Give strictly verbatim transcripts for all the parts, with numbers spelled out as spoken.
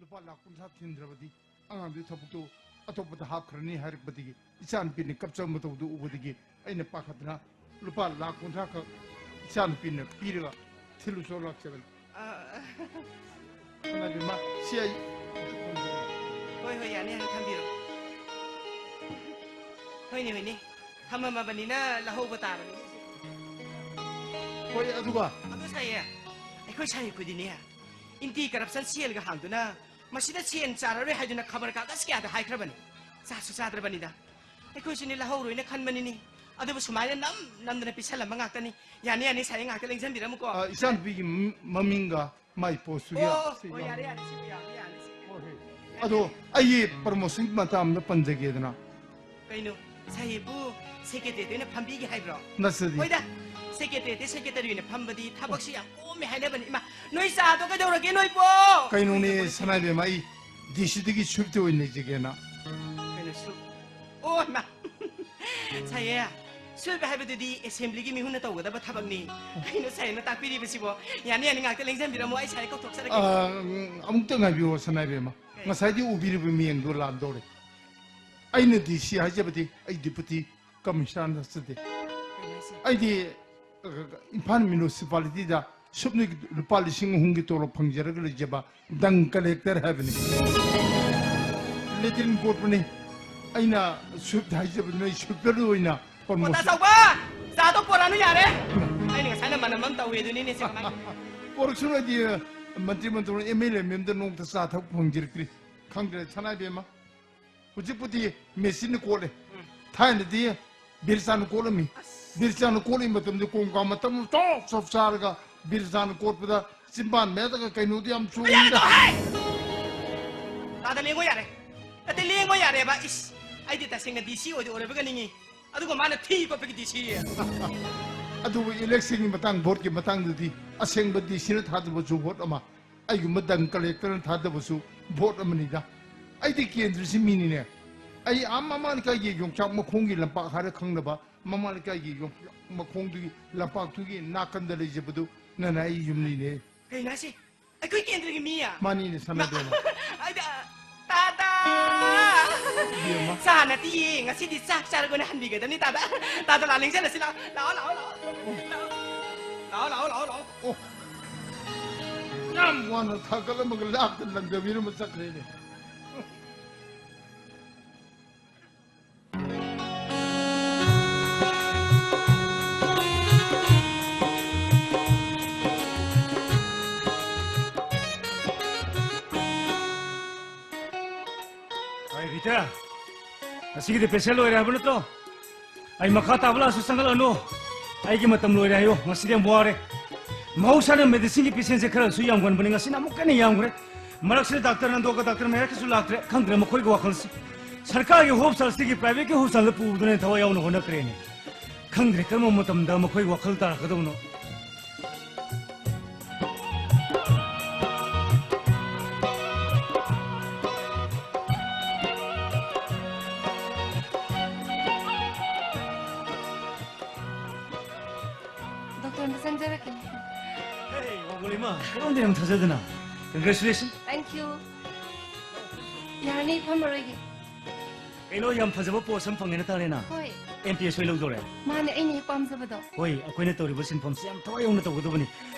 ꯂꯨꯄꯥ ꯂꯥꯈ ꯀꯨꯟꯊ꯭ꯔꯥ ꯊꯤꯟꯗ꯭ꯔꯕꯗꯤ ꯑꯉꯥꯡꯗꯨꯒꯤ ꯊꯕꯛꯇꯨ ꯑꯇꯣꯞꯄꯗ ꯍꯥꯞꯈ꯭ꯔꯅꯤ ꯍꯥꯏꯔꯛꯄꯗꯒꯤ, ꯏꯆꯥꯅꯨꯄꯤꯅ ꯀꯞꯆꯕ ꯃꯇꯧꯗꯨ ꯎꯕꯗꯒꯤ ꯑꯩꯅ ꯄꯥꯈꯠꯇꯅ ꯂꯨꯄꯥ ꯂꯥꯈ ꯀꯨꯟꯊ꯭ꯔꯥ ꯈꯛ ꯏꯆꯥꯅꯨꯄꯤꯅ ꯄꯤꯔꯒ ꯊꯤꯜꯂꯨ ꯆꯣ ꯂꯥꯛꯆꯕꯅꯤ꯫ ꯑ, ꯁꯅꯥꯕꯤꯃ, ꯁꯤ ꯑꯩ ꯍꯣꯏ, ꯍꯣꯏ, ꯌꯥꯅꯤ, ꯌꯥꯅꯤ, ꯊꯝꯕꯤꯔꯣ꯫ ꯍꯣꯏꯅꯦ, ꯍꯣꯏꯅꯦ, ꯊꯝꯃꯝꯃꯕꯅꯤꯅ ꯂꯧꯍꯧꯕ ꯇꯥꯕꯅꯤ꯫ ꯍꯣꯏ, ꯑꯗꯨꯒ ꯑꯗꯨ ꯁꯥꯏꯌꯦ, ꯑꯩꯈꯣꯏ ꯁꯥꯏ ꯑꯩꯈꯣꯏꯗꯤꯅꯦ, ꯑꯦꯟꯇꯤ ꯀꯔꯞꯁꯟ ꯁꯦꯜꯒ ꯍꯥꯡꯗꯨꯅ ꯃꯁꯤꯗ ꯁꯦꯟ ꯆꯥꯔꯔꯣꯏ ꯍꯥꯏꯗꯨꯅ ꯈꯕꯔ ꯀꯥꯒꯖ ꯀꯌꯥꯗ ꯍꯥꯏꯈ꯭ꯔꯕꯅꯤ꯫ ꯆꯥꯁꯨ ꯆꯥꯗ꯭ꯔꯕꯅꯤꯗ꯫ ꯑꯩꯈꯣꯏꯁꯨꯅꯦ ꯂꯧꯍꯧꯔꯣꯏꯅ ꯈꯟꯕꯅꯤꯅꯦ꯫ ꯑꯗꯨꯕꯨ ꯁꯨꯃꯥꯏꯅ ꯅꯝ ꯅꯝꯗꯅ ꯄꯤꯁꯜꯂꯝꯕ ꯉꯥꯛꯇꯅꯤ꯫ ꯌꯥꯅꯤ, ꯌꯥꯅꯤ, ꯁꯥꯏ ꯉꯥꯛꯇ ꯂꯦꯡꯖꯟꯕꯤꯔꯝꯃꯨꯀꯣ꯫ ꯑ, ꯏꯆꯥꯅꯨꯄꯤꯒꯤ ꯃ-, ꯃꯃꯤꯡꯒ ꯃꯥꯏ ꯄꯣꯁꯇꯨꯒ ꯑꯣ, ꯁꯤ ꯑꯣ, ꯌꯥꯎ-, ꯌꯥꯔꯦ, ꯌꯥꯔꯦ, ꯁꯤꯕꯨ ꯌꯥꯕ ꯌꯥꯅꯤ, ꯁꯤ꯫ ꯍꯣꯏ, ꯍꯣꯏ꯫ ꯑꯗꯣ ꯑꯩꯒꯤ ꯄ꯭ꯔꯃꯣꯁꯟꯒꯤ ꯃꯇꯥꯡ ꯑꯃꯗ ꯄꯟꯖꯒꯦꯗꯅ꯫ ꯀꯩꯅꯣ, ꯁꯥꯍꯦꯕꯄꯨ ꯁꯦꯀ꯭ꯔꯦꯇꯔꯤꯗ ꯑꯣꯏꯅ ꯐꯝꯕꯤꯒꯦ ꯍꯥꯏꯕ꯭ꯔꯣ? ꯅꯠꯇꯗꯤ꯫ ꯍꯣꯏꯗ, ꯁꯦꯀ꯭ꯔꯦꯇꯔꯤꯗ ꯁꯦꯀ꯭ꯔꯦꯇꯔꯤ ꯑꯣꯏꯅ ꯐꯝꯕꯗꯤ ꯊꯕꯛꯁꯤ ꯌꯥꯝ ꯀꯣꯝꯃꯦ ꯍꯥꯏꯅꯕꯅꯤ꯫ ꯏꯃꯥ, ꯅꯣꯏ ꯆꯥꯗꯣ ꯀꯩꯗꯧꯔꯒꯦ ꯅꯣꯏꯕꯣ? ꯀꯩꯅꯣꯅꯦ, ꯀꯩꯗꯧꯔꯒꯦ? ꯁꯅꯥꯏꯕꯦꯝꯃ, ꯑꯩ ꯗꯤ ꯁꯤꯗꯒꯤ ꯁ꯭ꯋꯤꯞꯇ ꯑꯣꯏꯅ ꯂꯩꯖꯒꯦꯅ꯫ ꯀꯩꯅꯣ, ꯁ꯭ꯋꯤꯞ? ꯑꯣ, ꯏꯃꯥ꯫ ꯁꯥꯏꯌꯦ, ꯁ꯭ꯋꯤꯞ ꯍꯥꯏꯕꯗꯨꯗꯤ ꯑꯦꯁꯦꯝꯕ꯭ꯂꯤꯒꯤ ꯃꯤꯍꯨꯟꯅ ꯇꯧꯒꯗꯕ ꯊꯕꯛꯅꯤ꯫ ꯀꯩꯅꯣ ꯁꯥꯏꯅ ꯇꯥꯛꯄꯤꯔꯤꯕꯁꯤꯕꯣ? ꯌꯥꯅꯤ, ꯌꯥꯅꯤ, ꯉꯥꯛꯇ ꯂꯦꯡꯖꯟꯕꯤꯔꯝꯃꯣ, ꯑꯩ ꯁꯥꯏ ꯀꯧꯊꯣꯛꯆꯔꯛꯀꯦ꯫ ꯑ, ꯑꯃꯨꯛꯇ ꯉꯥꯏꯕꯤꯌꯣ, ꯁꯅꯥꯏꯕꯦꯝꯃ꯫ ꯀꯩ? ꯉꯁꯥꯏꯗꯤ ꯎꯕꯤꯔꯤꯕ ꯃꯤꯌꯦꯡꯗꯣ ꯂꯥꯟꯗꯧꯔꯦ꯫ ꯑꯩꯅ ꯗꯤ ꯁꯤ ꯍꯥꯏꯖꯕꯗꯤ ꯑꯩ ꯗꯤꯄꯨꯇꯤ ꯀꯃꯤꯁꯅꯔ ꯅꯠꯆꯗꯦ꯫ ꯀꯩꯅꯣ ꯍꯥꯏꯁꯦ? ꯑꯩꯗꯤ, ꯑ, ꯏꯝꯐꯥꯜ ꯃ꯭ꯌꯨꯅꯤꯁꯤꯄꯥꯂꯤꯇꯤꯗ ꯁꯨꯞꯅꯒꯤ ꯂꯨꯄꯥ ꯂꯤꯁꯤꯡ ꯑꯍꯨꯝꯒꯤ ꯇꯣꯂꯣꯞ ꯐꯪꯖꯔꯒ ꯂꯩꯖꯕ ꯗꯪ ꯀꯂꯦꯛꯇꯔ ꯍꯥꯏꯕꯅꯤ꯫ ꯂꯦꯇ꯭ꯔꯤꯟ ꯀꯣꯠꯄꯅꯤ꯫ ꯑꯩꯅ ꯁ꯭ꯋꯤꯞ ꯍꯥꯏꯖꯕꯗꯨꯅ ꯑꯩ ꯁ꯭ꯋꯤꯞꯄꯔ ꯑꯣꯏꯅ ꯑꯣ, ꯄ꯭ꯔꯃꯣꯁꯟ ꯇꯥꯆꯧꯕ! ꯆꯥꯗꯣ ꯄꯣꯔꯛꯑꯅꯨ ꯌꯥꯔꯦ꯫ ꯑꯩꯅ ꯉꯁꯥꯏꯅ ꯃꯅꯝ ꯑꯃ ꯇꯧꯋꯦ ꯑꯗꯨꯅꯤꯅꯦ ꯁꯦ ꯀꯃꯥꯏꯅ ꯇꯧꯅꯤ? ꯄꯣꯔꯛꯁꯅꯨ ꯍꯥꯏꯗꯤ, ꯃꯟꯇ꯭ꯔꯤ ꯃꯟꯗꯣꯟ ꯑꯦꯝ ꯑꯦꯜ ꯑꯦ ꯃꯦꯝꯗ ꯅꯣꯡꯃꯇ ꯆꯥ ꯊꯛꯄ ꯐꯪꯖꯔꯛꯇ꯭ꯔꯤ꯫ ꯈꯪꯗ꯭ꯔꯦ, ꯁꯅꯥꯏꯕꯦꯝꯃ꯫ ꯍꯧꯖꯤꯛꯄꯨꯗꯤ ꯃꯦꯆꯤꯟꯅ ꯀꯣꯠꯂꯦ꯫ ꯎꯝ꯫ ꯊꯥꯏꯅꯗꯤ ꯕꯤꯔꯆꯥꯅ ꯀꯣꯠꯂꯝꯃꯤ꯫ ꯑꯁ꯫ ꯕꯤꯔꯆꯥꯅ ꯀꯣꯠꯂꯤ ꯃꯇꯝꯗ ꯀꯣꯡꯀꯥ ꯃꯇꯝ ꯆꯣꯞ ꯆꯣꯞ ꯆꯥꯔꯒ ꯕꯤꯔꯆꯥꯅ ꯀꯣꯠꯄꯗ ꯆꯤꯟꯕꯥꯟ ꯃꯌꯥꯗꯒ ꯀꯩꯅꯣꯗꯤ ꯌꯥꯝ ꯆꯣꯡꯉꯤꯗ꯫ ꯌꯥꯔꯦ, ꯇꯣꯛꯍꯦ! ꯇꯥꯗ ꯂꯦꯡꯉꯣ ꯌꯥꯔꯦ꯫ ꯅꯠꯇꯦ, ꯂꯦꯡꯉꯣ ꯌꯥꯔꯦꯕ꯫ ꯏꯁ, ꯑꯩꯗꯤ ꯇꯁꯦꯡꯅ ꯗꯤ ꯁꯤ ꯑꯣꯏꯗꯤ ꯑꯣꯏꯔꯕꯒ ꯅꯤꯡꯉꯤ꯫ ꯑꯗꯨꯒ ꯃꯥꯅ ꯊꯤ ꯀꯣꯠꯄꯒꯤ ꯗꯤ ꯁꯤ꯫ ꯑꯗꯨꯕꯨ ꯏꯂꯦꯛꯁꯟꯒꯤ ꯃꯇꯥꯡ, ꯚꯣꯠꯀꯤ ꯃꯇꯥꯡꯗꯗꯤ ꯑꯁꯦꯡꯕ ꯗꯤ ꯁꯤꯅ ꯊꯥꯗꯕꯁꯨ ꯚꯣꯠ ꯑꯃ, ꯑꯩꯒꯨꯝꯕ ꯗꯪ ꯀꯂꯦꯛꯇꯔꯅ ꯊꯥꯗꯕꯁꯨ ꯚꯣꯠ ꯑꯃꯅꯤꯗ꯫ ꯑꯩꯗꯤ ꯀꯦꯟꯗ꯭ꯔꯁꯤ ꯃꯤꯅꯤꯅꯦ꯫ ꯑꯩ ꯑꯥ ꯃꯃꯥ ꯂꯩꯀꯥꯏꯒꯤ ꯌꯣꯡꯆꯥꯛ ꯃꯈꯣꯡꯒꯤ ꯂꯝꯄꯥꯛ ꯍꯥꯏꯔ ꯈꯪꯅꯕ ꯃꯃꯥ ꯂꯩꯀꯥꯏꯒꯤ ꯌꯣꯡꯆꯥꯛ ꯃꯈꯣꯡꯗꯨꯒꯤ ꯂꯝꯄꯥꯛꯇꯨꯒꯤ ꯅꯥꯀꯟꯗ ꯂꯩꯖꯕꯗꯨ ꯅꯅꯥꯏ ꯌꯨꯝꯅꯤꯅꯦ꯫ ꯀꯩꯅꯣ ꯍꯥꯏꯁꯦ? ꯑꯩꯈꯣꯏ ꯀꯦꯟꯗ꯭ꯔꯒꯤ ꯃꯤ? ꯃꯥꯅꯤꯅꯦ, ꯁꯅꯥꯇꯣꯟ꯫ ꯑꯩꯗꯤ, ꯇꯥꯗꯥ! ꯏꯕꯦꯝꯃ꯫ ꯆꯥ ꯅꯠꯇꯤꯌꯦ, ꯉꯁꯤꯗꯤ ꯆꯥꯛ ꯆꯥꯔꯒ ꯑꯣꯏꯅ ꯍꯟꯕꯤꯒꯗꯕꯅꯤ, ꯇꯥꯗꯥ꯫ ꯇꯥꯗꯥ, ꯂꯥꯛ ꯂꯦꯡꯖꯜꯂꯁꯤ, ꯂꯥꯛꯑꯣ, ꯂꯥꯛꯑꯣ, ꯂꯥꯛꯑꯣ, ꯂꯥꯛꯑꯣ꯫ ꯂꯥꯛꯑꯣ, ꯂꯥꯛꯑꯣ, ꯂꯥꯛꯑꯣ, ꯂꯥꯛꯑꯣ꯫ ꯑꯣ, ꯌꯥꯝ ꯋꯥꯅ ꯊꯥꯒꯠꯂꯝꯃꯒ ꯂꯥꯛꯇ ꯂꯪꯗꯕꯤꯔꯝꯃ ꯆꯠꯈ꯭ꯔꯦꯅꯦ꯫ ꯑꯩ ꯔꯤꯇꯥ, ꯉꯁꯤꯒꯤꯗꯤ ꯄꯦꯁꯦꯟ ꯂꯣꯏꯔꯦ ꯍꯥꯏꯕ ꯅꯠꯇ꯭ꯔꯣ? ꯑꯩ ꯃꯈꯥ ꯇꯥꯕ ꯂꯥꯛꯑꯁꯨ ꯆꯪꯍꯜꯂꯅꯨ꯫ ꯑꯩꯒꯤ ꯃꯇꯝ ꯂꯣꯏꯔꯦ ꯍꯥꯏꯌꯣ꯫ ꯉꯁꯤꯗꯤ ꯌꯥꯝ ꯋꯥꯔꯦ꯫ ꯃꯍꯧꯁꯥꯅ ꯃꯦꯗꯤꯁꯤꯟꯒꯤ ꯄꯦꯁꯦꯟꯁꯦ ꯈꯔꯁꯨ ꯌꯥꯝꯒꯟꯕꯅꯤ, ꯉꯁꯤꯅ ꯑꯃꯨꯛꯀ ꯍꯦꯟꯅ ꯌꯥꯝꯈ꯭ꯔꯦ꯫ ꯃꯔꯛꯁꯤꯗ ꯗꯥꯛꯇꯔ ꯅꯟꯗꯣꯒ ꯗꯥꯛꯇꯔ ꯃꯍꯦꯁꯀꯁꯨ ꯂꯥꯛꯇ꯭ꯔꯦ꯫ ꯈꯪꯗ꯭ꯔꯦ ꯃꯈꯣꯏꯒꯤ ꯋꯥꯈꯜꯁꯤ꯫ ꯁꯔꯀꯥꯔꯒꯤ ꯍꯣꯁꯄꯤꯇꯥꯜꯁꯤꯗꯒꯤ ꯄ꯭ꯔꯥꯏꯚꯦꯠꯀꯤ ꯍꯣꯁꯄꯤꯇꯥꯜꯗ ꯄꯨꯕꯗꯨꯅ ꯊꯋꯥꯏ ꯌꯥꯎꯅ ꯍꯣꯠꯅꯈ꯭ꯔꯦꯅꯦ꯫ ꯈꯪꯗ꯭ꯔꯦ ꯀꯔꯝꯕ ꯃꯇꯝꯗ ꯃꯈꯣꯏ ꯋꯥꯈꯜ ꯇꯥꯔꯛꯀꯗꯕꯅꯣ꯫ ꯗꯣꯛꯇꯔ ꯑꯝꯇ ꯆꯪꯖꯔꯛꯀꯦ꯫ ꯍꯦ, ꯋꯥꯡꯒꯣꯂꯤꯃ, ꯀꯔꯣꯝꯗ ꯌꯥꯝ ꯊꯥꯖꯗꯅ꯫ Congratulations꯫ Thank you꯫ ꯌꯥꯔꯅꯤ, ꯐꯝꯃꯔꯣꯏꯒꯦ꯫ ꯀꯩꯅꯣ, ꯌꯥꯝ ꯐꯖꯕ ꯄꯣꯁ ꯑꯃ ꯐꯪꯉꯦꯅ ꯇꯥꯔꯦꯅ꯫ ꯍꯣꯏ꯫ ꯑꯦꯝ ꯄꯤ ꯑꯦꯁ ꯍꯣꯏ ꯂꯧꯗꯧꯔꯦ꯫ ꯃꯥꯅꯦ, ꯑꯩꯅ ꯍꯦꯛ ꯄꯥꯝꯖꯕꯗꯣ꯫ ꯍꯣꯏ, ꯑꯩꯈꯣꯏꯅ ꯇꯧꯔꯤꯕ ꯁꯤꯟꯐꯝꯁꯤ ꯌꯥꯝ ꯊꯋꯥꯏ ꯌꯥꯎꯅ ꯇꯧꯒꯗꯕꯅꯤ꯫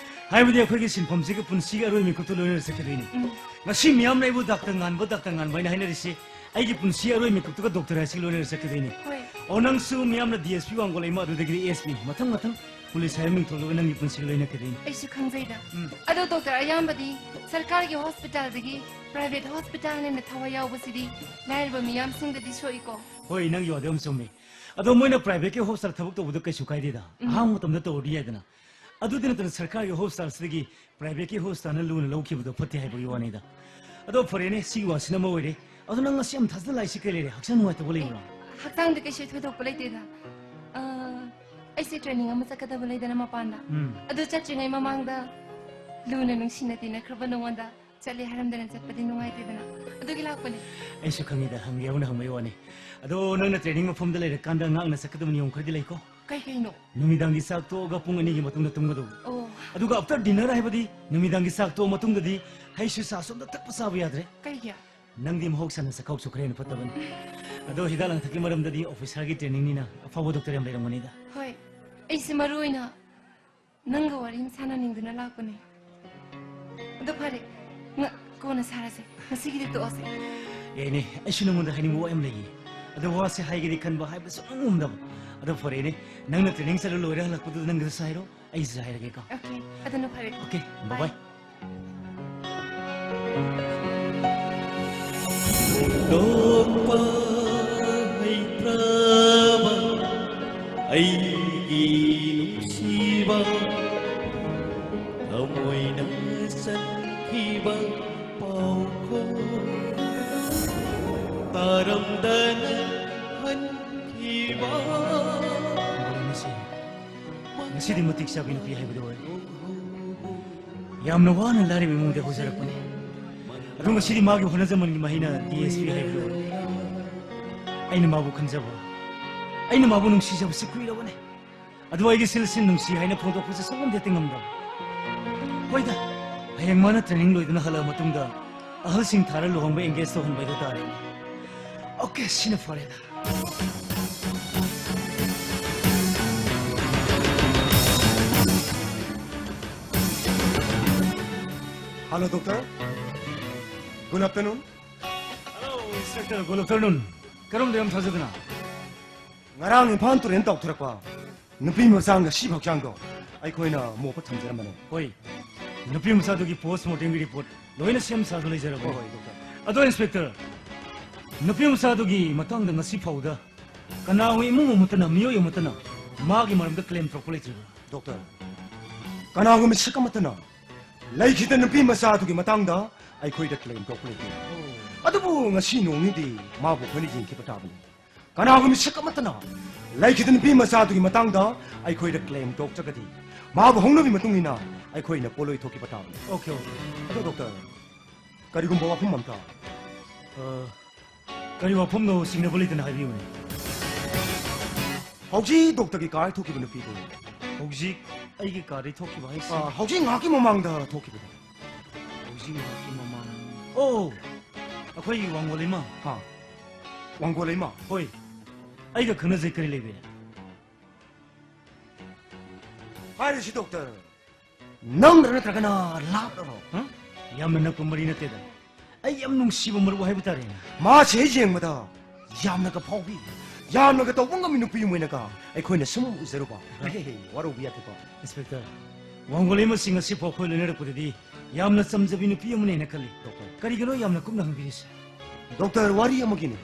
ꯍꯥꯏꯕꯗꯤ ꯑꯩꯈꯣꯏꯒꯤ ꯁꯤꯟꯐꯝꯁꯤꯒꯤ ꯄꯨꯟꯁꯤꯒꯤ ꯑꯔꯣꯏꯕ ꯃꯤꯀꯨꯞꯇ ꯂꯣꯏꯅꯔ ꯆꯠꯀꯗꯣꯏꯅꯤ꯫ ꯎꯝ꯫ ꯉꯁꯤ ꯃꯤꯌꯥꯝꯅ ꯑꯩꯕꯨ ꯗꯥꯛꯇꯔ ꯉꯥꯟꯕ, ꯗꯥꯛꯇꯔ ꯉꯥꯟꯕ ꯍꯥꯏꯅ ꯍꯥꯏꯅꯔꯤꯁꯤ ꯑꯩꯒꯤ ꯄꯨꯟꯁꯤ ꯑꯔꯣꯏꯕ ꯃꯤꯀꯨꯞꯇꯨꯒ ꯗꯣꯛꯇꯔ ꯍꯥꯏꯁꯤꯒ ꯂꯣꯏꯅꯔ ꯆꯠꯀꯗꯣꯏꯅꯤ꯫ ꯍꯣꯏ꯫ ꯑꯣ, ꯅꯪꯁꯨ ꯃꯤꯌꯥꯝꯅ ꯗꯤ ꯑꯦꯁ ꯄꯤ ꯋꯥꯡꯒꯣꯂꯩꯃ, ꯑꯗꯨꯗꯒꯤꯗꯤ ꯑꯦꯁ ꯄꯤ, ꯃꯊꯪ ꯃꯊꯪ ꯄꯨꯂꯤꯁ ꯍꯥꯏꯕ ꯃꯤꯡꯊꯣꯜꯗꯨꯒ ꯅꯪꯒꯤ ꯄꯨꯟꯁꯤꯒ ꯂꯣꯏꯅꯈꯤꯗꯣꯏꯅꯤ꯫ ꯑꯩꯁꯨ ꯈꯪꯖꯩꯗ꯫ ꯎꯝ꯫ ꯑꯗꯣ ꯗꯣꯛꯇꯔ ꯑꯌꯥꯝꯕꯗꯤ ꯁꯔꯀꯥꯔꯒꯤ ꯍꯣꯁꯄꯤꯇꯥꯜꯗꯒꯤ ꯄ꯭ꯔꯥꯏꯚꯦꯠ ꯍꯣꯁꯄꯤꯇꯥꯜꯅ ꯍꯦꯟꯅ ꯊꯋꯥꯏ ꯌꯥꯎꯕꯁꯤꯗꯤ ꯂꯥꯏꯔꯕ ꯃꯤꯌꯥꯝꯁꯤꯡꯗꯗꯤ ꯁꯣꯛꯏꯀꯣ꯫ ꯍꯣꯏ, ꯅꯪꯒꯤ ꯋꯥꯗꯣ ꯌꯥꯝ ꯆꯨꯝꯃꯤ꯫ ꯑꯗꯣ ꯃꯣꯏꯅ ꯄ꯭ꯔꯥꯏꯚꯦꯠꯀꯤ ꯍꯣꯁꯄꯤꯇꯥꯜ ꯊꯕꯛ ꯇꯧꯕꯗꯣ ꯀꯩꯁꯨ ꯀꯥꯏꯗꯦꯗ꯫ ꯎꯝ꯫ ꯑꯍꯥꯡꯕ ꯃꯇꯝꯗ ꯇꯧꯔꯗꯤ ꯌꯥꯏꯗꯅ꯫ ꯑꯗꯨꯗꯤ ꯅꯠꯇꯅ ꯁꯔꯀꯥꯔꯒꯤ ꯍꯣꯁꯄꯤꯇꯥꯜꯁꯤꯗꯒꯤ ꯄ꯭ꯔꯥꯏꯚꯦꯠꯀꯤ ꯍꯣꯁꯄꯤꯇꯥꯜꯅ ꯂꯨꯅ ꯂꯧꯈꯤꯕꯗꯣ ꯐꯠꯇꯦ ꯍꯥꯏꯕꯒꯤ ꯋꯥꯅꯤꯗ꯫ ꯑꯗꯣ ꯐꯔꯦꯅꯦ, ꯁꯤꯒꯤ ꯋꯥꯁꯤꯅ ꯑꯃ ꯑꯣꯏꯔꯦ꯫ ꯑꯗꯣ ꯅꯪ ꯉꯁꯤ ꯌꯥꯝ ꯊꯥꯖꯗꯅ ꯂꯥꯛꯏꯁꯤ ꯀꯩ ꯂꯩꯔꯦ? ꯍꯛꯆꯥꯡ ꯅꯨꯡꯉꯥꯏꯇꯕ ꯂꯩꯕ꯭ꯔꯣ? ꯑꯦ, ꯍꯛꯆꯥꯡꯗꯤ ꯀꯩꯁꯨ ꯊꯣꯏꯗꯣꯛꯄ ꯂꯩꯇꯦꯗ꯫ ꯑ, ꯑꯩꯁꯦ ꯇ꯭ꯔꯦꯅꯤꯡ ꯑꯃ ꯆꯠꯀꯗꯕ ꯂꯩꯗꯅ ꯃꯄꯥꯟꯗ꯫ ꯎꯝ꯫ ꯑꯗꯨ ꯆꯠꯇ꯭ꯔꯤꯉꯩ ꯃꯃꯥꯡꯗ ꯂꯨꯅ ꯅꯨꯡꯁꯤꯅ ꯇꯤꯟꯅꯈ꯭ꯔꯕ ꯅꯉꯣꯟꯗ ꯆꯠꯂꯦ ꯍꯥꯏꯔꯝꯗꯅ ꯆꯠꯄꯗꯤ ꯅꯨꯡꯉꯥꯏꯇꯦꯗꯅ꯫ ꯑꯗꯨꯒꯤ ꯂꯥꯛꯄꯅꯦ꯫ ꯑꯩꯁꯨ ꯈꯪꯉꯤꯗ, ꯍꯪꯒꯦ ꯍꯥꯏꯅ ꯍꯪꯕꯒꯤ ꯋꯥꯅꯤ꯫ ꯑꯗꯣ ꯅꯪꯅ ꯇ꯭ꯔꯦꯅꯤꯡ ꯃꯐꯝꯗ ꯂꯩꯔꯀꯥꯟꯗ ꯉꯥꯛꯅ ꯆꯠꯀꯗꯕ ꯅꯤꯌꯣꯝ ꯈꯔꯗꯤ ꯂꯩꯀꯣ? ꯀꯩ ꯀꯩꯅꯣ? ꯅꯨꯃꯤꯗꯥꯡꯒꯤ ꯆꯥꯛ ꯇꯣꯛꯑꯒ ꯄꯨꯡ ꯑꯅꯤꯒꯤ ꯃꯇꯨꯡꯗ ꯇꯨꯝꯒꯗꯧꯕ꯫ ꯑꯣ꯫ ꯑꯗꯨꯒ after dinner ꯍꯥꯏꯕꯗꯤ ꯅꯨꯃꯤꯗꯥꯡꯒꯤ ꯆꯥꯛ ꯇꯣꯛꯑ ꯃꯇꯨꯡꯗꯗꯤ ꯍꯩꯁꯨ ꯆꯥꯁꯨ ꯑꯝꯇ ꯊꯛꯄ ꯆꯥꯕ ꯌꯥꯗ꯭ꯔꯦ꯫ ꯀꯩꯒꯤ? ꯅꯪꯗꯤ ꯃꯍꯧꯁꯥꯅ ꯆꯈꯥꯎ ꯁꯨ ꯈꯔ ꯍꯦꯟꯅ ꯐꯠꯇꯕꯅꯤ꯫ ꯑꯗꯣ ꯍꯤꯗꯥꯛ ꯂꯥꯡꯊꯛꯀꯤ ꯃꯔꯝꯗꯗꯤ officerꯒꯤ trainingꯅꯤꯅ ꯑꯐꯥꯎꯕ doctor ꯌꯥꯝ ꯂꯩꯔꯝꯒꯅꯤꯗ꯫ ꯍꯣꯏ, ꯑꯩꯁꯦ ꯃꯔꯨ ꯑꯣꯏꯅ ꯅꯪꯒ ꯋꯥꯔꯤ ꯑꯃ ꯁꯥꯟꯅꯅꯤꯡꯗꯨꯅ ꯂꯥꯛꯄꯅꯦ꯫ ꯑꯗꯣ ꯐꯔꯦ, ꯉ-, ꯀꯣꯟꯅ ꯁꯥꯔꯁꯦ꯫ ꯉꯁꯤꯒꯤꯗꯤ ꯇꯣꯛꯑꯁꯦ꯫ ꯌꯥꯏꯅꯦ, ꯑꯩꯁꯨ ꯅꯉꯣꯟꯗ ꯍꯥꯏꯅꯤꯡꯕ ꯋꯥ ꯌꯥꯝ ꯂꯩꯌꯦ꯫ ꯑꯗꯣ ꯋꯥꯁꯦ ꯍꯥꯏꯒꯦꯗꯤ ꯈꯟꯕ, ꯍꯥꯏꯕ ꯁꯨꯡꯉꯝ ꯉꯝꯗꯕ꯫ ꯑꯗꯣ ꯐꯔꯦꯅꯦ, ꯅꯪꯅ training ꯆꯠꯂ ꯂꯣꯏꯔ ꯍꯜꯂꯛꯄꯗꯨꯗ ꯅꯪꯒꯤꯁꯨ ꯍꯥꯏꯔꯣ, ꯑꯩꯁꯨ ꯍꯥꯏꯔꯒꯦꯀꯣ꯫ Okay, ꯑꯗꯨꯅ ꯐꯔꯦ꯫ Okay, bye bye. Bye. ꯍꯨꯟꯗꯣꯛꯄ ꯍꯩꯇ꯭ꯔꯕ ꯑꯩꯒꯤ ꯅꯨꯡꯁꯤꯕ, ꯊꯃꯣꯏꯅ ꯆꯟꯈꯤꯕ ꯄꯥꯎꯈꯣꯜ, ꯇꯥꯔꯝꯗꯅ ꯍꯟꯈꯤꯕ꯫ ꯉꯁꯤ, ꯉꯁꯤꯗꯤ ꯃꯇꯤꯛ ꯆꯥꯕꯤ ꯅꯨꯄꯤ ꯍꯥꯏꯕꯗꯨ ꯑꯣꯏꯔꯦ꯫ ꯌꯥꯝꯅ ꯋꯥꯅ ꯂꯥꯏꯔꯕ ꯏꯃꯨꯡꯗ ꯍꯧꯖꯔꯛꯄꯅꯤ꯫ ꯑꯗꯣ ꯉꯁꯤꯗꯤ ꯃꯥꯒꯤ ꯍꯣꯠꯅꯖꯃꯟꯒꯤ ꯃꯍꯩꯅ DSP ꯍꯥꯏꯕꯗꯨ ꯑꯣꯏꯔꯦ꯫ ꯑꯩꯅ ꯃꯥꯕꯨ ꯈꯟꯖꯕ, ꯑꯩꯅ ꯃꯥꯕꯨ ꯅꯨꯡꯁꯤꯖꯕꯁꯤ ꯀꯨꯏꯔꯕꯅꯤ꯫ ꯑꯗꯨ ꯑꯩꯒꯤ ꯁꯤꯜ ꯁꯤꯟ ꯅꯨꯡꯁꯤ ꯍꯥꯏꯅ ꯐꯣꯡꯗꯣꯛꯄꯁꯦ ꯁꯨꯡꯉꯝꯗꯤ ꯍꯦꯛꯇ ꯉꯝꯗꯕ꯫ ꯍꯣꯏꯗ, ꯍꯌꯦꯡ ꯃꯥꯅ training ꯂꯣꯏꯗꯨꯅ ꯍꯜꯂꯛꯑ ꯃꯇꯨꯡꯗ ꯑꯍꯜꯁꯤꯡ ꯊꯥꯔ ꯂꯨꯍꯣꯡꯕ engage ꯇꯧꯍꯟꯕ ꯍꯥꯏꯗꯨ ꯇꯥꯔꯦ꯫ Okay, ꯁꯤꯅ ꯐꯔꯦꯗ꯫ Hello, doctor. Good afternoon. Hello, Inspector. Good afternoon. ꯀꯔꯝ ꯂꯩꯔꯝ ꯊꯥꯖꯗꯅ? ꯉꯔꯥꯡ ꯏꯝꯐꯥꯜ ꯇꯨꯔꯦꯜ ꯇꯥꯎꯊꯔꯛꯄ ꯅꯨꯄꯤ ꯃꯆꯥ ꯉꯁꯤ ꯍꯛꯆꯥꯡꯗꯣ ꯑꯩꯈꯣꯏꯅ ꯃꯣꯞꯄ ꯊꯝꯖꯔꯝꯕꯅꯦ꯫ ꯍꯣꯏ, ꯅꯨꯄꯤ ꯃꯆꯥꯗꯨꯒꯤ post mortemꯒꯤ report ꯂꯣꯏꯅ ꯁꯦꯝ ꯁꯥꯗꯨꯅ ꯂꯩꯖꯔꯕꯅꯤ꯫ ꯍꯣꯏ, ꯍꯣꯏ, doctor. ꯑꯗꯣ Inspector, ꯅꯨꯄꯤ ꯃꯆꯥꯗꯨꯒꯤ ꯃꯇꯥꯡꯗ ꯉꯁꯤ ꯐꯥꯎꯗ ꯀꯅꯥꯒꯨꯝꯕ ꯏꯃꯨꯡ ꯑꯃꯠꯇꯅ, ꯃꯤꯑꯣꯏ ꯑꯃꯠꯇꯅ ꯃꯥꯒꯤ ꯃꯔꯝꯗ claim ꯇꯧꯔꯛꯄ ꯂꯩꯇ꯭ꯔꯤꯕ꯭ꯔꯥ? Doctor, ꯀꯅꯥꯒꯨꯝꯕ ꯃꯤꯁꯛ ꯑꯃꯠꯇꯅ ꯂꯩꯈꯤꯗ ꯅꯨꯄꯤ ꯃꯆꯥ ꯑꯗꯨꯒꯤ ꯃꯇꯥꯡꯗ ꯑꯩꯈꯣꯏꯗ claim ꯇꯧꯔꯛꯄ ꯂꯩꯇꯦ꯫ ꯑꯗꯨꯕꯨ ꯉꯁꯤ ꯅꯣꯡꯅꯤꯗꯤ ꯃꯥꯕꯨ ꯑꯩꯈꯣꯏꯅ ꯌꯦꯡꯈꯤꯕ ꯇꯥꯕꯅꯤ꯫ ꯀꯅꯥꯒꯨꯝꯕ ꯃꯤꯁꯛ ꯑꯃꯠꯇꯅ ꯂꯩꯈꯤꯗ ꯅꯨꯄꯤ ꯃꯆꯥ ꯑꯗꯨꯒꯤ ꯃꯇꯥꯡꯗ ꯑꯩꯈꯣꯏꯗ claim ꯇꯧꯔꯛꯇ꯭ꯔꯒꯗꯤ ꯃꯥꯕꯨ ꯍꯧꯅꯕꯤ ꯃꯇꯨꯡ ꯏꯟꯅ ꯑꯩꯈꯣꯏꯅ ꯄꯣꯠꯂꯣꯏ ꯊꯣꯛꯈꯤꯕ ꯇꯥꯕꯅꯤ꯫ Okay, okay. ꯑꯗꯣ doctor, ꯀꯔꯤꯒꯨꯝꯕ ꯋꯥꯐꯝ ꯑꯝꯇ ꯑ, ꯀꯔꯤ ꯋꯥꯐꯝꯅꯣ ꯁꯤꯡꯅꯕ ꯂꯩꯇꯅ ꯍꯥꯏꯕꯤꯌꯨꯅꯦ꯫ ꯍꯧꯖꯤꯛ doctorꯒꯤ car ꯊꯣꯛꯈꯤꯕ ꯅꯨꯄꯤꯗꯨ ꯍꯧꯖꯤꯛ ꯑꯩꯒꯤ ꯀꯥꯗꯒꯤ ꯊꯣꯛꯈꯤꯕ ꯍꯥꯏꯁꯦ? ꯑ, ꯍꯧꯖꯤꯛ ꯉꯥꯏꯍꯥꯛꯀꯤ ꯃꯃꯥꯡꯗ ꯊꯣꯛꯈꯤꯕꯗꯣ꯫ ꯍꯧꯖꯤꯛ ꯉꯥꯏꯍꯥꯛꯀꯤ ꯃꯃꯥꯡ? ꯑꯣ, ꯑꯩꯈꯣꯏꯒꯤ ꯋꯥꯡꯒꯣꯂꯩꯃ꯫ ꯍꯥ? ꯋꯥꯡꯒꯣꯂꯩꯃ? ꯍꯣꯏ꯫ ꯑꯩꯒ ꯈꯪꯅꯖꯩ, ꯀꯔꯤ ꯂꯩꯕ? ꯍꯥꯏꯔꯤꯁꯤ ꯗꯣꯛꯇꯔ, ꯅꯪꯅ ꯅꯠꯇ꯭ꯔꯒꯅ ꯂꯥꯞꯅꯔꯣ? ꯍꯥ? ꯌꯥꯝꯅ ꯅꯛꯄ ꯃꯔꯤ ꯅꯠꯇꯦꯗ꯫ ꯑꯩ ꯌꯥꯝ ꯅꯨꯡꯁꯤꯕ ꯃꯔꯨꯞ ꯍꯥꯏꯕ ꯇꯥꯔꯦꯅꯦ꯫ ꯃꯥꯁꯦ ꯍꯦꯛ ꯌꯦꯡꯕꯗ ꯌꯥꯝꯅꯒ ꯐꯥꯎꯕꯤ, ꯌꯥꯝꯅꯒ ꯇꯧꯕ ꯉꯝꯃꯤ ꯅꯨꯄꯤ ꯑꯃ ꯑꯣꯏꯅꯒ ꯑꯩꯈꯣꯏꯅ ꯁꯨꯝ ꯎꯖꯔꯨꯕ꯫ ꯍꯥ? ꯍꯦ, ꯍꯦ, ꯍꯦ, ꯋꯥꯔꯧꯕ ꯌꯥꯗꯦꯀꯣ꯫ ꯏꯟꯁꯄꯦꯛꯇꯔ, ꯋꯥꯡꯒꯣꯂꯩꯃꯁꯤ ꯉꯁꯤꯐꯥꯎ ꯑꯩꯈꯣꯏ ꯂꯣꯏꯅꯔꯛꯄꯗꯗꯤ ꯌꯥꯝꯅ ꯆꯝꯖꯕꯤ ꯅꯨꯄꯤ ꯑꯃꯅꯦꯅ ꯈꯜꯂꯤ꯫ ꯗꯣꯛꯇꯔ꯫ ꯀꯔꯤꯒꯤꯅꯣ ꯌꯥꯝꯅ ꯀꯨꯞꯅ ꯍꯪꯕꯤꯔꯤꯁꯦ? ꯗꯣꯛꯇꯔ, ꯋꯥꯔꯤ ꯑꯃꯒꯤꯅꯤ,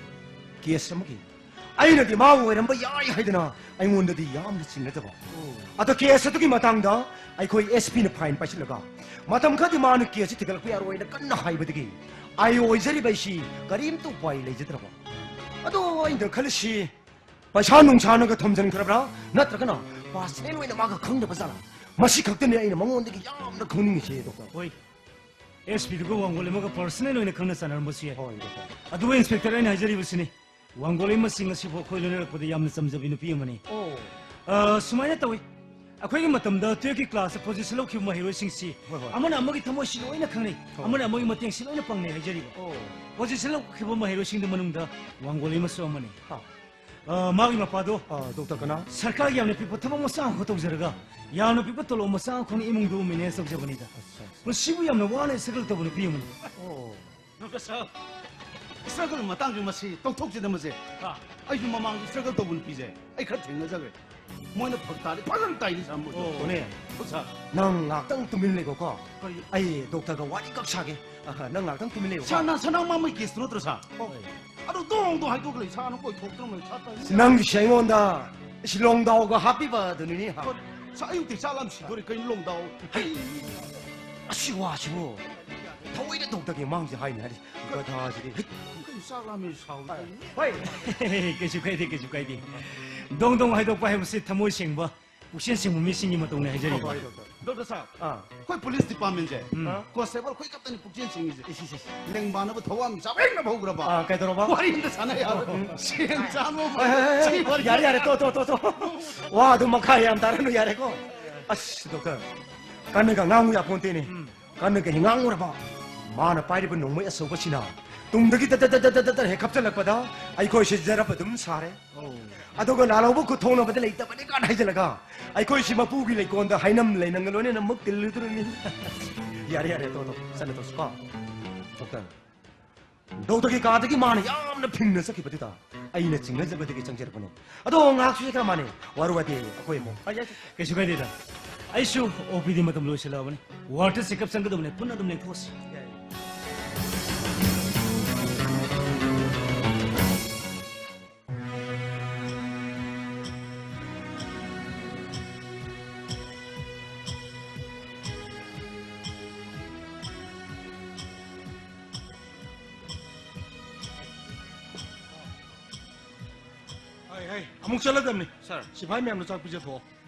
ꯀꯦꯁ ꯑꯃꯒꯤ꯫ ꯑꯩꯅꯗꯤ ꯃꯥꯕꯨ ꯑꯣꯏꯔꯝꯕ ꯌꯥꯏ ꯍꯥꯏꯗꯅ ꯑꯩꯉꯣꯟꯗꯗꯤ ꯌꯥꯝꯅ ꯆꯤꯡꯅꯖꯕ꯫ ꯑꯣ꯫ ꯑꯗꯣ ꯀꯦꯁ ꯑꯗꯨꯒꯤ ꯃꯇꯥꯡꯗ ꯑꯩꯈꯣꯏ ꯑꯦꯁ ꯄꯤꯅ ꯐꯥꯏꯟ ꯄꯥꯏꯁꯤꯜꯂꯒ ꯃꯇꯝ ꯈꯔꯗꯤ ꯃꯥꯅ ꯀꯦꯁꯁꯤ ꯊꯤꯒꯠꯂꯛꯄ ꯌꯥꯔꯣꯏꯅ ꯀꯟꯅ ꯍꯥꯏꯕꯗꯒꯤ ꯑꯥꯏ ꯑꯣ ꯑꯣꯏꯖꯔꯤꯕ ꯑꯩꯁꯤ ꯀꯔꯤꯝꯇ ꯎꯄꯥꯏ ꯂꯩꯖꯗ꯭ꯔꯕ꯫ ꯑꯗꯣ ꯑꯩꯅ ꯈꯜꯂꯤꯁꯤ, ꯄꯩꯁꯥ ꯅꯨꯡꯁꯥꯅꯒ ꯊꯝꯖꯤꯟꯈ꯭ꯔꯕ꯭ꯔꯥ, ꯅꯠꯇ꯭ꯔꯒꯅ ꯄꯥꯔꯁꯅꯦꯜ ꯑꯣꯏꯅ ꯃꯥꯒ ꯈꯪꯅꯕ ꯖꯥꯠꯂꯥ? ꯃꯁꯤ ꯈꯛꯇꯅꯤ ꯑꯩꯅ ꯃꯉꯣꯟꯗꯒꯤ ꯌꯥꯝꯅ ꯈꯪꯅꯤꯡꯉꯤꯁꯦ, ꯗꯣꯛꯇꯔ꯫ ꯍꯣꯏ, ꯑꯦꯁ ꯄꯤꯗꯨꯒ ꯋꯥꯡꯒꯣꯂꯩꯃꯒ ꯄꯥꯔꯁꯅꯦꯜ ꯑꯣꯏꯅ ꯈꯪꯅ ꯆꯥꯟꯅꯔꯝꯕꯁꯨ ꯌꯥꯏ꯫ ꯍꯣꯏ, ꯗꯣꯛꯇꯔ꯫ ꯑꯗꯨꯕꯨ ꯏꯟꯁꯄꯦꯛꯇꯔ, ꯑꯩꯅ ꯍꯥꯏꯖꯔꯤꯕꯁꯤꯅꯤ, ꯋꯥꯡꯒꯣꯂꯩꯃꯁꯤ ꯉꯁꯤꯐꯥꯎ ꯑꯩꯈꯣꯏ ꯂꯣꯏꯅꯔꯛꯄꯗ ꯌꯥꯝꯅ ꯆꯝꯖꯕꯤ ꯅꯨꯄꯤ ꯑꯃꯅꯤ꯫ ꯑꯣ꯫ ꯑ, ꯁꯨꯃꯥꯏꯅ ꯇꯧꯏ, ꯑꯩꯈꯣꯏꯒꯤ ꯃꯇꯝꯗ ꯇꯨꯌꯦꯜꯐꯀꯤ ꯀ꯭ꯂꯥꯁꯇ ꯄꯣꯖꯤꯁꯟ ꯂꯧꯈꯤꯕ ꯃꯍꯩꯔꯣꯏꯁꯤꯡꯁꯤ ꯍꯣꯏ, ꯍꯣꯏ꯫ ꯑꯃꯅ ꯑꯃꯒꯤ ꯊꯃꯣꯏꯁꯤ ꯂꯣꯏꯅ ꯈꯪꯅꯩ, ꯍꯣꯏ꯫ ꯑꯃꯅ ꯑꯃꯒꯤ ꯃꯇꯦꯡꯁꯤ ꯂꯣꯏꯅ ꯄꯥꯡꯅꯩ ꯍꯥꯏꯖꯔꯤꯕ꯫ ꯑꯣ꯫ ꯄꯣꯖꯤꯁꯟ ꯂꯧꯈꯤꯕ ꯃꯍꯩꯔꯣꯏꯁꯤꯡꯗꯨ ꯃꯅꯨꯡꯗ ꯋꯥꯡꯒꯣꯂꯩꯃꯁꯨ ꯑꯃꯅꯤ꯫ ꯍꯥ꯫ ꯑ, ꯃꯥꯒꯤ ꯃꯄꯥꯗꯣ ꯑ, ꯗꯣꯛꯇꯔ ꯀꯅꯥ? ꯁꯔꯀꯥꯔꯒꯤ ꯌꯥꯝꯅ ꯄꯤꯛꯄ ꯊꯕꯛ ꯃꯆꯥ ꯑꯃꯈꯛ ꯇꯧꯖꯔꯒ ꯌꯥꯝꯅ ꯄꯤꯛꯄ ꯇꯣꯂꯣꯞ ꯃꯆꯥ ꯑꯃꯈꯛꯅ ꯏꯃꯨꯡꯗꯨ ꯃꯦꯅꯦꯖ ꯇꯧꯖꯕꯅꯤꯗ꯫ ꯑꯠꯆꯥ, ꯑꯠꯆꯥ꯫ ꯃꯁꯤꯕꯨ ꯌꯥꯝꯅ ꯋꯥꯅ ꯏꯁꯇ꯭ꯔꯒꯜ ꯇꯧꯕ ꯅꯨꯄꯤ ꯑꯃꯅꯤ꯫ ꯑꯣ꯫ ꯗꯣꯛꯇꯔ ꯁꯥꯍꯕ, ꯏꯁꯇ꯭ꯔꯒꯜ ꯃꯇꯥꯡꯁꯤ ꯃꯁꯤ ꯇꯧꯊꯣꯛꯁꯤꯗ ꯃꯁꯦ꯫ ꯑꯥ꯫ ꯑꯩꯁꯨ ꯃꯃꯥꯡꯗ ꯏꯁꯇ꯭ꯔꯒꯜ ꯇꯧꯕ ꯅꯨꯄꯤꯁꯦ ꯑꯩ ꯈꯔ ꯊꯦꯡꯅꯖꯈ꯭ꯔꯦ꯫ ꯃꯣꯏꯅ ꯐꯛ ꯇꯥꯔꯦ ꯐꯖꯅ ꯇꯥꯏꯅꯤ ꯁꯥꯍꯕ ꯃꯣꯏꯗꯣ꯫ ꯑꯣ꯫ ꯍꯣꯏꯅꯦ꯫ ꯍꯣꯏ ꯁꯥꯍꯕ꯫ ꯅꯪ ꯉꯥꯛꯇꯪ ꯇꯨꯃꯤꯟ ꯂꯩꯈꯣꯀꯣ꯫ ꯀꯔꯤ? ꯑꯩ ꯗꯣꯛꯇꯔꯒ ꯋꯥꯔꯤ ꯈꯛ ꯁꯥꯒꯦ꯫ ꯑꯍ, ꯅꯪ ꯉꯥꯛꯇꯪ ꯇꯨꯃꯤꯟ ꯂꯩꯌꯨꯀꯣ꯫ ꯁꯥꯍꯕ, ꯅꯪ ꯁꯅꯥ ꯃꯥꯃꯩ ꯀꯦꯁꯇꯨ ꯅꯠꯇ꯭ꯔꯣ ꯁꯥꯍꯕ? ꯍꯣꯏ꯫ ꯑꯗꯨ ꯗꯣꯡ ꯗꯣꯡ ꯍꯥꯏꯗꯣꯛꯈ꯭ꯔꯦ, ꯁꯥꯍꯕꯅ ꯀꯣꯏꯊꯣꯛꯇꯅ ꯂꯩ, ꯁꯥꯍꯕ ꯇꯥꯏꯅꯤ꯫ ꯅꯪꯒꯤꯁꯦ ꯑꯩꯉꯣꯟꯗ ꯁꯤꯂꯣꯡꯗꯥꯎꯒ ꯍꯥꯞꯄꯤꯕ ꯑꯗꯨꯅꯤꯅꯦ, ꯍꯥ? ꯍꯣꯏ꯫ ꯁꯥꯍꯕ, ꯑꯌꯨꯛꯇꯤ ꯆꯥꯛ ꯂꯥꯝ ꯁꯤꯗꯣꯔꯦ, ꯀꯩꯅꯣ ꯂꯣꯡꯗꯥꯎ? ꯍꯩ! ꯑꯁꯤ ꯋꯥꯁꯤꯕꯨ ꯊꯑꯣꯏꯅ ꯗꯣꯛꯇꯔꯒꯤ ꯃꯥꯡꯁꯦ ꯍꯥꯏꯅꯤ ꯍꯥꯏꯔꯤ꯫ ꯒꯙꯥꯁꯤꯗꯤ꯫ ꯍꯩ! ꯀꯩꯅꯣ ꯆꯥꯛ ꯂꯥꯝꯃꯦ ꯁꯥꯎꯔꯤ? ꯍꯣꯏ꯫ ꯀꯩꯁꯨ ꯀꯥꯏꯗꯦ, ꯀꯩꯁꯨ ꯀꯥꯏꯗꯦ꯫ ꯗꯣꯡ ꯗꯣꯡ ꯍꯥꯏꯗꯣꯛꯄ ꯍꯥꯏꯕꯁꯤ ꯊꯃꯣꯏ ꯁꯦꯡꯕ, ꯄꯨꯛꯆꯦꯜ ꯁꯦꯡꯕ ꯃꯤꯁꯤꯡꯒꯤ ꯃꯇꯧꯅꯤ ꯍꯥꯏꯖꯔꯤꯕ꯫ ꯍꯣꯏ, ꯗꯣꯛꯇꯔ꯫ ꯗꯣꯛꯇꯔ ꯁꯥꯍꯕ, ꯑꯥ꯫ ꯑꯩꯈꯣꯏ ꯄꯨꯂꯤꯁ ꯗꯤꯄꯥꯔꯠꯃꯦꯟꯁꯦ ꯎꯝ꯫ ꯀꯣꯟꯁꯇꯦꯕꯜ ꯑꯩꯈꯣꯏ ꯈꯛꯇꯅꯤ ꯄꯨꯛꯆꯦꯜ ꯁꯦꯡꯉꯤꯁꯦ꯫ ꯏꯁ, ꯏꯁ, ꯏꯁ꯫ ꯂꯦꯡꯕꯥꯟꯅꯕ ꯊꯋꯥꯟꯃꯤꯆꯥꯛ ꯍꯦꯛ ꯅꯐꯧꯈ꯭ꯔꯕ꯫ ꯑꯥ, ꯀꯩꯗꯧꯔꯕ? ꯋꯥꯔꯤ ꯑꯝꯇ ꯁꯥꯟꯅ ꯌꯥꯔꯣꯏ꯫ ꯁꯦꯟ ꯆꯥꯝꯃ ꯑꯃ꯫ ꯍꯣꯏ, ꯍꯣꯏ, ꯍꯣꯏ, ꯍꯣꯏ꯫ ꯁꯤ ꯋꯥꯔꯤ ꯌꯥꯔꯦ, ꯌꯥꯔꯦ, ꯇꯣ, ꯇꯣ, ꯇꯣ, ꯇꯣ꯫ ꯋꯥ ꯑꯗꯨ ꯃꯈꯥ ꯌꯥꯝ ꯇꯥꯔꯅꯨ, ꯌꯥꯔꯦꯀꯣ? ꯑꯁ, ꯗꯣꯛꯇꯔ, ꯀꯟꯅꯒ ꯉꯥꯡꯉꯨ ꯌꯥꯄꯣꯟꯇꯦꯅꯦ꯫ ꯎꯝ꯫ ꯀꯟꯅꯒ ꯍꯦꯛ ꯉꯥꯡꯉꯨꯔꯕ, ꯃꯥꯅ ꯄꯥꯏꯔꯤꯕ ꯅꯣꯡꯃꯩ ꯑꯆꯧꯕꯁꯤꯅ ꯇꯨꯡꯗꯒꯤ ꯇꯠ ꯇꯠ ꯇꯠ ꯇꯠ ꯇꯠ ꯍꯦꯛ ꯀꯥꯞꯆꯜꯂꯛꯄꯗ ꯑꯩꯈꯣꯏꯁꯦ ꯖꯔꯞ ꯑꯗꯨꯝ ꯁꯥꯔꯦ꯫ ꯑꯣ꯫ ꯑꯗꯨꯒ ꯂꯥꯜꯍꯧꯕ ꯈꯨꯠ ꯊꯣꯡꯅꯕꯗ ꯂꯩꯇꯕꯅꯤ ꯀꯥꯏꯅ ꯍꯥꯏꯖꯤꯜꯂꯒ ꯑꯩꯈꯣꯏꯁꯤ ꯃꯄꯨꯒꯤ ꯂꯩꯀꯣꯜꯗ ꯍꯩꯅꯝ ꯂꯩꯅꯝꯒ ꯂꯣꯏꯅꯅ ꯑꯃꯨꯛ ꯇꯤꯜꯂꯨꯗꯣꯔꯤꯅꯤ꯫ ꯌꯥꯔꯦ, ꯌꯥꯔꯦ, ꯇꯣ, ꯇꯣ, ꯆꯠꯂ ꯇꯣꯛꯁꯤꯀꯣ꯫ ꯗꯣꯛꯇꯔ, ꯗꯣꯛꯇꯔꯒꯤ ꯀꯥꯗꯒꯤ ꯃꯥꯅ ꯌꯥꯝꯅ ꯐꯤꯡꯅ ꯆꯠꯈꯤꯕꯗꯨꯗ ꯑꯩꯅ ꯆꯤꯡꯅꯖꯕꯗꯒꯤ ꯆꯪꯖꯔꯛꯄꯅꯤ꯫ ꯑꯗꯣ ꯉꯥꯏꯍꯥꯛꯁꯨ ꯆꯠꯈ꯭ꯔ ꯃꯥꯅꯦ, ꯋꯥꯔꯨ ꯋꯥꯗꯦ ꯑꯩꯈꯣꯏ ꯑꯃꯨꯛ꯫ ꯀꯩꯁꯨ ꯀꯥꯏꯗꯦꯗ, ꯑꯩꯁꯨ ꯑꯣ ꯄꯤ ꯗꯤ ꯃꯇꯝ ꯂꯣꯏꯁꯤꯜꯂꯛꯑꯕꯅꯤ꯫ ꯋꯥꯔꯗꯇ ꯆꯦꯛꯑꯞ ꯆꯪꯒꯗꯕꯅꯦ, ꯄꯨꯟꯅ ꯑꯗꯨꯝ ꯂꯦꯡꯊꯣꯛꯑꯁꯤ꯫ ꯍꯥꯏ, ꯍꯥꯏ, ꯑꯃꯨꯛ ꯆꯠꯂꯗꯕꯅꯤ꯫ ꯁꯥꯔ꯫ ꯁꯤꯐꯥꯏ ꯃꯌꯥꯝꯗꯣ ꯆꯥꯛ ꯄꯤꯖꯊꯣꯛꯑꯣ꯫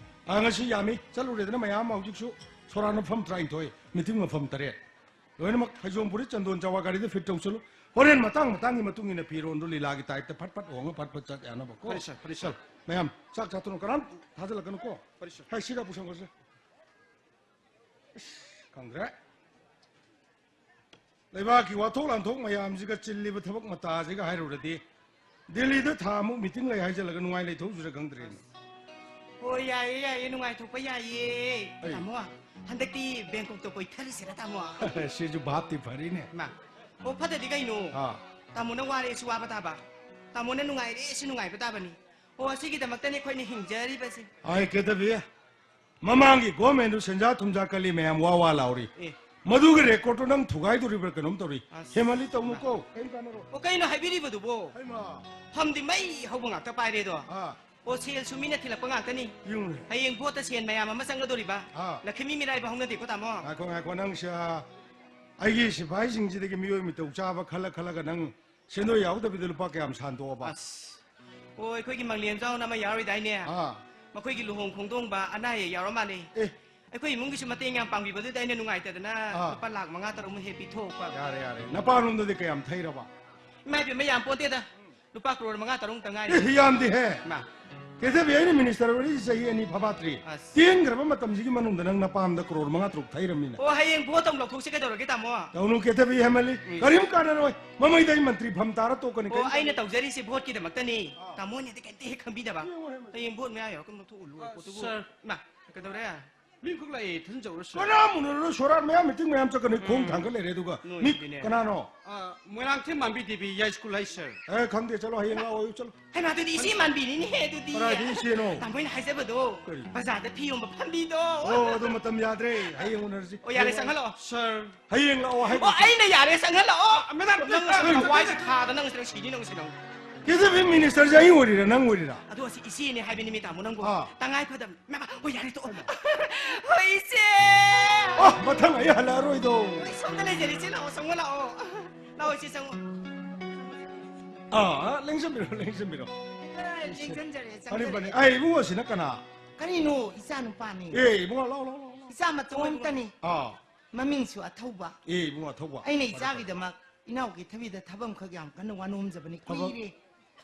ꯑ, ꯉꯁꯤ ꯌꯥꯝꯃꯤ, ꯆꯠꯂꯨꯔꯦꯗꯅ ꯃꯌꯥꯝ ꯑꯃ꯫ ꯍꯧꯖꯤꯛꯁꯨ ꯁꯣꯔꯥ ꯃꯐꯝ ꯇꯔꯥꯅꯤꯊꯣꯏ, ꯃꯤꯇꯤꯡ ꯃꯐꯝ ꯇꯔꯦꯠ꯫ ꯂꯣꯏꯅꯃꯛ ꯐꯩꯖꯣꯝ, ꯐꯨꯔꯤꯠ, ꯆꯟꯗꯣꯟ, ꯆꯋꯥ ꯒꯥꯔꯤꯗ ꯐꯤꯠ ꯇꯧꯁꯜꯂꯨ꯫ ꯍꯣꯔꯦꯟ ꯃꯇꯥꯡ ꯃꯇꯥꯡꯒꯤ ꯃꯇꯨꯡ ꯏꯟꯅ ꯐꯤꯔꯣꯟꯗꯣ ꯂꯤꯂꯥꯒꯤ ꯇꯥꯏꯞꯇ ꯐꯠ ꯐꯠ ꯍꯣꯡꯉ ꯐꯠ ꯐꯠ ꯆꯠ ꯌꯥꯅꯕꯀꯣ꯫ ꯐꯔꯦ ꯁꯥꯔ, ꯐꯔꯦ ꯁꯥꯔ꯫ ꯃꯌꯥꯝ ꯆꯥꯛ ꯆꯥꯊꯣꯛꯅ ꯀꯅꯥꯝ ꯊꯥꯖꯤꯜꯂꯛꯀꯅꯨꯀꯣ꯫ ꯐꯔꯦ ꯁꯥꯔ꯫ ꯍꯥꯏ, ꯁꯤꯗ ꯄꯨꯁꯟꯈ꯭ꯔꯁꯦ꯫ ꯑꯁ, ꯈꯪꯗ꯭ꯔꯦ꯫ ꯂꯩꯕꯥꯛꯀꯤ ꯋꯥꯊꯣꯛ ꯂꯥꯟꯊꯣꯛ ꯃꯌꯥꯝꯁꯤꯒ ꯆꯤꯜꯂꯤꯕ ꯊꯕꯛ ꯃꯇꯥꯁꯤꯒ ꯍꯥꯏꯔꯨꯔꯗꯤ, ꯗꯦꯜꯂꯤꯗ ꯊꯥ ꯑꯃꯨꯛ ꯃꯤꯇꯤꯡ ꯂꯩ ꯍꯥꯏꯖꯜꯂꯒ ꯅꯨꯡꯉꯥꯏ ꯂꯩꯊꯣꯛꯎꯁꯤꯔ ꯈꯪꯗ꯭ꯔꯦꯅꯦ꯫ ꯍꯣꯏ, ꯌꯥꯏꯌꯦ, ꯌꯥꯏꯌꯦ, ꯅꯨꯡꯉꯥꯏꯊꯣꯛꯄ ꯌꯥꯏꯌꯦ꯫ ꯑꯩ ꯇꯥꯃꯣ, ꯍꯟꯗꯛꯇꯤ ꯕꯦꯡꯀꯣꯛꯇ ꯀꯣꯏꯊꯔꯨꯁꯤꯔ, ꯇꯥꯃꯣ? ꯁꯤꯁꯨ ꯚꯥꯞꯇꯤ ꯐꯔꯤꯅꯦ꯫ ꯃꯥ, ꯑꯣ, ꯐꯠꯇꯗꯤ ꯀꯩꯅꯣ? ꯑꯥ꯫ ꯇꯥꯃꯣꯅ ꯋꯥꯔꯦꯁꯨ ꯋꯥꯕ ꯇꯥꯕ, ꯇꯥꯃꯣꯅ ꯅꯨꯡꯉꯥꯏꯔꯦꯁꯨ ꯅꯨꯡꯉꯥꯏꯕ ꯇꯥꯕꯅꯤ꯫ ꯑꯣ, ꯑꯁꯤꯒꯤꯗꯃꯛꯇꯅꯤ ꯑꯩꯈꯣꯏꯅ ꯍꯤꯡꯖꯔꯤꯕꯁꯦ꯫ ꯑꯥꯏ, ꯀꯩꯗꯧꯕꯤ? ꯃꯃꯥꯡꯒꯤ ꯒꯣꯔꯃꯦꯟꯗꯨ ꯁꯦꯟꯖꯥ ꯊꯨꯝꯖꯥ ꯀꯜꯂꯤ ꯃꯌꯥꯝ ꯋꯥ ꯋꯥ ꯂꯥꯎꯔꯤ꯫ ꯑꯦ꯫ ꯃꯗꯨꯒꯤ ꯔꯦꯀꯣꯔꯠꯇꯨ ꯅꯪ ꯊꯨꯒꯥꯏꯗꯣꯔꯤꯕ꯭ꯔꯥ ꯀꯩꯅꯣꯝ ꯇꯧꯔꯤ꯫ ꯑꯁ꯫ ꯍꯦꯃꯜꯂꯤ ꯇꯧꯅꯨꯀꯣ꯫ ꯀꯩꯝ ꯀꯥꯟꯅꯔꯣꯏ꯫ ꯑꯣ, ꯀꯩꯅꯣ ꯍꯥꯏꯕꯤꯔꯤꯕꯗꯨꯕꯣ? ꯍꯩꯃꯥ꯫ ꯐꯝꯗꯤ ꯃꯩ ꯍꯧꯕ ꯉꯥꯛꯇ ꯄꯥꯏꯔꯦꯗꯣ꯫ ꯑꯥ꯫ ꯑꯣ, ꯁꯦꯜꯁꯨ ꯃꯤꯅ ꯊꯤꯜꯂꯛꯄ ꯉꯥꯛꯇꯅꯤ꯫ ꯌꯦꯡꯉꯨꯅꯦ꯫ ꯍꯌꯦꯡ ꯚꯣꯠꯇ ꯁꯦꯟ ꯃꯌꯥꯝ ꯑꯃ ꯆꯪꯒꯗꯣꯔꯤꯕ꯫ ꯑꯥ꯫ ꯂꯛꯈꯃꯤ ꯃꯤꯔꯥꯏꯕ ꯍꯧꯅꯗꯦꯀꯣ, ꯇꯥꯃꯣ? ꯉꯥꯏꯈꯣ, ꯉꯥꯏꯈꯣ, ꯅꯪꯁꯦ, ꯑꯥ, ꯑꯩꯒꯤ ꯁꯤꯐꯥꯏꯁꯤꯡꯁꯤꯗꯒꯤ ꯃꯤꯑꯣꯏ ꯃꯤꯇꯧ ꯆꯥꯕ ꯈꯜꯂ ꯈꯜꯂꯒ ꯅꯪ ꯁꯦꯟꯗꯣꯏ ꯌꯥꯎꯗꯕꯤꯗ ꯂꯨꯄꯥ ꯀꯌꯥꯝ ꯁꯥꯟꯗꯣꯛꯑꯕ? ꯑꯁ꯫ ꯑꯣ, ꯑꯩꯈꯣꯏꯒꯤ ꯃꯪꯂꯦꯝꯖꯥꯎꯅ ꯑꯃ ꯌꯥꯎꯔꯤꯗꯥꯏꯅꯦ? ꯑꯥ꯫ ꯃꯈꯣꯏꯒꯤ ꯂꯨꯍꯣꯡ ꯈꯣꯡꯗꯣꯡꯕ ꯑꯅꯥ ꯑꯌꯦꯛ ꯌꯥꯎꯔ ꯃꯥꯜꯂꯦ꯫ ꯑꯦ꯫ ꯑꯩꯈꯣꯏ ꯏꯃꯨꯡꯒꯤꯁꯨ ꯃꯇꯦꯡ ꯌꯥꯝ ꯄꯥꯡꯕꯤꯕꯗꯨꯗ ꯑꯩꯅ ꯅꯨꯡꯉꯥꯏꯇꯗꯅ ꯑꯥ꯫ ꯂꯨꯄꯥ ꯂꯥꯈ ꯃꯉꯥ ꯇꯔꯨꯛꯃꯨꯛ ꯍꯦꯛ ꯄꯤꯊꯣꯛꯄ꯫ ꯌꯥꯔꯦ, ꯌꯥꯔꯦ꯫ ꯅꯄꯥꯔꯣꯝꯗꯗꯤ ꯀꯌꯥꯝ ꯊꯩꯔꯕ? ꯏꯃꯥ ꯏꯕꯦꯝꯃ, ꯌꯥꯝ ꯄꯣꯟꯇꯦꯗ꯫ ꯂꯨꯄꯥ ꯀ꯭ꯔꯣꯔ ꯃꯉꯥ ꯇꯔꯨꯛꯇ ꯉꯥꯏꯔꯤ꯫ ꯑꯦ, ꯌꯥꯝꯗꯦꯍꯦ꯫ ꯃꯥ꯫ ꯀꯦꯊꯕꯤ, ꯑꯩꯅ ꯃꯤꯅꯤꯁꯇꯔ ꯑꯣꯏꯔꯛꯏꯁꯦ ꯆꯍꯤ ꯑꯅꯤ ꯐꯥꯐꯥꯠꯇ꯭ꯔꯤ꯫ ꯑꯁ꯫ ꯇꯦꯟꯈ꯭ꯔꯕ ꯃꯇꯝꯁꯤꯒꯤ ꯃꯅꯨꯡꯗ ꯅꯪ ꯅꯄꯥꯝꯗ ꯀ꯭ꯔꯣꯔ ꯃꯉꯥ ꯇꯔꯨꯛ ꯊꯩꯔꯝꯃꯤꯅꯦ꯫ ꯑꯣ, ꯍꯌꯦꯡ ꯚꯣꯠ ꯑꯃꯨꯛ ꯂꯧꯊꯣꯛꯁꯤ ꯀꯩꯗꯧꯔꯒꯦ, ꯇꯥꯃꯣ? ꯇꯧꯅꯨ ꯀꯦꯊꯕꯤ, ꯍꯦꯃꯜꯂꯤ꯫ ꯎꯝ꯫ ꯀꯔꯤꯝ ꯀꯥꯟꯅꯔꯣꯏ꯫ ꯃꯃꯩꯗ ꯑꯩ ꯃꯟꯇ꯭ꯔꯤ ꯐꯝ ꯇꯥꯔ ꯇꯣꯛꯀꯅꯤ꯫ ꯑꯣ, ꯀꯔꯤꯝ ꯑꯩꯅ ꯀꯥꯟꯅꯔꯣꯏ꯫ ꯇꯧꯖꯔꯤꯁꯦ ꯚꯣꯠꯀꯤꯗꯃꯛꯇꯅꯤ꯫ ꯑꯥ꯫ ꯇꯥꯃꯣꯅꯗꯤ ꯀꯩꯝꯇ ꯍꯦꯛ ꯈꯪꯕꯤꯗꯕ꯫ ꯌꯦꯡꯉꯣ, ꯍꯦꯃꯜꯂꯤ꯫ ꯍꯌꯦꯡ ꯚꯣꯠ ꯃꯌꯥ ꯌꯧꯔꯒ ꯂꯧꯊꯣꯛꯎ ꯂꯣꯏꯔꯦ ꯑꯥ, ꯄꯣꯠꯇꯨꯕꯨ꯫ ꯁꯥꯔ꯫ ꯏꯃꯥ, ꯀꯩꯗꯧꯔꯦ? ꯃꯤ ꯈꯛ ꯂꯥꯛꯑꯦ, ꯊꯥꯖꯤꯟ ꯆꯧꯔꯁꯤ꯫ ꯀꯅꯥ ꯃꯨꯟꯅꯔꯣ? ꯁꯣꯔꯥꯠ ꯃꯌꯥꯝ ꯃꯤꯇꯤꯡ ꯃꯌꯥꯝ ꯆꯠꯀꯅꯤ, ꯈꯣꯡ ꯎꯝ꯫ ꯊꯥꯡꯒꯠ ꯂꯩꯔꯦ, ꯑꯗꯨꯒ ꯅꯣꯏ ꯃꯤ ꯁꯤꯗꯤꯅꯦ꯫ ꯀꯅꯥꯅꯣ? ꯑ, ꯃꯣꯏꯔꯥꯡꯊꯦꯝ ꯃꯥꯟꯕꯤ ꯗꯦꯕꯤ ꯌꯥꯏ ꯁ꯭ꯀꯨꯜ ꯍꯥꯏ, ꯁꯥꯔ꯫ ꯑꯦ, ꯈꯪꯗꯦ, ꯆꯠꯂꯣ, ꯍꯌꯦꯡ ꯂꯥꯛꯑꯣ, ꯆꯠꯂꯣ꯫ ꯍꯩꯃꯥ, ꯑꯗꯨꯗꯤ ꯏꯆꯦ ꯃꯥꯟꯕꯤꯅꯤꯅꯦꯍꯦ, ꯑꯗꯨꯗꯤ꯫ ꯀꯗꯥꯏꯗ ꯏꯆꯦꯅꯣ? ꯇꯥꯃꯣꯅ ꯍꯥꯏꯖꯕꯗꯣ, ꯀꯔꯤ? ꯕꯖꯥꯔꯗ ꯐꯤ ꯌꯣꯟꯕ ꯐꯝꯕꯤꯗꯣ꯫ ꯑꯣ, ꯑꯗꯨ ꯃꯇꯝ ꯌꯥꯗ꯭ꯔꯦ, ꯍꯌꯦꯡ ꯎꯅꯔꯁꯤ꯫ ꯑꯣ, ꯌꯥꯔꯦ, ꯆꯪꯍꯜꯂꯛꯑꯣ꯫ ꯁꯥꯔ꯫ ꯍꯌꯦꯡ ꯂꯥꯛꯑꯣ ꯍꯥꯏꯕ꯫ ꯑꯣ, ꯑꯩꯅ ꯌꯥꯔꯦ, ꯆꯪꯍꯜꯂꯛꯑꯣ꯫ ꯑ, ꯃꯦꯗꯥꯝ, ꯅꯪ ꯁꯥꯔ, ꯁꯥꯔ꯫ ꯋꯥꯏꯁꯦ ꯊꯥꯗ ꯅꯪ ꯁꯤꯗ ꯁꯤꯅꯤ, ꯅꯪ ꯁꯤꯗ꯫ ꯀꯦꯊꯕꯤ, ꯃꯤꯅꯤꯁꯇꯔꯁꯦ ꯑꯩ ꯑꯣꯏꯔꯤꯔꯥ, ꯅꯪ ꯑꯣꯏꯔꯤꯔꯥ? ꯑꯗꯣ ꯑꯁꯤ ꯏꯆꯦꯅꯦ ꯍꯥꯏꯕꯅꯤ, ꯃꯤ ꯇꯥꯃꯣ ꯅꯪꯕꯨ꯫ ꯑꯥ꯫ ꯇꯉꯥꯏ ꯐꯗꯕ ꯃꯦꯃꯥ, ꯍꯣꯏ, ꯌꯥꯔꯦ, ꯇꯣꯛꯑꯣ꯫ ꯍꯣꯏ, ꯏꯆꯦ꯫ ꯑꯣ, ꯃꯊꯪ ꯑꯩ ꯍꯜꯂꯛꯑꯔꯣꯏꯗꯣ꯫ ꯍꯣꯏ, ꯁꯣꯝꯗ ꯂꯩꯖꯔꯤ, ꯏꯆꯦ, ꯂꯥꯛꯑꯣ, ꯆꯪꯉꯣ, ꯂꯥꯛꯑꯣ꯫ ꯂꯥꯛꯑꯣ, ꯏꯆꯦ, ꯆꯪꯉꯣ꯫ ꯑꯥ, ꯂꯦꯡꯁꯤꯟꯕꯤꯔꯣ, ꯂꯦꯡꯁꯤꯟꯕꯤꯔꯣ꯫ ꯑꯦ, ꯂꯦꯡꯁꯤꯟꯖꯔꯦ, ꯐꯅꯤ, ꯐꯅꯤ꯫ ꯆꯪꯖꯔꯦ꯫ ꯑꯩ, ꯏꯕꯨꯡꯉꯣꯁꯤꯅ ꯀꯅꯥ? ꯀꯔꯤꯅꯣ, ꯏꯆꯥ ꯅꯨꯄꯥꯅꯤ꯫ ꯑꯦ, ꯏꯕꯨꯡꯉꯣ, ꯂꯥꯛꯑꯣ, ꯂꯥꯛꯑꯣ, ꯂꯥꯛꯑꯣ, ꯂꯥꯛꯑꯣ꯫ ꯏꯆꯥ ꯃꯇꯣꯝꯇꯅꯤ꯫ ꯑꯥ꯫ ꯃꯃꯤꯡꯁꯨ ꯑꯊꯧꯕ꯫ ꯑꯦ, ꯏꯕꯨꯡꯉꯣ, ꯑꯊꯧꯕ꯫ ꯑꯩꯅ ꯐꯔꯦ, ꯐꯔꯦ꯫ ꯏꯆꯥꯒꯤꯗꯃꯛ ꯏꯅꯥꯎ ꯀꯦꯊꯕꯤꯗ ꯊꯕꯛ ꯑꯃꯈꯛ ꯌꯥꯝ ꯀꯟꯅ ꯋꯥꯅꯣꯝꯖꯕꯅꯤ, ꯊꯕꯛ? ꯀꯨꯏꯔꯦ꯫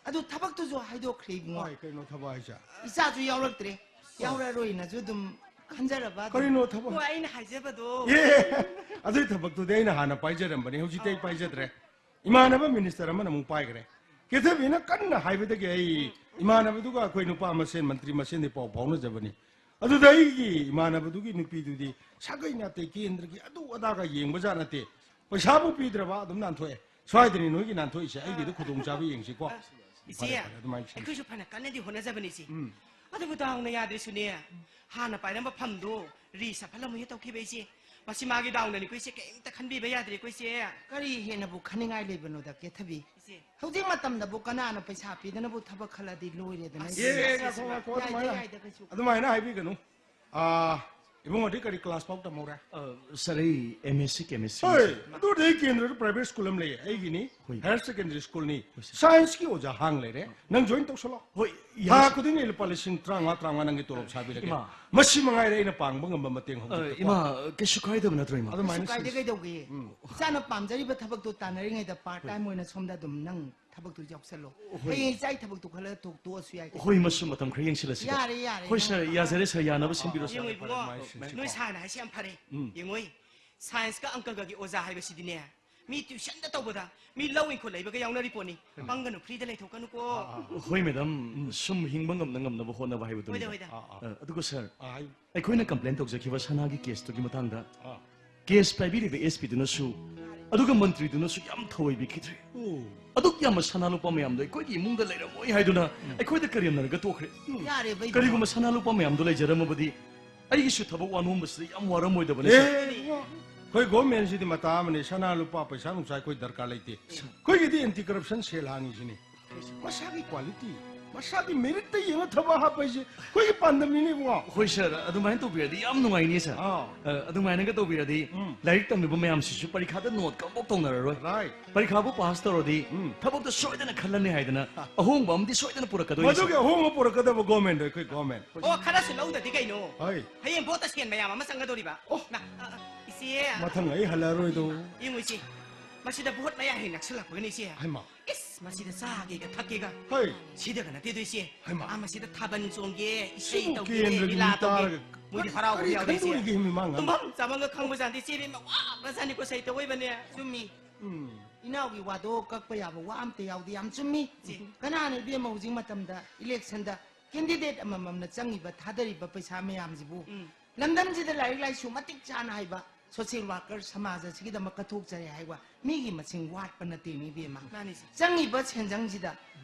ꯑꯗꯨ ꯊꯕꯛꯇꯨꯁꯨ ꯍꯥꯏꯗꯣꯛꯈ꯭ꯔꯦ, ꯏꯕꯨꯡꯉꯣ꯫ ꯍꯣꯏ, ꯀꯩꯅꯣ ꯊꯕꯛ ꯍꯥꯏꯁꯦ? ꯏꯆꯥꯁꯨ ꯌꯥꯎꯔꯛꯇ꯭ꯔꯦ꯫ ꯑꯣ꯫ ꯌꯥꯎꯔꯛꯑꯔꯣꯏꯅꯁꯨ ꯑꯗꯨꯝ ꯈꯟꯖꯔꯕ ꯑꯗꯨꯝ꯫ ꯀꯔꯤꯅꯣ ꯊꯕꯛ? ꯍꯣꯏ, ꯑꯩꯅ ꯍꯥꯏꯖꯕꯗꯣ꯫ ꯑꯦ, ꯑꯗꯨꯏ ꯊꯕꯛꯇꯨꯗꯤ ꯑꯩꯅ ꯍꯥꯟꯅ ꯄꯥꯏꯖꯔꯝꯕꯅꯤ, ꯍꯧꯖꯤꯛꯇꯤ ꯑꯩ ꯑꯣ꯫ ꯄꯥꯏꯖꯗ꯭ꯔꯦ꯫ ꯏꯃꯥꯟꯅꯕ ꯃꯤꯅꯤꯁꯇꯔ ꯑꯃꯅ ꯑꯃꯨꯛ ꯄꯥꯏꯈ꯭ꯔꯦ꯫ ꯀꯦꯊꯕꯤꯅ ꯀꯟꯅ ꯍꯥꯏꯕꯗꯒꯤ ꯑꯩ ꯏꯃꯥꯟꯅꯕꯗꯨꯒ ꯑꯩꯈꯣꯏ ꯅꯨꯄꯥ ꯃꯁꯦꯟ ꯃꯟꯇ꯭ꯔꯤ ꯃꯁꯦꯟꯗꯤ ꯄꯥꯎ ꯐꯥꯎꯅꯖꯕꯅꯤ꯫ ꯑꯗꯨꯗ ꯑꯩꯒꯤ ꯏꯃꯥꯟꯅꯕꯗꯨꯒꯤ ꯅꯨꯄꯤꯗꯨꯗꯤ ꯁꯥꯒꯩ ꯅꯥꯇꯩ ꯀꯦꯟꯗ꯭ꯔꯒꯤ ꯑꯗꯨ ꯑꯗꯥꯒ ꯌꯦꯡꯕꯖꯥꯠ ꯅꯠꯇꯦ꯫ ꯄꯩꯁꯥꯕꯨ ꯄꯤꯗ꯭ꯔꯕ ꯑꯗꯨꯝ ꯅꯥꯟꯊꯣꯛꯑꯦ꯫ ꯁ꯭ꯋꯥꯏꯗꯅꯤ ꯅꯣꯏꯒꯤ ꯅꯥꯟꯊꯣꯛꯏꯁꯦ, ꯑꯩꯒꯤꯗ ꯈꯨꯗꯣꯡꯆꯥꯕ ꯌꯦꯡꯁꯤꯀꯣ꯫ ꯏꯆꯦ, ꯐꯔꯦ, ꯐꯔꯦ, ꯑꯗꯨꯃꯥꯏꯅ ꯁꯤꯟꯁꯤ꯫ ꯑꯩꯈꯣꯏꯁꯨ ꯐꯅ ꯀꯟꯅꯗꯤ ꯍꯣꯠꯅꯖꯕꯅꯤ, ꯏꯆꯦ꯫ ꯎꯝ꯫ ꯑꯗꯨꯕꯨ ꯗꯥꯎꯅ ꯌꯥꯗ꯭ꯔꯤꯁꯨꯅꯦ, ꯍꯥꯟꯅ ꯄꯥꯏꯔꯝꯕ ꯐꯝꯗꯣ ꯔꯤꯁꯐꯜ ꯑꯃꯨꯛ ꯍꯦꯛ ꯇꯧꯈꯤꯕ, ꯏꯆꯦ꯫ ꯃꯁꯤ ꯃꯥꯒꯤ ꯗꯥꯎꯅꯅꯤꯀꯣ, ꯏꯆꯦ, ꯀꯩꯝꯇ ꯈꯟꯕꯤꯕ ꯌꯥꯗ꯭ꯔꯦꯀꯣ, ꯏꯆꯦ꯫ ꯀꯔꯤ ꯍꯦꯟꯅꯕꯨ ꯈꯟꯅꯤꯡꯉꯥꯏ ꯂꯩꯕꯅꯣꯗ, ꯀꯦꯊꯕꯤ? ꯏꯆꯦ꯫ ꯍꯧꯖꯤꯛ ꯃꯇꯝꯗꯕꯨ ꯀꯅꯥꯅ ꯄꯩꯁꯥ ꯄꯤꯗꯅꯕꯨ ꯊꯕꯛ ꯈꯜꯂꯗꯤ ꯂꯣꯏꯔꯦꯗꯅ, ꯑꯁ, ꯏꯆꯦ꯫ ꯑꯦ, ꯑꯦ, ꯉꯥꯏꯈꯣ, ꯉꯥꯏꯈꯣ, ꯌꯥꯏꯗ, ꯑꯗꯨꯃꯥꯏꯅ, ꯌꯥꯏꯗ, ꯀꯩꯁꯨ꯫ ꯑꯗꯨꯃꯥꯏꯅ ꯍꯥꯏꯕꯤꯒꯅꯨ꯫ ꯑꯥ, ꯏꯕꯨꯡꯉꯣꯗꯤ ꯀꯔꯤ ꯀ꯭ꯂꯥꯁ ꯐꯥꯎ ꯇꯝꯍꯧꯔꯦ? ꯑ, ꯁꯥꯔ, ꯑꯩ ꯑꯦꯝ ꯑꯦꯁ ꯁꯤ ꯀꯦꯃꯤꯁꯇ꯭ꯔꯤ ꯍꯣꯏ, ꯂꯣꯏꯁꯤꯜꯂꯦ꯫ ꯑꯗꯨꯗꯤ ꯑꯩ ꯀꯦꯟꯗ꯭ꯔꯗ ꯄ꯭ꯔꯥꯏꯚꯦꯠ ꯁ꯭ꯀꯨꯜ ꯑꯃ ꯂꯩꯌꯦ, ꯑꯩꯒꯤꯅꯤ꯫ ꯍꯣꯏ, ꯁꯥꯔ꯫ Higher secondary ꯁ꯭ꯀꯨꯜꯅꯤ꯫ ꯍꯣꯏ, ꯁꯥꯔ꯫ ꯁꯥꯏꯟꯁꯀꯤ ꯑꯣꯖꯥ ꯍꯥꯡ ꯂꯩꯔꯦ꯫ ꯅꯪ ꯖꯣꯏꯟ ꯇꯧꯁꯜꯂꯣ꯫ ꯍꯣꯏ, ꯊꯥ ꯌꯥꯏ, ꯁꯥꯔ꯫ ꯈꯨꯗꯤꯡꯒꯤ ꯂꯨꯄꯥ ꯂꯤꯁꯤꯡ ꯇꯔꯥꯃꯉꯥ, ꯇꯔꯥꯃꯉꯥ ꯅꯪꯒꯤ ꯇꯣꯂꯣꯞ ꯁꯥꯕꯤꯔꯒꯦ꯫ ꯏꯃꯥ꯫ ꯃꯁꯤ ꯃꯉꯥꯏꯔꯦ ꯑꯩꯅ ꯄꯥꯡꯕ ꯉꯝꯕ ꯃꯇꯦꯡ ꯑ, ꯍꯧꯖꯤꯛꯇ ꯀꯣ꯫ ꯏꯃꯥ, ꯀꯩꯁꯨ ꯀꯥꯏꯗꯕ ꯅꯠꯇ꯭ꯔꯣ, ꯏꯃꯥ? ꯑꯗꯨꯃꯥꯏꯅ ꯀꯩꯁꯨ ꯀꯥꯏꯗꯦ, ꯁꯤꯟꯁꯤ꯫ ꯀꯩꯗꯧꯒꯦ? ꯎꯝ꯫ ꯏꯆꯥꯅ ꯄꯥꯝꯖꯔꯤꯕ ꯊꯕꯛꯇꯣ ꯇꯥꯟꯅꯔꯤꯉꯩꯗ ꯄꯥꯔꯠ ꯍꯣꯏ꯫ ꯇꯥꯏꯝ ꯑꯣꯏꯅ ꯁꯣꯝꯗ ꯑꯗꯨꯝ ꯅꯪ ꯊꯕꯛꯇꯨ ꯌꯥꯎꯁꯜꯂꯣ꯫ ꯍꯣꯏ꯫ ꯍꯌꯦꯡ ꯏꯆꯥꯒꯤ ꯊꯕꯛꯇꯨ ꯈꯜꯂꯒ ꯇꯣꯛ-, ꯇꯣꯛꯑꯁꯨ ꯌꯥꯏ ꯀꯩꯅꯣ꯫ ꯍꯣꯏ, ꯃꯁꯨ ꯃꯇꯝ ꯈꯔ ꯌꯦꯡꯁꯤꯜꯂꯁꯤꯀꯣ꯫ ꯌꯥꯔꯦ, ꯌꯥꯔꯦ, ꯍꯣꯏ, ꯅꯪ ꯁꯥꯔ, ꯄꯥꯔꯠ ꯌꯥꯖꯔꯦ, ꯁꯥꯔ, ꯌꯥꯅꯕ ꯁꯤꯟꯕꯤꯔꯣ, ꯁꯥꯔ꯫ ꯌꯦꯡꯉꯣ ꯐꯔꯦ, ꯏꯕꯨꯡꯉꯣ, ꯐꯔꯦ, ꯃꯥꯏ ꯁꯤꯟꯁꯤꯀꯣ꯫ ꯅꯣꯏ ꯁꯥꯔꯅ ꯍꯥꯏꯁꯦ ꯌꯥꯝ ꯐꯔꯦ꯫ ꯎꯝ꯫ ꯌꯦꯡꯉꯣꯏ, ꯁꯥꯏꯟꯁꯀ ꯑꯪꯀꯒꯒꯤ ꯑꯣꯖꯥ ꯍꯥꯏꯕꯁꯤꯗꯤꯅꯦ, ꯃꯤ ꯇ꯭ꯌꯨꯁꯟꯗ ꯇꯧꯕꯗ ꯃꯤ ꯂꯧ ꯏꯪꯈꯣꯜ ꯂꯩꯕꯒ ꯌꯥꯎꯅꯔꯤ ꯄꯣꯠꯅꯤ꯫ ꯎꯝ꯫ ꯄꯪꯒꯅꯨ, ꯐ꯭ꯔꯤꯗ ꯂꯩꯊꯣꯛꯀꯅꯨꯀꯣ꯫ ꯑꯥ, ꯑꯥ, ꯑꯥ꯫ ꯍꯣꯏ, ꯃꯦꯗꯥꯝ, ꯎꯝ꯫ ꯁꯨꯝ ꯍꯤꯡꯕ ꯉꯝꯅ ꯉꯝꯅꯕ ꯍꯣꯠꯅꯕ ꯍꯥꯏꯕꯗꯨꯅꯤꯗ꯫ ꯍꯣꯏꯗ, ꯍꯣꯏꯗ꯫ ꯑꯥ, ꯑꯥ꯫ ꯑ, ꯑꯗꯨꯒ ꯁꯥꯔ, ꯑꯥ, ꯍꯥꯏ꯫ ꯑꯩꯈꯣꯏꯅ ꯀꯝꯄ꯭ꯂꯦꯟ ꯇꯧꯖꯈꯤꯕ ꯁꯅꯥꯒꯤ ꯀꯦꯁꯇꯨꯒꯤ ꯃꯇꯥꯡꯗ ꯑꯥ꯫ ꯀꯦꯁ ꯄꯥꯏꯕꯤꯔꯤꯕ ꯑꯦꯁ ꯄꯤꯗꯨꯅꯁꯨ, ꯑꯗꯨꯒ ꯃꯟꯇ꯭ꯔꯤꯗꯨꯅꯁꯨ ꯌꯥꯝ ꯊꯧꯑꯣꯏꯕꯤꯈꯤꯗ꯭ꯔꯦ꯫ ꯑꯣ꯫ ꯑꯗꯨꯛ ꯌꯥꯝꯕ ꯁꯅꯥ ꯂꯨꯄꯥ ꯃꯌꯥꯝꯗꯣ ꯑꯩꯈꯣꯏꯒꯤ ꯏꯃꯨꯡꯗ ꯂꯩꯔꯝꯃꯣꯏ ꯍꯥꯏꯗꯨꯅ ꯎꯝ꯫ ꯑꯩꯈꯣꯏꯗ ꯀꯔꯦꯝꯅꯔꯒ ꯇꯣꯛꯈ꯭ꯔꯦ꯫ ꯎꯝ꯫ ꯌꯥꯔꯦꯕ, ꯏꯕꯨꯡꯉꯣ꯫ ꯀꯔꯤꯒꯨꯝꯕ ꯁꯅꯥ ꯂꯨꯄꯥ ꯃꯌꯥꯝꯗꯣ ꯂꯩꯖꯔꯝꯃꯕꯗꯤ ꯑꯩꯒꯤꯁꯨ ꯊꯕꯛ ꯋꯥꯅꯣꯝꯕꯁꯤꯗ ꯌꯥꯝ ꯋꯥꯔꯝꯃꯣꯏꯗꯕꯅꯤ, ꯁꯥꯔ꯫ ꯑꯦ, ꯏꯕꯨꯡꯉꯣ, ꯑꯩꯈꯣꯏ ꯒꯣꯔꯃꯦꯟꯁꯤꯗꯤ ꯃꯇꯥ ꯑꯃꯅꯤ, ꯁꯅꯥ ꯂꯨꯄꯥ ꯄꯩꯁꯥ ꯅꯨꯡꯁꯥ ꯑꯩꯈꯣꯏ ꯗꯔꯀꯥꯔ ꯂꯩꯇꯦ꯫ ꯎꯝ꯫ ꯑꯩꯈꯣꯏꯒꯤꯗꯤ ꯑꯦꯟꯇꯤ ꯀꯔꯞꯁꯟ ꯁꯦꯜ ꯍꯥꯡꯉꯤꯁꯤꯅꯤ꯫ ꯃꯁꯥꯒꯤ ꯀ꯭ꯋꯥꯂꯤꯇꯤ, ꯃꯁꯥꯒꯤ ꯃꯦꯔꯤꯠꯇ ꯌꯦꯡꯉ ꯊꯕꯛ ꯍꯥꯞꯄ ꯍꯥꯏꯁꯦ ꯑꯩꯈꯣꯏꯒꯤ ꯄꯥꯟꯗꯝꯅꯤꯅꯦ, ꯏꯕꯨꯡꯉꯣ꯫ ꯍꯣꯏ, ꯁꯥꯔ, ꯑꯗꯨꯃꯥꯏꯅ ꯇꯧꯕꯤꯔꯗꯤ ꯌꯥꯝ ꯅꯨꯡꯉꯥꯏꯅꯤ, ꯁꯥꯔ꯫ ꯑꯥ꯫ ꯑ, ꯑꯗꯨꯃꯥꯏꯅꯒ ꯇꯧꯕꯤꯔꯗꯤ ꯎꯝ꯫ ꯂꯥꯏꯔꯤꯛ ꯇꯝꯂꯤꯕ ꯃꯌꯥꯝꯁꯤꯁꯨ ꯄꯔꯤꯈꯥꯗ ꯅꯣꯠꯀ ꯑꯃꯐꯥꯎ ꯇꯧꯅꯔꯔꯣꯏ꯫ ꯔꯥꯏꯠ꯫ ꯄꯔꯤꯈꯥꯕꯨ ꯄꯥꯁ ꯇꯧꯔꯗꯤ ꯎꯝ꯫ ꯊꯕꯛꯇ ꯁꯣꯏꯗꯅ ꯈꯜꯂꯅꯤ ꯍꯥꯏꯗꯅ ꯑꯍꯣꯡꯕ ꯑꯃꯗꯤ ꯁꯣꯏꯗꯅ ꯄꯨꯔꯛꯀꯗꯣꯏꯅꯤ, ꯃꯗꯨꯒꯤ ꯁꯥꯔ꯫ ꯑꯍꯣꯡꯕ ꯄꯨꯔꯛꯀꯗꯕ ꯒꯣꯔꯃꯦꯟꯗꯣ ꯑꯩꯈꯣꯏ ꯒꯣꯔꯃꯦꯟ꯫ ꯑꯣ, ꯈꯔꯁꯨ ꯂꯧꯗꯗꯤ ꯀꯩꯅꯣ? ꯍꯣꯏ꯫ ꯍꯌꯦꯡ ꯚꯣꯠꯇ ꯁꯦꯟ ꯃꯌꯥꯝ ꯑꯃ ꯆꯪꯒꯗꯧꯔꯤꯕ꯫ ꯑꯣ꯫ ꯅ-, ꯑ, ꯑ, ꯏꯆꯦ꯫ ꯃꯊꯪ ꯑꯩ ꯍꯜꯂꯛꯑꯔꯣꯏꯗꯣ꯫ ꯌꯦꯡꯉꯨ, ꯏꯆꯦ꯫ ꯃꯁꯤꯗ ꯚꯣꯠ ꯃꯌꯥ ꯍꯦꯛ ꯅꯛꯁꯜꯂꯛꯄꯒꯅꯤ, ꯏꯆꯦ꯫ ꯍꯩꯃꯥ꯫ ꯏꯁ, ꯃꯁꯤꯗ ꯆꯥꯒꯦꯒ ꯊꯛꯀꯦꯒ꯫ ꯍꯣꯏ꯫ ꯁꯤꯗꯒ ꯅꯠꯇꯦꯗꯣ, ꯏꯆꯦ꯫ ꯍꯩꯃꯥ꯫ ꯑꯥ, ꯃꯁꯤꯗ ꯊꯥꯕꯜ ꯆꯣꯡꯒꯦ, ꯏꯁꯩ ꯁꯤꯕꯨ ꯇꯧꯒꯦ, ꯀꯦꯟꯗ꯭ꯔꯒꯤ ꯂꯤꯂꯥ ꯃꯤ ꯇꯧꯒꯦ꯫ ꯇꯥꯔꯒ ꯃꯣꯏꯗꯤ ꯀꯔꯤ, ꯍꯔꯥꯎꯕ ꯀꯔꯤ ꯌꯥꯎꯗꯣꯏꯁꯦ꯫ ꯈꯟꯗꯣꯛꯏꯒꯦ ꯃꯤ ꯃꯥ ꯉꯥꯡ-, ꯇꯨꯝꯐꯝ ꯆꯥꯐꯝꯒ ꯈꯪꯕꯖꯥꯠ ꯅꯠꯇꯦ, ꯏꯆꯦ ꯏꯕꯦꯝꯃ, ꯋꯥꯈ꯭ꯔꯖꯥꯠꯅꯤꯀꯣ, ꯁꯍꯤ ꯇꯧꯕ ꯏꯕꯅꯦ꯫ ꯆꯨꯝꯃꯤ꯫ ꯎꯝ꯫ ꯏꯅꯥꯎꯒꯤ ꯋꯥꯗꯣ ꯀꯛꯄ ꯌꯥꯕ ꯋꯥ ꯑꯝꯇ ꯌꯥꯎꯗꯦ, ꯌꯥꯝ ꯆꯨꯝꯃꯤ꯫ ꯆꯦ꯫ ꯀꯅꯥꯅ ꯏꯕꯦꯝꯃ ꯍꯧꯖꯤꯛ ꯃꯇꯝꯗ ꯏꯂꯦꯛꯁꯟꯗ ꯀꯦꯟꯗꯤꯗꯦꯠ ꯑꯃꯃꯝꯅ ꯆꯪꯉꯤꯕ, ꯊꯥꯗꯔꯤꯕ ꯄꯩꯁꯥ ꯃꯌꯥꯝꯁꯤꯕꯨ ꯎꯝ꯫ ꯂꯝꯗꯝꯁꯤꯗ ꯂꯥꯏꯔꯤꯛ ꯂꯥꯏꯁꯨ ꯃꯇꯤꯛ ꯆꯥꯅ ꯍꯩꯕ ꯁꯣꯁꯤꯌꯦꯜ ꯋꯥꯔꯀꯔ ꯁꯃꯥꯖ ꯑꯁꯤꯒꯤꯗꯃꯛ ꯀꯠꯊꯣꯛꯆꯔꯦ ꯍꯥꯏꯕ ꯃꯤꯒꯤ ꯃꯁꯤꯡ ꯋꯥꯠꯄ ꯅꯠꯇꯦ, ꯃꯤ ꯏꯕꯦꯝꯃ꯫ ꯃꯥꯅꯤ, ꯁꯦ꯫ ꯆꯪꯉꯤꯕ ꯁꯦꯟꯖꯪꯁꯤꯗ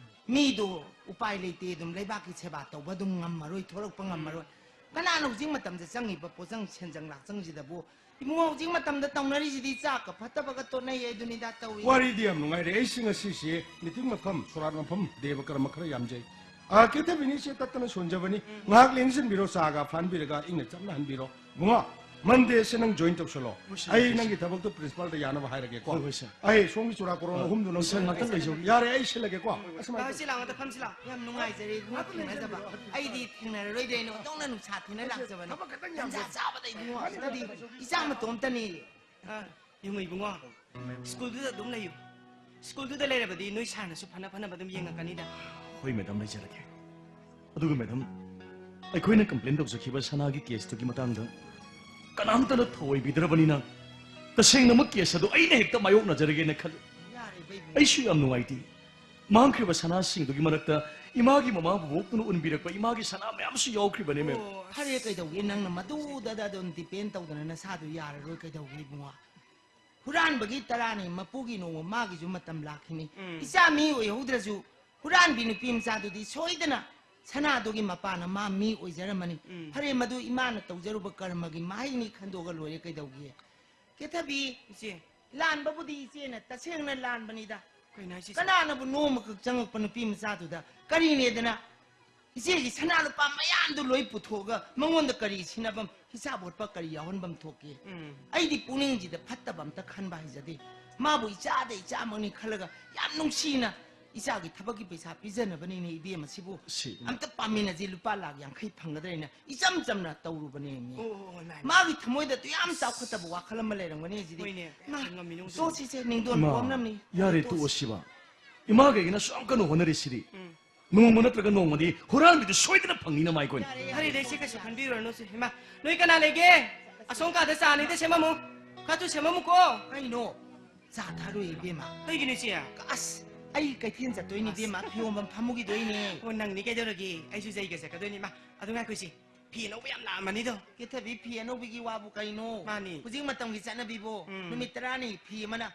ꯃꯤꯗꯣ ꯎꯄꯥꯏ ꯂꯩꯇꯦ, ꯑꯗꯨꯝ ꯂꯩꯕꯥꯛꯀꯤ ꯁꯦꯕꯥ ꯇꯧꯕ ꯑꯗꯨꯝ ꯉꯝꯃꯔꯣꯏ, ꯊꯣꯔꯛꯄ ꯉꯝꯃꯔꯣꯏ꯫ ꯀꯅꯥꯅ ꯍꯧꯖꯤꯛ ꯃꯇꯝꯗ ꯆꯪꯉꯤꯕ ꯄꯣꯠꯆꯪ ꯁꯦꯟꯖꯪ ꯂꯥꯛꯆꯪꯁꯤꯗꯕꯨ ꯏꯕꯨꯡꯉꯣ, ꯍꯧꯖꯤꯛ ꯃꯇꯝꯗ ꯇꯧꯅꯔꯤꯁꯤꯗꯤ ꯆꯥꯛꯀ ꯐꯠꯇꯕꯒ ꯇꯣꯠꯅꯩ ꯍꯥꯏꯗꯨꯅꯤꯗ ꯇꯧꯔꯤ꯫ ꯋꯥꯔꯤꯗꯤ ꯌꯥꯝ ꯅꯨꯡꯉꯥꯏꯔꯦ꯫ ꯑꯩꯁꯤ ꯉꯁꯤꯁꯤ ꯃꯤꯇꯤꯡ ꯃꯐꯝ, ꯁꯣꯔꯥꯠ ꯃꯐꯝ, ꯗꯦꯕ ꯀꯔꯃ ꯈꯔ ꯌꯥꯝꯖꯩ꯫ ꯑꯥ, ꯀꯦꯊꯕꯤꯅꯤ, ꯏꯆꯦ ꯇꯠꯇꯅ ꯁꯣꯟꯖꯕꯅꯤ꯫ ꯎꯝ꯫ ꯉꯥꯏꯍꯥꯛ ꯂꯦꯡꯁꯤꯟꯕꯤꯔꯣ, ꯆꯥꯒ ꯐꯥꯟꯕꯤꯔꯒ ꯏꯪꯅ ꯆꯝꯅ ꯍꯟꯕꯤꯔꯣ꯫ ꯏꯕꯨꯡꯉꯣ, Monday ꯁꯦ ꯅꯪ join ꯇꯧꯁꯜꯂꯣ꯫ ꯍꯣꯏ, sir, ꯑꯩ ꯍꯣꯏ, sir꯫ ꯅꯪꯒꯤ ꯊꯕꯛꯇꯣ principal ꯗ ꯌꯥꯅꯕ ꯍꯥꯏꯔꯒꯦꯀꯣ꯫ ꯍꯣꯏ, ꯍꯣꯏ, sir꯫ ꯑꯩ ꯁꯣꯝꯒꯤ ꯆꯨꯔꯥꯀꯣꯔꯣꯟ ꯑꯥ, ꯑꯍꯨꯝꯗꯨ ꯅꯪ sir, ꯁꯤꯜꯂꯣ꯫ ꯉꯥꯛꯇꯪ ꯂꯩꯖꯧ꯫ ꯌꯥꯔꯦ, ꯑꯩ ꯁꯤꯜꯂꯒꯦꯀꯣ꯫ ꯑꯁꯨꯃꯥꯏꯅ ꯂꯥꯛꯑꯣ, ꯁꯤ ꯂꯥꯛꯑꯣ, ꯑꯝꯇ ꯐꯝꯁꯤ ꯂꯥꯛꯑꯣ꯫ ꯌꯥꯝ ꯅꯨꯡꯉꯥꯏꯖꯔꯦ ꯏꯕꯨꯡꯉꯣ ꯊꯦꯡꯅꯖꯕ꯫ ꯑꯩꯗꯤ ꯊꯦꯡꯅꯔꯔꯣꯏꯗ꯭ꯔꯦꯅ ꯑꯣꯟꯊꯣꯛꯅ ꯅꯨꯡꯁꯥ ꯊꯤꯅ ꯂꯥꯛꯆꯕꯅꯤ꯫ ꯊꯕꯛ ꯈꯛꯇꯪ ꯌꯥꯝ ꯇꯟꯖꯥ ꯆꯥꯕꯗ ꯏꯕꯨꯡꯉꯣ, ꯑꯁꯤꯗꯗꯤ ꯏꯆꯥ ꯃꯇꯣꯝꯇꯅꯤ꯫ ꯑ, ꯌꯦꯡꯉꯨ ꯏꯕꯨꯡꯉꯣ, school ꯗꯨꯗ ꯑꯗꯨꯝ ꯂꯩꯌꯨ꯫ School ꯗꯨꯗ ꯂꯩꯔꯕꯗꯤ ꯅꯣꯏ sir ꯅꯁꯨ ꯐꯅ ꯐꯅꯕ ꯑꯗꯨꯝ ꯌꯦꯡꯉꯛꯀꯅꯤꯗ꯫ ꯍꯣꯏ madam, ꯂꯩꯖꯔꯒꯦ꯫ ꯑꯗꯨꯒ madam, ꯑꯩꯈꯣꯏꯅ complain ꯇꯧꯖꯈꯤꯕ ꯁꯅꯥꯒꯤ case ꯇꯨꯒꯤ ꯃꯇꯥꯡꯗ ꯀꯅꯥꯝꯇꯅ ꯊꯧꯑꯣꯏꯕꯤꯗ꯭ꯔꯕꯅꯤꯅ, ꯇꯁꯦꯡꯅꯃꯛ case ꯑꯗꯨ ꯑꯩꯅ ꯍꯦꯛꯇ ꯃꯥꯌꯣꯛꯅꯖꯔꯒꯦꯅ ꯈꯜꯂꯤ꯫ ꯌꯥꯔꯦ, ꯏꯕꯨꯡꯉꯣ꯫ ꯑꯩꯁꯨ ꯌꯥꯝ ꯅꯨꯡꯉꯥꯏꯇꯦ꯫ ꯃꯥꯡꯈ꯭ꯔꯤꯕ ꯁꯅꯥꯁꯤꯡꯗꯨꯒꯤ ꯃꯔꯛꯇ ꯏꯃꯥꯒꯤ ꯃꯃꯥ ꯕꯣꯕꯣꯛꯇꯨꯅ ꯎꯟꯕꯤꯔꯛꯄ ꯏꯃꯥꯒꯤ ꯁꯅꯥ ꯃꯌꯥꯝꯁꯨ ꯌꯥꯎꯈ꯭ꯔꯤꯕꯅꯦ, ma'am꯫ ꯑꯣ, ꯐꯔꯦ, ꯀꯩꯗꯧꯒꯦ ꯅꯪꯅ ꯃꯗꯨꯗ ꯑꯗꯨꯝ depend ꯇꯧꯗꯅ ꯅꯁꯥꯗꯨ ꯌꯥꯔꯔꯣꯏ, ꯀꯩꯗꯧꯒꯦ ꯏꯕꯨꯡꯉꯣ? ꯍꯨꯔꯥꯟꯕꯒꯤ ꯇꯔꯥꯅꯤ, ꯃꯄꯨꯒꯤ ꯅꯣꯡꯃ, ꯃꯥꯒꯤꯁꯨ ꯃꯇꯝ ꯂꯥꯛꯈꯤꯅꯤ꯫ ꯎꯝ꯫ ꯏꯆꯥ ꯃꯤ ꯑꯣꯏꯍꯧꯗ꯭ꯔꯁꯨ ꯍꯨꯔꯥꯟꯕꯤ ꯅꯨꯄꯤ ꯃꯆꯥꯗꯨꯗꯤ ꯁꯣꯏꯗꯅ ꯁꯅꯥꯗꯨꯒꯤ ꯃꯄꯥꯅ ꯃꯥ ꯃꯤ ꯑꯣꯏꯖꯔꯝꯃꯅꯤ꯫ ꯎꯝ꯫ ꯐꯔꯦ, ꯃꯗꯨ ꯏꯃꯥꯅ ꯇꯧꯖꯔꯨꯕ ꯀꯔꯃꯒꯤ ꯃꯍꯩꯅꯤ, ꯈꯟꯗꯣꯛꯑꯒ ꯂꯣꯏꯔꯦ, ꯀꯩꯗꯧꯒꯦ? ꯀꯦꯊꯕꯤ, ꯏꯆꯦ꯫ ꯂꯥꯟꯕꯕꯨꯗꯤ ꯏꯆꯦꯅ ꯇꯁꯦꯡꯅ ꯂꯥꯟꯕꯅꯤꯗ꯫ ꯀꯩꯅꯣ ꯍꯥꯏꯁꯤꯕꯣ? ꯀꯅꯥꯅꯕꯨ ꯅꯣꯡꯃꯈꯛ ꯆꯪꯉꯛꯄ ꯅꯨꯄꯤ ꯃꯆꯥꯗꯨꯗ ꯀꯔꯤꯅꯦꯗꯅ ꯏꯆꯦꯒꯤ ꯁꯅꯥ ꯂꯨꯄꯥ ꯃꯌꯥꯝꯗꯨ ꯂꯣꯏ ꯄꯨꯊꯣꯛꯑꯒ ꯃꯉꯣꯟꯗ ꯀꯔꯤ ꯁꯤꯟꯅꯐꯝ, ꯍꯤꯁꯥꯕ ꯍꯣꯠꯄ ꯀꯔꯤ ꯌꯥꯎꯍꯟꯐꯝ ꯊꯣꯛꯀꯦ? ꯎꯝ꯫ ꯑꯩꯗꯤ ꯄꯨꯛꯅꯤꯡꯁꯤꯗ ꯐꯠꯇꯕ ꯑꯝꯇ ꯈꯟꯕ ꯍꯩꯖꯗꯦ꯫ ꯃꯥꯕꯨ ꯏꯆꯥꯗ ꯏꯆꯥꯃꯛꯅꯤ ꯈꯜꯂꯒ ꯌꯥꯝ ꯅꯨꯡꯁꯤꯅ ꯏꯆꯥꯒꯤ ꯊꯕꯛꯀꯤ ꯄꯩꯁꯥ ꯄꯤꯖꯅꯕꯅꯤꯅꯦ ꯏꯕꯦꯝꯃ ꯁꯤꯕꯨ꯫ ꯁꯤ, ꯏꯃꯥ꯫ ꯑꯝꯇ ꯄꯥꯝꯃꯤꯟꯅꯁꯤ, ꯂꯨꯄꯥ ꯂꯥꯛ ꯌꯥꯡꯈꯩ ꯐꯪꯒꯗ꯭ꯔꯥꯅ ꯏꯆꯝ ꯆꯝꯅ ꯇꯧꯔꯨꯕꯅꯦꯃꯤ꯫ ꯑꯣ, ꯑꯣ, ꯑꯣ, ꯏꯃꯥ, ꯏꯃꯥ꯫ ꯃꯥꯒꯤ ꯊꯃꯣꯏꯗ ꯑꯗꯨ ꯌꯥꯝ ꯆꯥꯎꯈꯠꯇꯕ ꯋꯥꯈꯜ ꯑꯃ ꯂꯩꯔꯝꯒꯅꯤ ꯁꯤꯗꯤ꯫ ꯍꯣꯏꯅꯦ, ꯃꯥ, ꯀꯌꯥꯝ ꯉꯝꯃꯤꯅꯣ ꯁꯣ ꯈꯪꯗꯦ꯫ ꯁꯤꯁꯦ, ꯅꯤꯡꯗꯣꯟ ꯏꯃꯥ, ꯄꯣꯝꯅꯕꯅꯤ꯫ ꯌꯥꯔꯦ, ꯇꯣꯛꯑꯣ ꯇꯣꯛꯑꯣ ꯁꯤꯕ꯫ ꯏꯃꯥꯒ ꯑꯩꯒꯅ ꯑꯁꯨꯛ ꯌꯥꯝ ꯀꯟꯅ ꯍꯣꯠꯅꯔꯤꯁꯤꯗꯤ꯫ ꯎꯝ꯫ ꯅꯣꯡꯃ ꯅꯠꯇ꯭ꯔꯒ ꯅꯣꯡꯃꯗꯤ ꯍꯨꯔꯥꯟꯕꯤꯗꯨ ꯁꯣꯏꯗꯅ ꯐꯪꯅꯤꯅ ꯃꯥꯏ ꯀꯣꯟꯅ꯫ ꯌꯥꯔꯦ, ꯌꯥꯔꯦ, ꯐꯔꯦ, ꯏꯆꯦ, ꯇꯣꯛꯑꯣ, ꯀꯩꯁꯨ ꯌꯥꯔꯦ꯫ ꯈꯟꯕꯤꯔꯨꯔꯅꯨꯁꯦ꯫ ꯏꯃꯥ, ꯅꯣꯏ ꯀꯅꯥ ꯂꯩꯒꯦ? ꯑꯁꯣꯝ ꯀꯥꯗ ꯆꯥ ꯑꯅꯤꯗ ꯁꯦꯝꯃꯝꯃꯨ꯫ ꯈꯔ ꯊꯨ ꯁꯦꯝꯃꯝꯃꯨꯀꯣ꯫ ꯀꯩꯅꯣ? ꯆꯥ ꯊꯛꯑꯔꯣꯏ ꯏꯕꯦꯝꯃ꯫ ꯀꯩꯒꯤꯅꯣ ꯏꯆꯦ? ꯑꯁ, ꯑꯩ ꯀꯩꯊꯦꯜ ꯆꯠꯇꯣꯏꯅꯤ ꯑꯁ꯫ ꯏꯕꯦꯝꯃ, ꯐꯤ ꯌꯣꯟꯐꯝ ꯐꯝꯃꯨꯈꯤꯗꯣꯏꯅꯦ꯫ ꯑꯣ, ꯅꯪꯅꯤ ꯀꯩꯗꯧꯔꯒꯦ? ꯑꯩꯁꯨ ꯖꯩꯒ ꯆꯠꯀꯗꯣꯏꯅꯤ꯫ ꯏꯃꯥ, ꯑꯗꯨ ꯉꯥꯏꯈꯣ ꯏꯆꯦ꯫ ꯐꯤ ꯑꯅꯧꯕ ꯌꯥꯝ ꯂꯥꯛꯑꯝꯃꯅꯤꯗꯣ꯫ ꯀꯦꯊꯕꯤ, ꯐꯤ ꯑꯅꯧꯕꯒꯤ ꯋꯥꯕꯨ ꯀꯩꯅꯣ? ꯃꯥꯅꯤ꯫ ꯍꯧꯖꯤꯛ ꯃꯇꯝꯒꯤ ꯆꯠꯅꯕꯤꯕꯨ ꯎꯝ꯫ ꯅꯨꯃꯤꯠ ꯇꯔꯥꯅꯤ ꯐꯤ ꯑꯃꯅ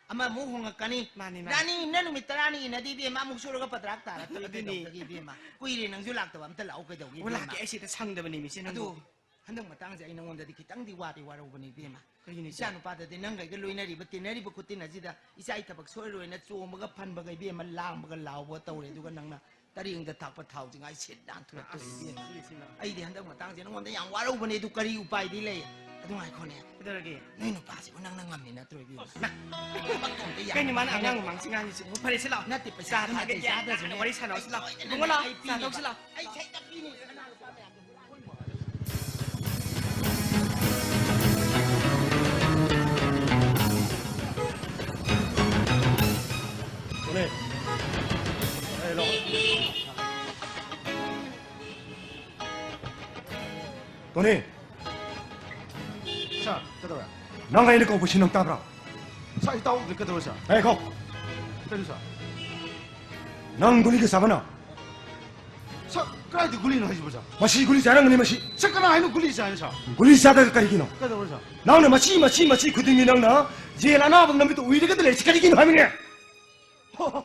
ꯑꯃꯃꯨꯛ ꯍꯣꯡꯉꯛꯀꯅꯤ꯫ ꯃꯥꯅꯤ, ꯃꯥꯅꯤ꯫ ꯔꯥꯅꯤ ꯑꯃꯅ ꯅꯨꯃꯤꯠ ꯇꯔꯥꯅꯤ ꯏꯟꯅꯗꯤ ꯏꯕꯦꯝꯃ ꯑꯃꯨꯛ ꯁꯨꯔꯒ ꯄꯗ꯭ꯔꯥꯛ ꯇꯥꯔꯛꯇꯣꯏꯅꯤ ꯑꯗꯨꯅꯤ꯫ ꯀꯩꯗꯧꯕꯒꯤ ꯏꯕꯦꯝꯃ? ꯀꯨꯏꯔꯦ ꯅꯪꯁꯨ ꯂꯥꯛꯇꯕ, ꯑꯝꯇ ꯂꯥꯛꯑꯣ ꯀꯩꯗꯧꯒꯦ ꯑꯣ, ꯏꯕꯦꯝꯃ? ꯂꯥꯛꯀꯦ, ꯑꯩ ꯁꯤꯗ ꯁꯪꯗꯕꯅꯤ ꯃꯤꯁꯦ ꯑꯗꯨ ꯅꯪꯕꯨ꯫ ꯍꯟꯗꯛ ꯃꯇꯥꯡꯁꯦ ꯑꯩ ꯅꯉꯣꯟꯗꯗꯤ ꯈꯤꯇꯪꯗꯤ ꯋꯥꯗꯤ ꯋꯥꯔꯧꯕꯅꯤ ꯏꯕꯦꯝꯃ꯫ ꯀꯩꯒꯤꯅꯣ ꯏꯆꯦ? ꯏꯆꯥ ꯅꯨꯄꯥꯗꯗꯤ ꯅꯪꯒ ꯑꯩꯒ ꯂꯣꯏꯅꯔꯤꯕ ꯇꯤꯟꯅꯔꯤꯕ ꯈꯨꯇꯤꯟ ꯑꯁꯤꯗ ꯏꯆꯥꯒꯤ ꯊꯕꯛ ꯁꯣꯏꯔꯣꯏꯅ ꯆꯣꯡꯕꯒ ꯐꯟꯕꯒ ꯏꯕꯦꯝꯃ ꯂꯥꯡꯕꯒ ꯂꯥꯎꯕꯒ ꯇꯧꯔꯦ꯫ ꯑꯗꯨꯒ ꯅꯪꯅ ꯇꯔꯦꯡꯗ ꯊꯥꯛꯄ ꯊꯥꯎꯁꯤ ꯉꯥꯏ ꯁꯤꯠ ꯅꯥꯟ ꯊꯨꯔꯛꯇꯣꯏꯁꯤ ꯏꯕꯦꯝꯃ꯫ ꯑꯁ, ꯁꯤꯃ꯫ ꯑꯩꯗꯤ ꯍꯟꯗꯛ ꯃꯇꯥꯡꯁꯦ ꯅꯉꯣꯟꯗ ꯌꯥꯝ ꯋꯥꯔꯧꯕꯅꯦ, ꯑꯗꯨ ꯀꯔꯤ ꯎꯄꯥꯏꯗꯤ ꯂꯩ? ꯑꯗꯨ ꯉꯥꯏꯈꯣꯅꯦ꯫ ꯀꯩꯗꯧꯔꯒꯦ? ꯅꯣꯏ ꯅꯨꯄꯥꯁꯤꯕꯨ ꯅꯪꯅ ꯉꯝꯃꯤ ꯅꯠꯇ꯭ꯔꯣ ꯏꯕꯦꯝꯃ? ꯅ-, ꯊꯕꯛ ꯇꯧꯕ ꯌꯥꯕ ꯀꯩꯅꯣ ꯃꯥꯅ ꯅꯪꯅ ꯑꯉꯥꯡ ꯃꯃꯥꯡꯁꯤ ꯉꯥꯡꯉꯤꯁꯤꯕꯨ? ꯐꯔꯦꯁꯦ ꯂꯥꯛꯑꯣ꯫ ꯅꯠꯇꯦ, ꯄꯩꯁꯥ ꯆꯥ ꯊꯥꯒꯦ, ꯊꯥꯗꯣꯏꯁꯦ ꯆꯥꯗ꯭ꯔꯁꯨꯅꯦ꯫ ꯋꯥꯔꯤ ꯁꯥꯟꯅꯧꯁꯤ ꯂꯥꯛꯑꯣ꯫ ꯑꯩ ꯏꯕꯨꯡꯉꯣ ꯂꯥꯛꯑꯣ, ꯑꯩ ꯆꯥ ꯄꯤꯅꯤ꯫ ꯊꯛꯁꯤ ꯂꯥꯛꯑꯣ꯫ ꯑꯩ ꯁꯩꯗ ꯄꯤꯅꯤ, ꯁꯅꯥ ꯂꯨꯄꯥ ꯃꯌꯥꯝꯗꯣ꯫ ꯇꯣꯅꯤ꯫ ꯑꯩ ꯂꯥꯛꯑꯣ꯫ ꯇꯣꯅꯤ꯫ ꯁꯥꯔ, ꯀꯩꯗꯧꯔꯦ? ꯅꯪ ꯑꯩꯅ ꯀꯧꯕꯁꯤ ꯅꯪ ꯇꯥꯕ꯭ꯔꯥ? ꯁꯥꯔ, ꯑꯩ ꯇꯥꯍꯧꯗ꯭ꯔꯦ, ꯀꯩꯗꯧꯔꯦ, ꯁꯥꯔ? ꯉꯥꯏꯈꯣ꯫ ꯀꯩꯅꯣ, ꯁꯥꯔ? ꯅꯪ ꯒꯨꯂꯤꯒ ꯆꯥꯕ ꯅꯪ? ꯁꯥꯔ, ꯀꯗꯥꯏꯗ ꯒꯨꯂꯤꯅꯣ ꯍꯥꯏꯁꯤꯕꯣ, ꯁꯥꯔ? ꯃꯁꯤ ꯒꯨꯂꯤ ꯆꯥꯔꯝꯒꯅꯤ, ꯃꯁꯤ꯫ ꯁꯥꯔ, ꯀꯅꯥ ꯍꯥꯏꯅꯣ ꯒꯨꯂꯤ ꯆꯥꯏꯅ, ꯁꯥꯔ? ꯒꯨꯂꯤ ꯆꯥꯗ꯭ꯔꯒ ꯀꯔꯤꯒꯤꯅꯣ? ꯀꯩꯗꯧꯔꯦ, ꯁꯥꯔ? ꯅꯪꯅ ꯃꯁꯤ, ꯃꯁꯤ, ꯃꯁꯤ ꯈꯨꯗꯤꯡꯒꯤ ꯅꯪꯅ ꯌꯦꯟ ꯑꯅꯥꯕ ꯅꯨꯃꯤꯠꯇ ꯎꯏꯔꯒꯗ ꯂꯩꯔꯤꯁꯤ ꯀꯔꯤꯒꯤꯅꯣ ꯍꯥꯏꯕꯅꯦ? ꯍꯣ, ꯍꯣ,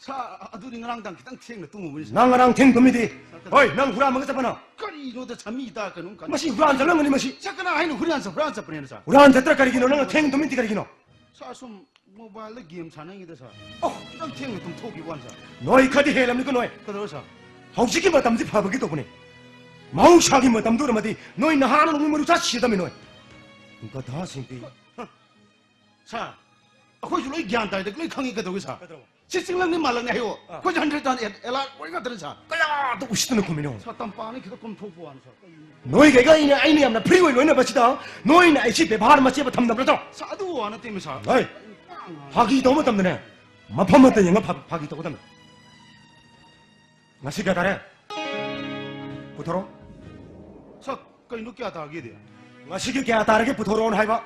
ꯁꯥꯔ, ꯑꯗꯨꯗꯤ ꯉꯔꯥꯡꯗꯥꯡ ꯈꯤꯇꯪ ꯊꯦꯡꯅ ꯇꯨꯝꯃꯨꯕꯅꯤ, ꯁꯥꯔ꯫ ꯅꯪ ꯉꯔꯥꯡ ꯊꯦꯡ ꯇꯨꯝꯃꯤꯗꯤ? ꯁꯥꯔ, ꯀꯩꯅꯣ? ꯍꯣꯏ, ꯅꯪ ꯍꯨꯔꯥꯟꯕꯒ ꯆꯠꯄ ꯅꯪ? ꯀꯔꯤꯅꯣꯗ, ꯁꯥꯔ, ꯃꯤ ꯇꯥ ꯀꯩꯅꯣꯝ ꯈꯟ-, ꯃꯁꯤ ꯍꯨꯔꯥꯟ ꯆꯠꯂꯝꯒꯅꯤ, ꯃꯁꯤ꯫ ꯁꯥꯔ, ꯀꯅꯥ ꯍꯥꯏꯅꯣ ꯍꯨꯔꯥꯟ ꯆꯠ-, ꯍꯨꯔꯥꯟ ꯆꯠꯄꯅꯦꯅ, ꯁꯥꯔ? ꯍꯨꯔꯥꯟ ꯆꯠꯇ꯭ꯔꯥ ꯀꯔꯤꯒꯤꯅꯣ? ꯅꯪꯅ ꯊꯦꯡ ꯇꯨꯝꯃꯤꯗꯤ ꯀꯔꯤꯒꯤꯅꯣ? ꯁꯥꯔ, ꯁꯨꯝ ꯃꯣꯕꯥꯏꯜꯗ ꯒꯦꯝ ꯁꯥꯟꯅꯉꯩꯗ, ꯁꯥꯔ꯫ ꯑꯣ! ꯈꯤꯇꯪ ꯊꯦꯡꯅ ꯇꯨꯝꯊꯣꯛꯈꯤꯕ ꯋꯥꯅꯤ, ꯁꯥꯔ꯫ ꯅꯣꯏ ꯈꯔꯗꯤ ꯍꯦꯜꯂꯝꯅꯤꯀꯣ, ꯅꯣꯏ꯫ ꯀꯩꯗꯧꯔꯦ, ꯁꯥꯔ? ꯍꯧꯖꯤꯛꯀꯤ ꯃꯇꯝꯁꯤ ꯐꯕꯒꯤ ꯇꯧꯕꯅꯤ꯫ ꯃꯍꯧꯁꯥꯒꯤ ꯃꯇꯝꯗꯨ ꯑꯣꯏꯔꯝꯃꯗꯤ ꯅꯣꯏ ꯅꯍꯥꯟꯅ ꯅꯣꯡꯃꯩ ꯃꯔꯨ ꯆꯥ ꯁꯤꯔꯗꯝꯃꯤ ꯅꯣꯏ꯫ ꯒꯙꯥꯁꯤꯡꯗꯤ꯫ ꯁꯥꯔ, ꯑꯩꯈꯣꯏꯁꯨ ꯂꯣꯏ ꯒ꯭ꯌꯥꯟ ꯇꯥꯏꯗ, ꯂꯣꯏ ꯈꯪꯉꯤ, ꯀꯩꯗꯧꯒꯦ, ꯁꯥꯔ? ꯀꯩꯗꯧꯔꯕ? ꯁꯤ ꯆꯤꯡꯂꯛꯅꯤ ꯃꯥꯜꯂꯛꯅꯤ ꯍꯥꯏꯌꯣ꯫ ꯑꯥ꯫ ꯑꯩꯈꯣꯏꯁꯨ ꯍꯟꯗ꯭ꯔꯦꯠ ꯇꯥꯟ ꯑꯦ-, ꯑꯦꯂꯥꯔꯠ ꯑꯣꯏ ꯉꯥꯛꯇꯅꯤ, ꯁꯥꯔ꯫ ꯀꯌꯥꯗ ꯎꯁꯤꯠꯇꯅ ꯈꯨꯝꯃꯤꯅꯣ? ꯁꯥꯔ, ꯇꯝꯄꯥꯛꯅ ꯈꯤꯇꯪ ꯀꯣꯝꯊꯣꯛꯄ ꯋꯥꯅꯤ, ꯁꯥꯔ꯫ ꯀꯩꯅꯣ? ꯅꯣꯏꯒꯩꯒ ꯑꯩꯅ, ꯑꯩꯅ ꯌꯥꯝꯅ ꯐ꯭ꯔꯤ ꯑꯣꯏ ꯂꯣꯏꯅꯕꯁꯤꯗ ꯅꯣꯏꯅ ꯑꯩꯁꯤ ꯕꯦꯕꯥꯔ ꯃꯆꯦꯠ ꯑꯃ ꯊꯝꯗꯕ ꯅꯠꯇ꯭ꯔꯣ? ꯁꯥꯔ, ꯑꯗꯨ ꯋꯥ ꯅꯠꯇꯦꯃꯤ, ꯁꯥꯔ꯫ ꯍꯣꯏ꯫ ꯐꯥꯒꯤ ꯇꯧꯕ ꯃꯇꯝꯗꯅꯦ, ꯃꯐꯝ ꯑꯃꯠꯇ ꯌꯦꯡꯉ ꯐꯥ-, ꯐꯥꯒꯤ ꯇꯧꯒꯗꯕꯅꯤ꯫ ꯉꯁꯤ ꯀꯌꯥ ꯇꯥꯔꯦ? ꯄꯨꯊꯣꯔꯛꯑꯣ꯫ ꯁꯥꯔ, ꯀꯩꯅꯣ ꯀꯌꯥ ꯇꯥꯒꯦꯗꯤ? ꯉꯁꯤꯒꯤ ꯀꯌꯥ ꯇꯥꯔꯒꯦ ꯄꯨꯊꯣꯔꯛꯑꯣꯅ ꯍꯥꯏꯕ꯫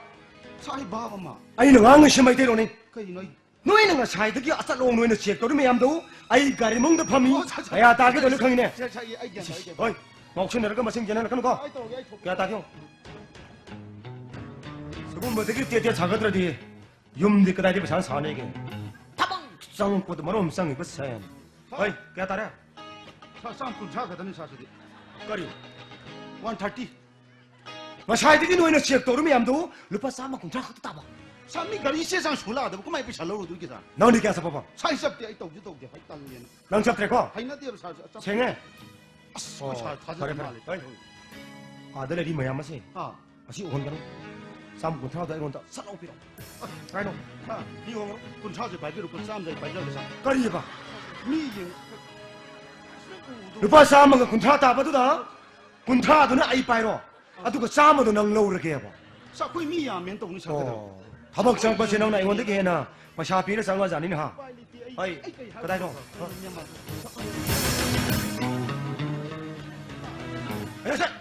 ꯁꯥꯔ, ꯑꯩ ꯚꯥꯕ ꯑꯃ꯫ ꯑꯩꯅ ꯉꯥꯡꯉꯤꯁꯤ ꯃꯩꯇꯩꯂꯣꯟꯅꯤ꯫ ꯀꯩꯅꯣ ꯑꯩ ꯅꯣꯏꯅ ꯉꯁꯥꯏꯗꯒꯤ ꯑꯆꯠꯂꯣꯡ ꯅꯣꯏꯅ ꯆꯦꯛ ꯇꯧꯔꯤ ꯃꯌꯥꯝꯗꯣ ꯑꯩ ꯒꯥꯔꯤ ꯃꯅꯨꯡꯗ ꯐꯝꯃꯤ꯫ ꯑꯣ, ꯁꯥꯔ, ꯁꯥꯔ꯫ ꯀꯌꯥ ꯇꯥꯒꯦꯗꯣ ꯂꯣꯏ ꯈꯪꯉꯤꯅꯦ꯫ ꯁꯥꯔ, ꯁꯥꯔ, ꯑꯩ, ꯑꯩ ꯒ꯭ꯌꯥꯟ ꯇꯥꯏ, ꯑꯩ ꯒ꯭ꯌꯥꯟ ꯇꯥꯏ꯫ ꯍꯣꯏ, ꯉꯥꯎꯁꯤꯟꯅꯔꯒ ꯃꯁꯤꯡ ꯆꯦꯟꯍꯜꯂꯛꯀꯅꯨꯀꯣ꯫ ꯑꯩ ꯇꯧꯔꯒꯦ, ꯑꯩ ꯊꯣꯛ-, ꯀꯌꯥ ꯇꯥꯒꯦ ꯌꯦꯡꯉꯣ꯫ ꯁꯤꯒꯨꯝꯕꯗꯒꯤ ꯇꯦꯠ ꯇꯦꯠ ꯁꯥꯒꯠꯇ꯭ꯔꯗꯤ ꯌꯨꯝꯗꯤ ꯀꯗꯥꯏꯗꯒꯤ ꯄꯩꯁꯥ ꯁꯥꯅꯤꯒꯦ? ꯊꯕꯛ ꯆꯪꯉꯛꯄꯗ ꯃꯔꯣꯝ ꯆꯪꯉꯤꯕ ꯁꯦꯟ꯫ ꯍꯣꯏ, ꯀꯌꯥ ꯇꯥꯔꯦ? ꯁꯥꯔ, ꯆꯥꯝ ꯀꯨꯟꯊ꯭ꯔꯥ ꯈꯛꯇꯅꯤ, ꯁꯥꯔ, ꯁꯤꯗꯤ꯫ ꯀꯔꯤ? One thirty. ꯉꯁꯥꯏꯗꯒꯤ ꯅꯣꯏꯅ ꯆꯦꯛ ꯇꯧꯔꯤ ꯃꯌꯥꯝꯗꯨ ꯂꯨꯄꯥ ꯆꯥꯝꯃ ꯀꯨꯟꯊ꯭ꯔꯥ ꯈꯛꯇ ꯇꯥꯕ꯫ ꯁꯥꯔ, ꯃꯤ ꯒꯥꯔꯤ ꯆꯦ ꯆꯥꯡ ꯁꯨ ꯂꯥꯛꯑꯗꯕ ꯀꯃꯥꯏꯅ ꯄꯩꯁꯥ ꯂꯧꯔꯨꯗꯣꯏꯒꯦ, ꯁꯥꯔ? ꯅꯪꯗꯤ ꯀꯌꯥ ꯆꯠꯄꯕ? ꯁꯥꯔ, ꯑꯩ ꯆꯠꯇꯦ, ꯑꯩ ꯇꯧꯁꯨ ꯇꯧꯗꯦ, ꯍꯥꯏ ꯇꯜꯂꯦꯅ꯫ ꯅꯪ ꯆꯠꯇ꯭ꯔꯦꯀꯣ? ꯍꯩꯅꯗꯦꯕ, ꯁꯥꯔ, ꯑꯆꯥꯄꯣꯠ꯫ ꯁꯦꯡꯉꯦ? ꯑꯁ, ꯑꯣ, ꯑꯩꯈꯣꯏ ꯁꯥꯔ ꯊꯥꯖꯗꯦ ꯐꯔꯦ, ꯐꯔꯦ꯫ ꯃꯥꯜꯂꯦ꯫ ꯍꯣꯏ꯫ ꯑꯥꯗ ꯂꯩꯔꯤ ꯃꯌꯥꯝ ꯑꯁꯦ ꯑꯥ꯫ ꯑꯁꯤ ꯎꯍꯟꯒꯅꯨ꯫ ꯆꯥꯝ ꯀꯨꯟꯊ꯭ꯔꯥꯗꯣ ꯑꯩꯉꯣꯟꯗ ꯁꯠ ꯂꯥꯎ ꯄꯤꯔꯛꯑꯣ꯫ ꯑ, ꯀꯥꯏꯅꯣ? ꯁꯥꯔ, ꯃꯤ ꯍꯣꯡꯉꯣ꯫ ꯀꯨꯟꯊ꯭ꯔꯥꯁꯦ ꯄꯥꯏꯕꯤꯔꯣ, ꯀꯨꯟ ꯆꯥꯝꯗ ꯑꯩ ꯄꯥꯏꯖꯔꯒꯦ, ꯁꯥꯔ꯫ ꯀꯔꯤꯕ? ꯃꯤ ꯌꯦꯡꯉꯨ꯫ ꯂꯨꯄꯥ ꯆꯥꯝꯃꯒ ꯀꯨꯟꯊ꯭ꯔꯥ ꯇꯥꯕꯗꯨꯗ ꯀꯨꯟꯊ꯭ꯔꯥꯗꯨꯅ ꯑꯩ ꯄꯥꯏꯔꯣ, ꯑꯗꯨꯒ ꯆꯥꯝꯃꯗꯣ ꯅꯪ ꯂꯧꯔꯒꯦꯕ꯫ ꯁꯥꯔ, ꯑꯩꯈꯣꯏ ꯃꯤ ꯌꯥꯝꯃꯦꯅ ꯇꯧꯅꯤ, ꯁꯥꯔ, ꯀꯩꯗꯧꯔꯒꯦ? ꯑꯣ, ꯊꯕꯛ ꯆꯪꯉꯛꯄꯁꯦ ꯅꯪꯅ ꯑꯩꯉꯣꯟꯗꯒꯤ ꯍꯦꯟꯅ ꯄꯩꯁꯥ ꯄꯤꯔ ꯆꯪꯉꯛꯑꯖꯥꯠꯅꯤꯅꯦ, ꯍꯥ? ꯎꯄꯥꯏ ꯂꯩꯇꯦ, ꯑꯩ, ꯍꯣꯏ, ꯑꯩ ꯀꯩ ꯍꯥꯏꯗꯣꯏꯅꯣ, ꯀꯗꯥꯏꯅꯣ? ꯁꯥꯔ? ꯑꯩ ꯁꯠ,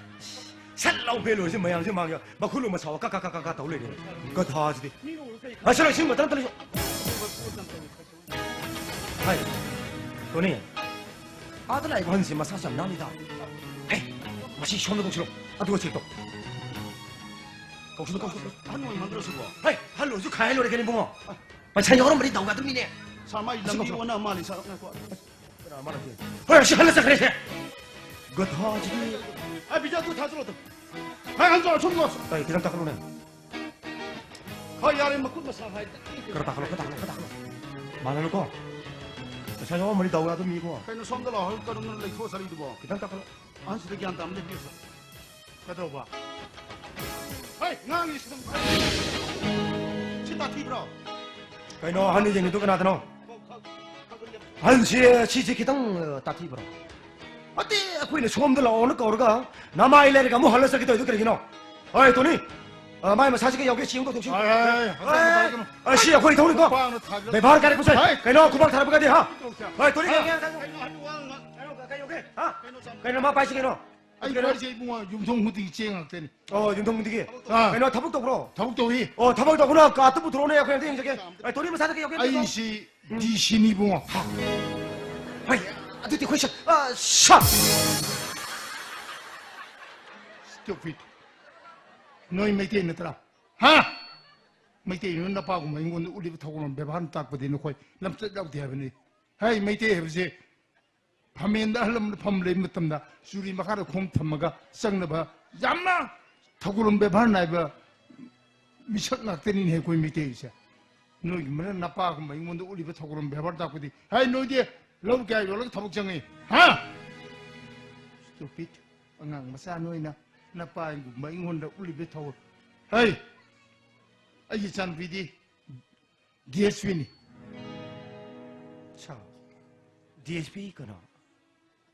ꯁꯠ ꯂꯥꯎ ꯐꯦꯜ ꯑꯣꯏꯔꯤꯁꯦ, ꯃꯌꯥꯝꯁꯦ ꯃꯥꯡꯉꯦ꯫ ꯃꯈꯨꯠ ꯂꯨꯃ ꯁꯥꯎ ꯀ ꯀ ꯀ ꯀ ꯀ ꯇꯧ ꯂꯩꯔꯦ꯫ ꯒꯙꯥꯁꯤꯗꯤ꯫ ꯃꯤ ꯎꯔ ꯀꯩ ꯍꯥꯏ, ꯁꯠ ꯂꯥꯎ, ꯏꯁꯤꯡ ꯕꯣꯇꯜ ꯑꯝꯇ ꯂꯩꯁꯨ꯫ ꯍꯥꯏ, ꯇꯣꯅꯤ, ꯑꯥꯗ ꯂꯥꯛꯏꯕ ꯑꯍꯟꯁꯤ ꯃꯁꯥꯁꯨ ꯌꯥꯝ ꯅꯥꯜꯂꯤꯗ꯫ ꯑꯦ, ꯃꯁꯤ ꯁꯣꯝꯗ ꯀꯧꯁꯤꯜꯂꯣ, ꯑꯗꯨꯒ ꯆꯦꯛ ꯇꯧ꯫ ꯀꯧꯁꯤꯜꯂꯣ, ꯀꯧꯁꯤꯜꯂꯣ꯫ ꯑꯍꯟ ꯑꯣꯏꯃꯟꯗ꯭ꯔꯣ ꯁꯤꯕꯣ? ꯍꯩ, ꯑꯍꯜ ꯑꯣꯏꯔꯁꯨ ꯈꯥꯏ ꯂꯣꯏꯔꯦ ꯀꯩꯅꯣ, ꯏꯕꯨꯡꯉꯣ꯫ ꯄꯩꯁꯥ ꯌꯥꯎꯔꯝꯕꯗꯤ ꯗꯥꯎ ꯌꯥꯗꯧ ꯃꯤꯅꯦ꯫ ꯁꯥꯔ, ꯃꯥꯏ ꯑꯁꯤ ꯂꯝꯕꯤ ꯀꯧꯁꯤꯜꯂꯣ꯫ ꯑꯣꯟꯅ ꯃꯥꯜꯂꯤ, ꯁꯥꯔ, ꯉꯥꯏꯈꯣ꯫ ꯀꯅꯥ ꯃꯥꯅ ꯁꯤ? ꯍꯣꯏ, ꯑꯁꯤ ꯍꯜꯂ ꯆꯠꯈ꯭ꯔꯦꯁꯦ꯫ ꯒꯙꯥꯁꯤꯗꯤ꯫ ꯑꯦ, ꯕꯤꯖꯥ, ꯑꯗꯨ ꯊꯥꯖꯤꯜꯂꯣ ꯑꯗꯨꯝ꯫ ꯍꯥꯏ, ꯍꯟꯖꯤꯜꯂꯣ, ꯁꯨꯝ ꯂꯣ꯫ ꯀꯩ, ꯈꯤꯇꯪ ꯇꯥꯈꯠꯂꯨꯅꯦ꯫ ꯍꯣꯏ, ꯌꯥꯔꯦ, ꯃꯈꯨꯠ ꯃꯁꯥ ꯍꯥꯏ꯫ ꯈꯔ ꯇꯥꯈꯠꯂꯣ, ꯈꯔ ꯇꯥꯈꯠꯂꯣ, ꯈꯔ ꯇꯥꯈꯠꯂꯣ꯫ ꯃꯥꯟꯅꯅꯨꯀꯣ꯫ ꯄꯩꯁꯥ ꯌꯥꯎꯔꯝꯃꯗꯤ ꯗꯥꯎ ꯌꯥꯗꯕ ꯃꯤꯀꯣ꯫ ꯀꯩꯅꯣ, ꯁꯣꯝꯗ ꯂꯥꯛꯑꯣ, ꯀꯔꯝꯅ ꯂꯩꯊꯣꯛꯑ ꯆꯠꯂꯤꯗꯨꯕꯣ? ꯈꯤꯇꯪ ꯇꯥꯈꯠꯂꯣ꯫ ꯑꯍꯟꯁꯤꯗ ꯒ꯭ꯌꯥꯟ ꯇꯥꯕ ꯑꯃ ꯂꯩꯕꯤꯌꯨ, ꯁꯥꯔ꯫ ꯀꯩꯗꯧꯕ? ꯍꯩ, ꯉꯥꯡꯉꯤꯁꯤꯗ꯫ ꯁꯤ ꯇꯥꯊꯤꯕ꯭ꯔꯣ? ꯀꯩꯅꯣ, ꯑꯍꯟꯅ ꯌꯦꯡꯉꯤꯗꯨ ꯀꯅꯥꯗꯅꯣ? ꯑꯍꯟꯁꯤ, ꯁꯤꯁꯤ ꯈꯤꯇꯪ, ꯑ, ꯇꯥꯊꯤꯕ꯭ꯔꯣ? ꯑꯇꯦ, ꯑꯩꯈꯣꯏꯅ ꯁꯣꯝꯗ ꯂꯥꯛꯑꯣꯅ ꯀꯧꯔꯒ, ꯅꯃꯥꯏ ꯂꯩꯔꯒ ꯑꯃꯨꯛ ꯍꯜꯂ ꯆꯠꯈꯤ ꯇꯧꯔꯤꯗꯨ ꯀꯔꯤꯒꯤꯅꯣ? ꯍꯣꯏ, ꯇꯣꯅꯤ, ꯑ, ꯃꯥꯏ ꯃꯁꯥꯁꯤꯒ ꯌꯥꯎꯒꯦ, ꯁꯤ ꯑꯃꯨꯛ ꯇꯧꯊꯣꯛꯁꯤ꯫ ꯍꯣꯏ, ꯍꯣꯏ, ꯍꯣꯏ, ꯍꯣꯏ, ꯍꯣꯏ, ꯍꯣꯏ꯫ ꯑ, ꯁꯤ ꯑꯩꯈꯣꯏ ꯊꯧꯅꯤꯀꯣ? ꯈꯨꯄꯥꯛꯅ ꯊꯥꯖꯤꯜꯂꯛꯀꯅꯤ꯫ ꯕꯦꯕꯥꯔ ꯀꯥꯏꯔꯛꯄꯁꯦ꯫ ꯍꯣꯏ꯫ ꯀꯩꯅꯣ, ꯈꯨꯄꯥꯛ ꯊꯥꯔꯛꯄꯒꯗꯤ, ꯍꯥ? ꯇꯧꯁꯦ꯫ ꯍꯣꯏ, ꯇꯣꯅꯤ꯫ ꯀꯩꯅꯣ, ꯍꯥꯏꯕ ꯋꯥ ꯉꯥꯡ-, ꯀꯩꯅꯣ, ꯀꯩ ꯌꯧꯒꯦ? ꯍꯥ? ꯀꯩꯅꯣ, ꯆꯥꯝ-, ꯀꯩꯅꯣ, ꯃꯥ ꯄꯥꯏꯁꯤ ꯀꯩꯅꯣ? ꯑꯩ ꯀꯩꯅꯣ? ꯄꯥꯏꯁꯦ ꯏꯕꯨꯡꯉꯣ, ꯌꯨꯝꯊꯣꯡ ꯈꯨꯗꯤꯡꯒꯤ ꯆꯦꯡ ꯉꯥꯛꯇꯅꯤ꯫ ꯑꯣ, ꯌꯨꯝꯊꯣꯡ ꯈꯨꯗꯤꯡꯒꯤ? ꯑꯥ꯫ ꯀꯩꯅꯣ, ꯊꯕꯛ ꯇꯧꯕ꯭ꯔꯣ? ꯊꯕꯛ ꯇꯧꯏ꯫ ꯑꯣ, ꯊꯕꯛ ꯇꯧꯕꯅ ꯀꯥꯔꯠꯇꯨ ꯄꯨꯊꯣꯔꯛꯑꯣꯅꯦ, ꯑꯩꯈꯣꯏ ꯑꯝꯇ ꯌꯦꯡꯖꯒꯦ꯫ ꯑꯦ, ꯇꯣꯅꯤ ꯃꯁꯥꯗ ꯀꯩ ꯌꯥꯎꯒꯦ? ꯑꯩꯁꯤ ꯗꯤ ꯁꯤꯅꯤ ꯏꯕꯨꯡꯉꯣ꯫ ꯍꯣꯏ, ꯑꯗꯨꯗꯤ ꯑꯩꯈꯣꯏ ꯁ-, ꯑ, ꯁ-, Stupid. ꯅꯣꯏ ꯃꯩꯇꯩ ꯅꯠꯇ꯭ꯔꯥ? ꯍꯥ? ꯃꯩꯇꯩ ꯅꯣꯏ ꯅꯄꯥꯒꯨꯝꯕ ꯑꯩꯉꯣꯟꯗ ꯎꯠꯂꯤꯕ ꯊꯧꯒꯜꯂꯣꯟ ꯕꯦꯕꯥꯔ ꯇꯥꯛꯄꯗꯤ ꯅꯈꯣꯏ ꯂꯝꯆꯠ ꯌꯥꯎꯗꯦ ꯍꯥꯏꯕꯅꯤ꯫ ꯍꯩ, ꯃꯩꯇꯩ ꯍꯥꯏꯕꯁꯦ ꯐꯝꯃꯦꯟꯗ ꯑꯍꯜ ꯂꯃꯟ ꯐꯝ ꯂꯩꯕ ꯃꯇꯝꯗ ꯆꯨꯔꯤ ꯃꯈꯥꯗ ꯈꯣꯡ ꯊꯝꯃꯒ ꯆꯪꯅꯕ ꯌꯥꯝꯅ ꯊꯧꯒꯜꯂꯣꯟ ꯕꯦꯕꯥꯔ ꯅꯥꯏꯕ ꯃꯤꯁꯛ ꯉꯥꯛꯇꯅꯤꯅꯦ ꯑꯩꯈꯣꯏ ꯃꯤꯇꯩꯁꯦ꯫ ꯅꯣꯏꯒꯨꯝꯕꯅ ꯅꯄꯥꯒꯨꯝꯕ ꯑꯩꯉꯣꯟꯗ ꯎꯠꯂꯤꯕ ꯊꯧꯒ꯭ꯔꯝ ꯕꯦꯕꯥꯔ ꯇꯥꯛꯄꯗꯤ꯫ ꯍꯥꯏ, ꯅꯣꯏꯗꯤ ꯂꯧ ꯀꯌꯥ ꯌꯣꯜꯂꯒ ꯊꯕꯛ ꯆꯪꯉꯤ? ꯍꯥ? Stupid. ꯑꯉꯥꯡ ꯃꯆꯥ ꯅꯣꯏꯅ ꯅꯄꯥꯒꯨꯝꯕ ꯑꯩꯉꯣꯟꯗ ꯎꯠꯂꯤꯕ ꯊꯧꯒ꯭ꯔꯝ꯫ ꯍꯩ! ꯑꯩꯒꯤ ꯏꯆꯥꯅꯨꯄꯤꯗꯤ ꯗꯤ ꯑꯦꯁ ꯄꯤꯅꯤ꯫ Sir, ꯗꯤ ꯑꯦꯁ ꯄꯤ ꯀꯅꯥ?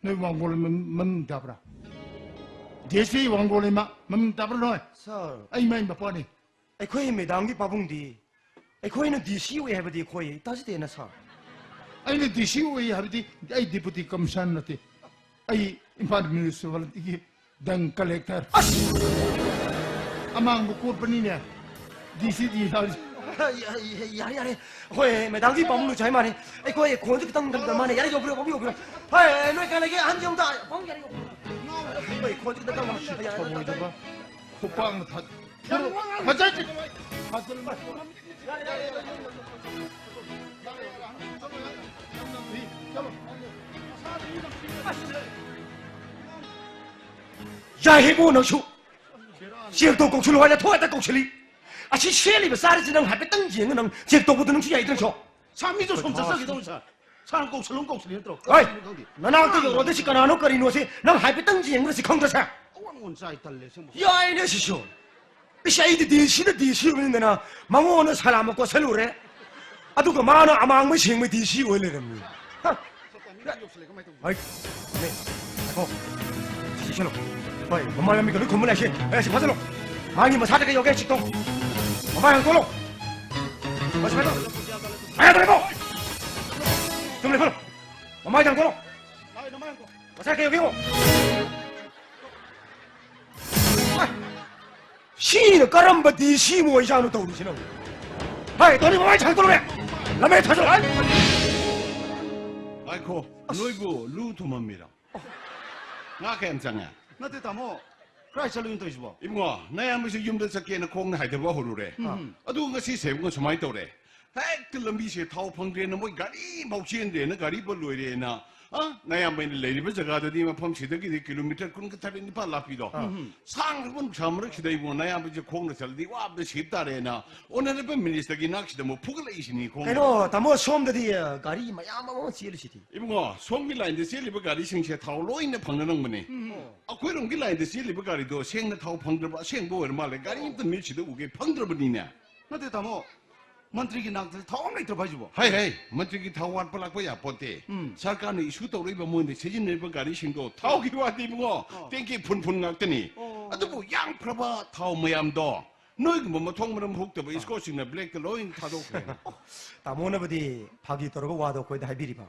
ꯅꯣꯏ ꯋꯥꯡꯒꯣꯜ ꯃꯃꯤꯡ ꯇꯥꯕ꯭ꯔꯥ? ꯗꯤ ꯑꯦꯁ ꯄꯤ ꯋꯥꯡꯒꯣꯜ ꯏꯃꯥ ꯃꯃꯤꯡ ꯇꯥꯕ꯭ꯔꯥ ꯅꯣꯏ? Sir. ꯑꯩ ꯏꯃꯥ ꯃꯄꯥꯅꯤ꯫ ꯑꯩꯈꯣꯏ ꯃꯦꯗꯥꯝꯒꯤ ꯄꯥꯕꯨꯡꯗꯤ ꯑꯩꯈꯣꯏꯅ ꯗꯤ ꯁꯤ ꯑꯣꯏ ꯍꯥꯏꯕꯗꯤ ꯑꯩꯈꯣꯏ ꯇꯥꯖꯗꯦꯅ, sir. ꯑꯩꯅ ꯗꯤ ꯁꯤ ꯑꯣꯏ ꯍꯥꯏꯕꯗꯤ ꯑꯩ ꯗꯤꯄꯨꯇꯤ ꯀꯃꯤꯁꯅꯔ ꯅꯠꯇꯦ꯫ ꯑꯩ ꯏꯝꯐꯥꯜ ꯃ꯭ꯌꯨꯅꯤꯁꯤꯄꯥꯂꯤꯇꯤꯒꯤ ꯗꯪ ꯀꯂꯦꯛꯇꯔ꯫ ꯑꯁ! ꯑꯃꯥꯡꯕ ꯀꯣꯠꯄꯅꯤꯅꯦ꯫ ꯗꯤ ꯁꯤ ꯗꯤ ꯍꯥꯏꯕꯁꯤ꯫ ꯌꯥꯔꯦ, ꯌꯥꯔꯦ, ꯌꯥꯔꯦ꯫ ꯍꯣꯏ, ꯃꯦꯗꯥꯝꯒꯤ ꯄꯥꯕꯨꯡꯅꯁꯨ ꯍꯥꯏ ꯃꯥꯅꯤ꯫ ꯑꯩꯈꯣꯏ ꯈꯣꯟꯁꯨ ꯈꯤꯇꯪ ꯇꯝꯗ ꯃꯥꯅꯦ꯫ ꯌꯥꯔꯦ, ꯌꯧꯕꯤꯔꯣ, ꯄꯥꯕꯨꯡ ꯌꯧꯕꯤꯔꯣ꯫ ꯍꯣꯏ, ꯅꯣꯏ ꯀꯅꯥ ꯂꯩꯒꯦ? ꯑꯍꯟꯁꯤ ꯑꯃꯨꯛꯇ, ꯄꯥꯕꯨꯡ ꯌꯥꯔꯦ, ꯌꯧꯕꯤꯔꯣ꯫ ꯍꯣꯏ, ꯈꯣꯟꯁꯨ ꯈꯤꯇꯪ ꯇꯝꯃꯣ꯫ ꯌꯥꯔꯦ, ꯌꯥꯔꯦ꯫ ꯊꯧꯑꯣꯏꯗꯕ ꯈꯨꯄꯥꯛꯅ ꯊꯥ-, ꯐꯖꯩ! ꯐꯖꯩ! ꯌꯥꯏꯍꯦꯕꯨ ꯅꯪꯁꯨ! ꯆꯦꯛ ꯇꯧ ꯀꯧꯁꯤꯜꯂꯨ ꯍꯥꯏꯅ ꯊꯣꯛ ꯍꯦꯛꯇ ꯀꯧꯁꯤꯜꯂꯤ꯫ ꯑꯁꯤ ꯁꯦꯠꯂꯤꯕ ꯆꯥꯔꯤꯁꯤ ꯅꯪ ꯍꯥꯏꯐꯦꯠꯇꯪ ꯌꯦꯡꯉꯨ, ꯅꯪ ꯆꯦꯛ ꯇꯧꯕꯗꯣ ꯅꯪꯁꯨ ꯌꯥꯏꯗ ꯅꯪꯁꯨ꯫ ꯁꯥꯔ, ꯃꯤꯁꯨ ꯁꯨꯝ ꯆꯠꯆꯈꯤꯗꯧꯅꯤ, ꯁꯥꯔ꯫ ꯁꯥꯔ ꯀꯧꯁꯜꯂꯨ, ꯀꯧꯁꯜꯂꯤ ꯅꯠꯇ꯭ꯔꯣ? ꯍꯣꯏ! ꯀꯔꯤꯅꯣ ꯈꯪꯗꯦ꯫ ꯅꯅꯥꯛꯇ ꯌꯧꯔꯗꯤ ꯁꯤ ꯀꯅꯥꯅꯣ ꯀꯔꯤꯅꯣ ꯁꯤ ꯅꯪ ꯍꯥꯏꯐꯦꯠꯇꯪ ꯌꯦꯡꯕꯗ ꯁꯤ ꯈꯪꯗ꯭ꯔꯁꯦ? ꯑꯋꯥꯡ ꯑꯣꯟ ꯆꯥꯏ ꯇꯜꯂꯦ ꯑꯁꯦꯡꯕ꯫ ꯌꯥꯏꯅꯦ ꯁꯤꯁꯨ꯫ ꯏꯁ, ꯑꯩꯗꯤ ꯗꯤ ꯁꯤꯅ ꯗꯤ ꯁꯤ ꯑꯣꯏꯕꯅꯤꯗꯅ ꯃꯉꯣꯟꯗ ꯁꯂꯥꯝ ꯑꯃ ꯀꯣꯠꯁꯜꯂꯨꯔꯦ꯫ ꯑꯗꯨꯒ ꯃꯥꯅ ꯑꯃꯥꯡꯕ ꯁꯦꯡꯕ ꯗꯤ ꯁꯤ ꯑꯣꯏ ꯂꯩꯔꯝꯃꯤ꯫ ꯍꯥ? ꯍꯣꯏ, ꯉꯥꯏꯈꯣ꯫ ꯁꯤ ꯆꯠꯂꯣ꯫ ꯍꯣꯏ, ꯃꯃꯥ ꯂꯝꯕꯤꯒ ꯂꯣꯏ ꯈꯨꯝꯕ ꯂꯩꯁꯤ꯫ ꯑꯦ, ꯁꯤ ꯐꯥꯖꯜꯂꯣ꯫ ꯃꯥꯒꯤ ꯃꯁꯥꯗ ꯀꯩ ꯌꯧꯒꯦ, ꯆꯤꯛꯇꯣ꯫ ꯃꯃꯥ ꯍꯥꯡꯇꯣꯛꯂꯣ꯫ ꯍꯣꯏ, ꯁꯤ ꯐꯥꯖꯜꯂꯣ꯫ ꯑꯦ, ꯇꯧꯔꯦꯀꯣ꯫ ꯆꯨꯝꯅ ꯐꯝꯃꯣ꯫ ꯃꯃꯥꯏ ꯊꯥꯡꯒꯠꯂꯣ꯫ ꯃꯁꯥ ꯀꯩ ꯌꯧꯒꯦ ꯌꯦꯡꯉꯣ꯫ ꯁꯤꯅ ꯀꯔꯝꯕ ꯗꯤ ꯁꯤ ꯑꯃ ꯑꯣꯏꯖꯥꯠꯅꯣ ꯇꯧꯔꯤꯁꯤꯅ? ꯍꯥꯏ, ꯇꯣꯅꯤ ꯃꯃꯥꯏ ꯊꯥꯡꯒꯠꯂꯨꯅꯦ꯫ ꯂꯝꯃꯦ ꯊꯥꯖꯜꯂꯣ꯫ ꯍꯥꯏ꯫ ꯉꯥꯏꯈꯣ, ꯅꯣꯏꯕꯨ ꯂꯨ ꯊꯨꯝꯃꯝꯃꯤꯔꯣ? ꯉꯥ ꯀꯌꯥꯝ ꯆꯪꯉꯦ? ꯅꯠꯇꯦ, ꯇꯥꯃꯣ꯫ ꯀꯗꯥꯏ ꯆꯠꯂꯨꯏꯅꯣ ꯇꯧꯔꯤꯁꯤꯕꯣ? ꯏꯕꯨꯡꯉꯣ, ꯅꯌꯥꯝꯕꯁꯨ ꯌꯨꯝꯗ ꯆꯠꯀꯦꯅ ꯈꯣꯡꯅ ꯍꯥꯏꯊꯕ ꯍꯧꯔꯨꯔꯦ꯫ ꯎꯝ꯫ ꯑꯗꯨ ꯉꯁꯤ ꯁꯦꯕꯨꯛꯅ ꯁꯨꯃꯥꯏꯅ ꯇꯧꯔꯦ꯫ ꯍꯦꯛꯇ ꯂꯝꯕꯤꯁꯦ ꯊꯥꯎ ꯐꯪꯗ꯭ꯔꯦꯅ ꯃꯣꯏ ꯒꯥꯔꯤ ꯐꯥꯎ ꯆꯦꯟꯗ꯭ꯔꯦꯅ, ꯒꯥꯔꯤ ꯕꯟ ꯂꯣꯏꯔꯦꯅ ꯑ? ꯅꯌꯥꯝꯕꯅ ꯂꯩꯔꯤꯕ ꯖꯒꯥꯗꯨꯗꯤ ꯃꯐꯝꯁꯤꯗꯒꯤꯗꯤ ꯀꯤꯂꯣꯃꯤꯇꯔ ꯀꯨꯟꯒ ꯇꯔꯦꯠ ꯅꯤꯄꯥꯜ ꯂꯥꯞꯄꯤꯗꯣ꯫ ꯑꯥ꯫ ꯎꯝ꯫ ꯁꯥꯡꯈ꯭ꯔꯕ ꯅꯨꯡꯁꯥ ꯃꯔꯛꯁꯤꯗ ꯏꯕꯨꯡꯉꯣ, ꯅꯌꯥꯝꯕꯁꯦ ꯈꯣꯡꯅ ꯆꯠꯂꯗꯤ ꯋꯥꯕꯗ ꯁꯤꯕ ꯇꯥꯔꯦꯅ ꯑꯣꯅꯔꯦꯕꯜ ꯃꯤꯅꯤꯁꯇꯔꯒꯤ ꯅꯥꯛꯁꯤꯗ ꯑꯃꯨꯛ ꯐꯨꯒꯠꯂꯛꯏꯁꯤꯅꯤ ꯈꯣꯡꯅ꯫ ꯀꯩꯅꯣ, ꯇꯥꯃꯣ, ꯁꯣꯝꯗꯗꯤ, ꯑ, ꯒꯥꯔꯤ ꯃꯌꯥꯝ ꯑꯃ ꯆꯦꯜꯂꯤꯁꯤꯗꯤ꯫ ꯏꯕꯨꯡꯉꯣ, ꯁꯣꯝꯒꯤ ꯂꯥꯏꯟꯗ ꯆꯦꯜꯂꯤꯕ ꯒꯥꯔꯤꯁꯤꯡꯁꯦ ꯊꯥꯎ ꯂꯣꯏꯅ ꯐꯪꯅ ꯅꯪꯕꯅꯦ꯫ ꯎꯝ꯫ ꯑꯩꯈꯣꯏꯔꯣꯝꯒꯤ ꯂꯥꯏꯟꯗ ꯆꯦꯜꯂꯤꯕ ꯒꯥꯔꯤꯗꯣ ꯁꯦꯡꯅ ꯊꯥꯎ ꯐꯪꯗ꯭ꯔꯕ ꯑꯁꯦꯡꯕ ꯑꯣꯏꯔ ꯃꯥꯜꯂꯦ꯫ ꯒꯥꯔꯤ ꯑꯝꯇ ꯃꯤꯠꯁꯤꯗ ꯎꯒꯦ ꯐꯪꯗ꯭ꯔꯕꯅꯤꯅꯦ꯫ ꯅꯠꯇꯦ ꯇꯥꯃꯣ, ꯃꯟꯇ꯭ꯔꯤꯒꯤ ꯅꯥꯛꯇ ꯊꯥꯎ ꯑꯃ ꯂꯩꯇ꯭ꯔꯕ ꯍꯥꯏꯁꯤꯕꯣ? ꯍꯩ, ꯍꯩ, ꯃꯟꯇ꯭ꯔꯤꯒꯤ ꯊꯥꯎ ꯋꯥꯠꯄ ꯂꯥꯛꯄ ꯌꯥꯄꯣꯠꯇꯦ꯫ ꯎꯝ꯫ ꯁꯔꯀꯥꯔꯅ ꯏꯁꯨ ꯇꯧꯔꯛꯏꯕ, ꯃꯣꯏꯅ ꯁꯤꯖꯤꯟꯅꯔꯤꯕ ꯒꯥꯔꯤꯁꯤꯡꯗꯣ ꯊꯥꯎꯒꯤ ꯋꯥꯗꯤ ꯏꯕꯨꯡꯉꯣ, ꯑꯣ꯫ ꯇꯦꯡꯀꯤ ꯐꯨꯟ ꯐꯨꯟ ꯉꯥꯛꯇꯅꯤ꯫ ꯑꯣ꯫ ꯑꯗꯨꯕꯨ ꯌꯥꯝꯈ꯭ꯔꯕ ꯊꯥꯎ ꯃꯌꯥꯝꯗꯣ ꯅꯣꯏꯒꯨꯝꯕ ꯃꯊꯣꯡ ꯃꯔꯝ ꯍꯨꯛꯇꯕ ꯑꯥ꯫ ꯏꯁꯀꯣꯔꯠꯁꯤꯡꯅ ꯕ꯭ꯂꯦꯛꯇ ꯂꯣꯏꯅ ꯊꯥꯗꯣꯛꯈ꯭ꯔꯦ꯫ ꯇꯥꯃꯣꯅꯕꯨꯗꯤ ꯐꯥꯒꯤ ꯇꯧꯔꯒ ꯋꯥꯗꯣ ꯑꯩꯈꯣꯏꯗ ꯍꯥꯏꯕꯤꯔꯤꯕ꯫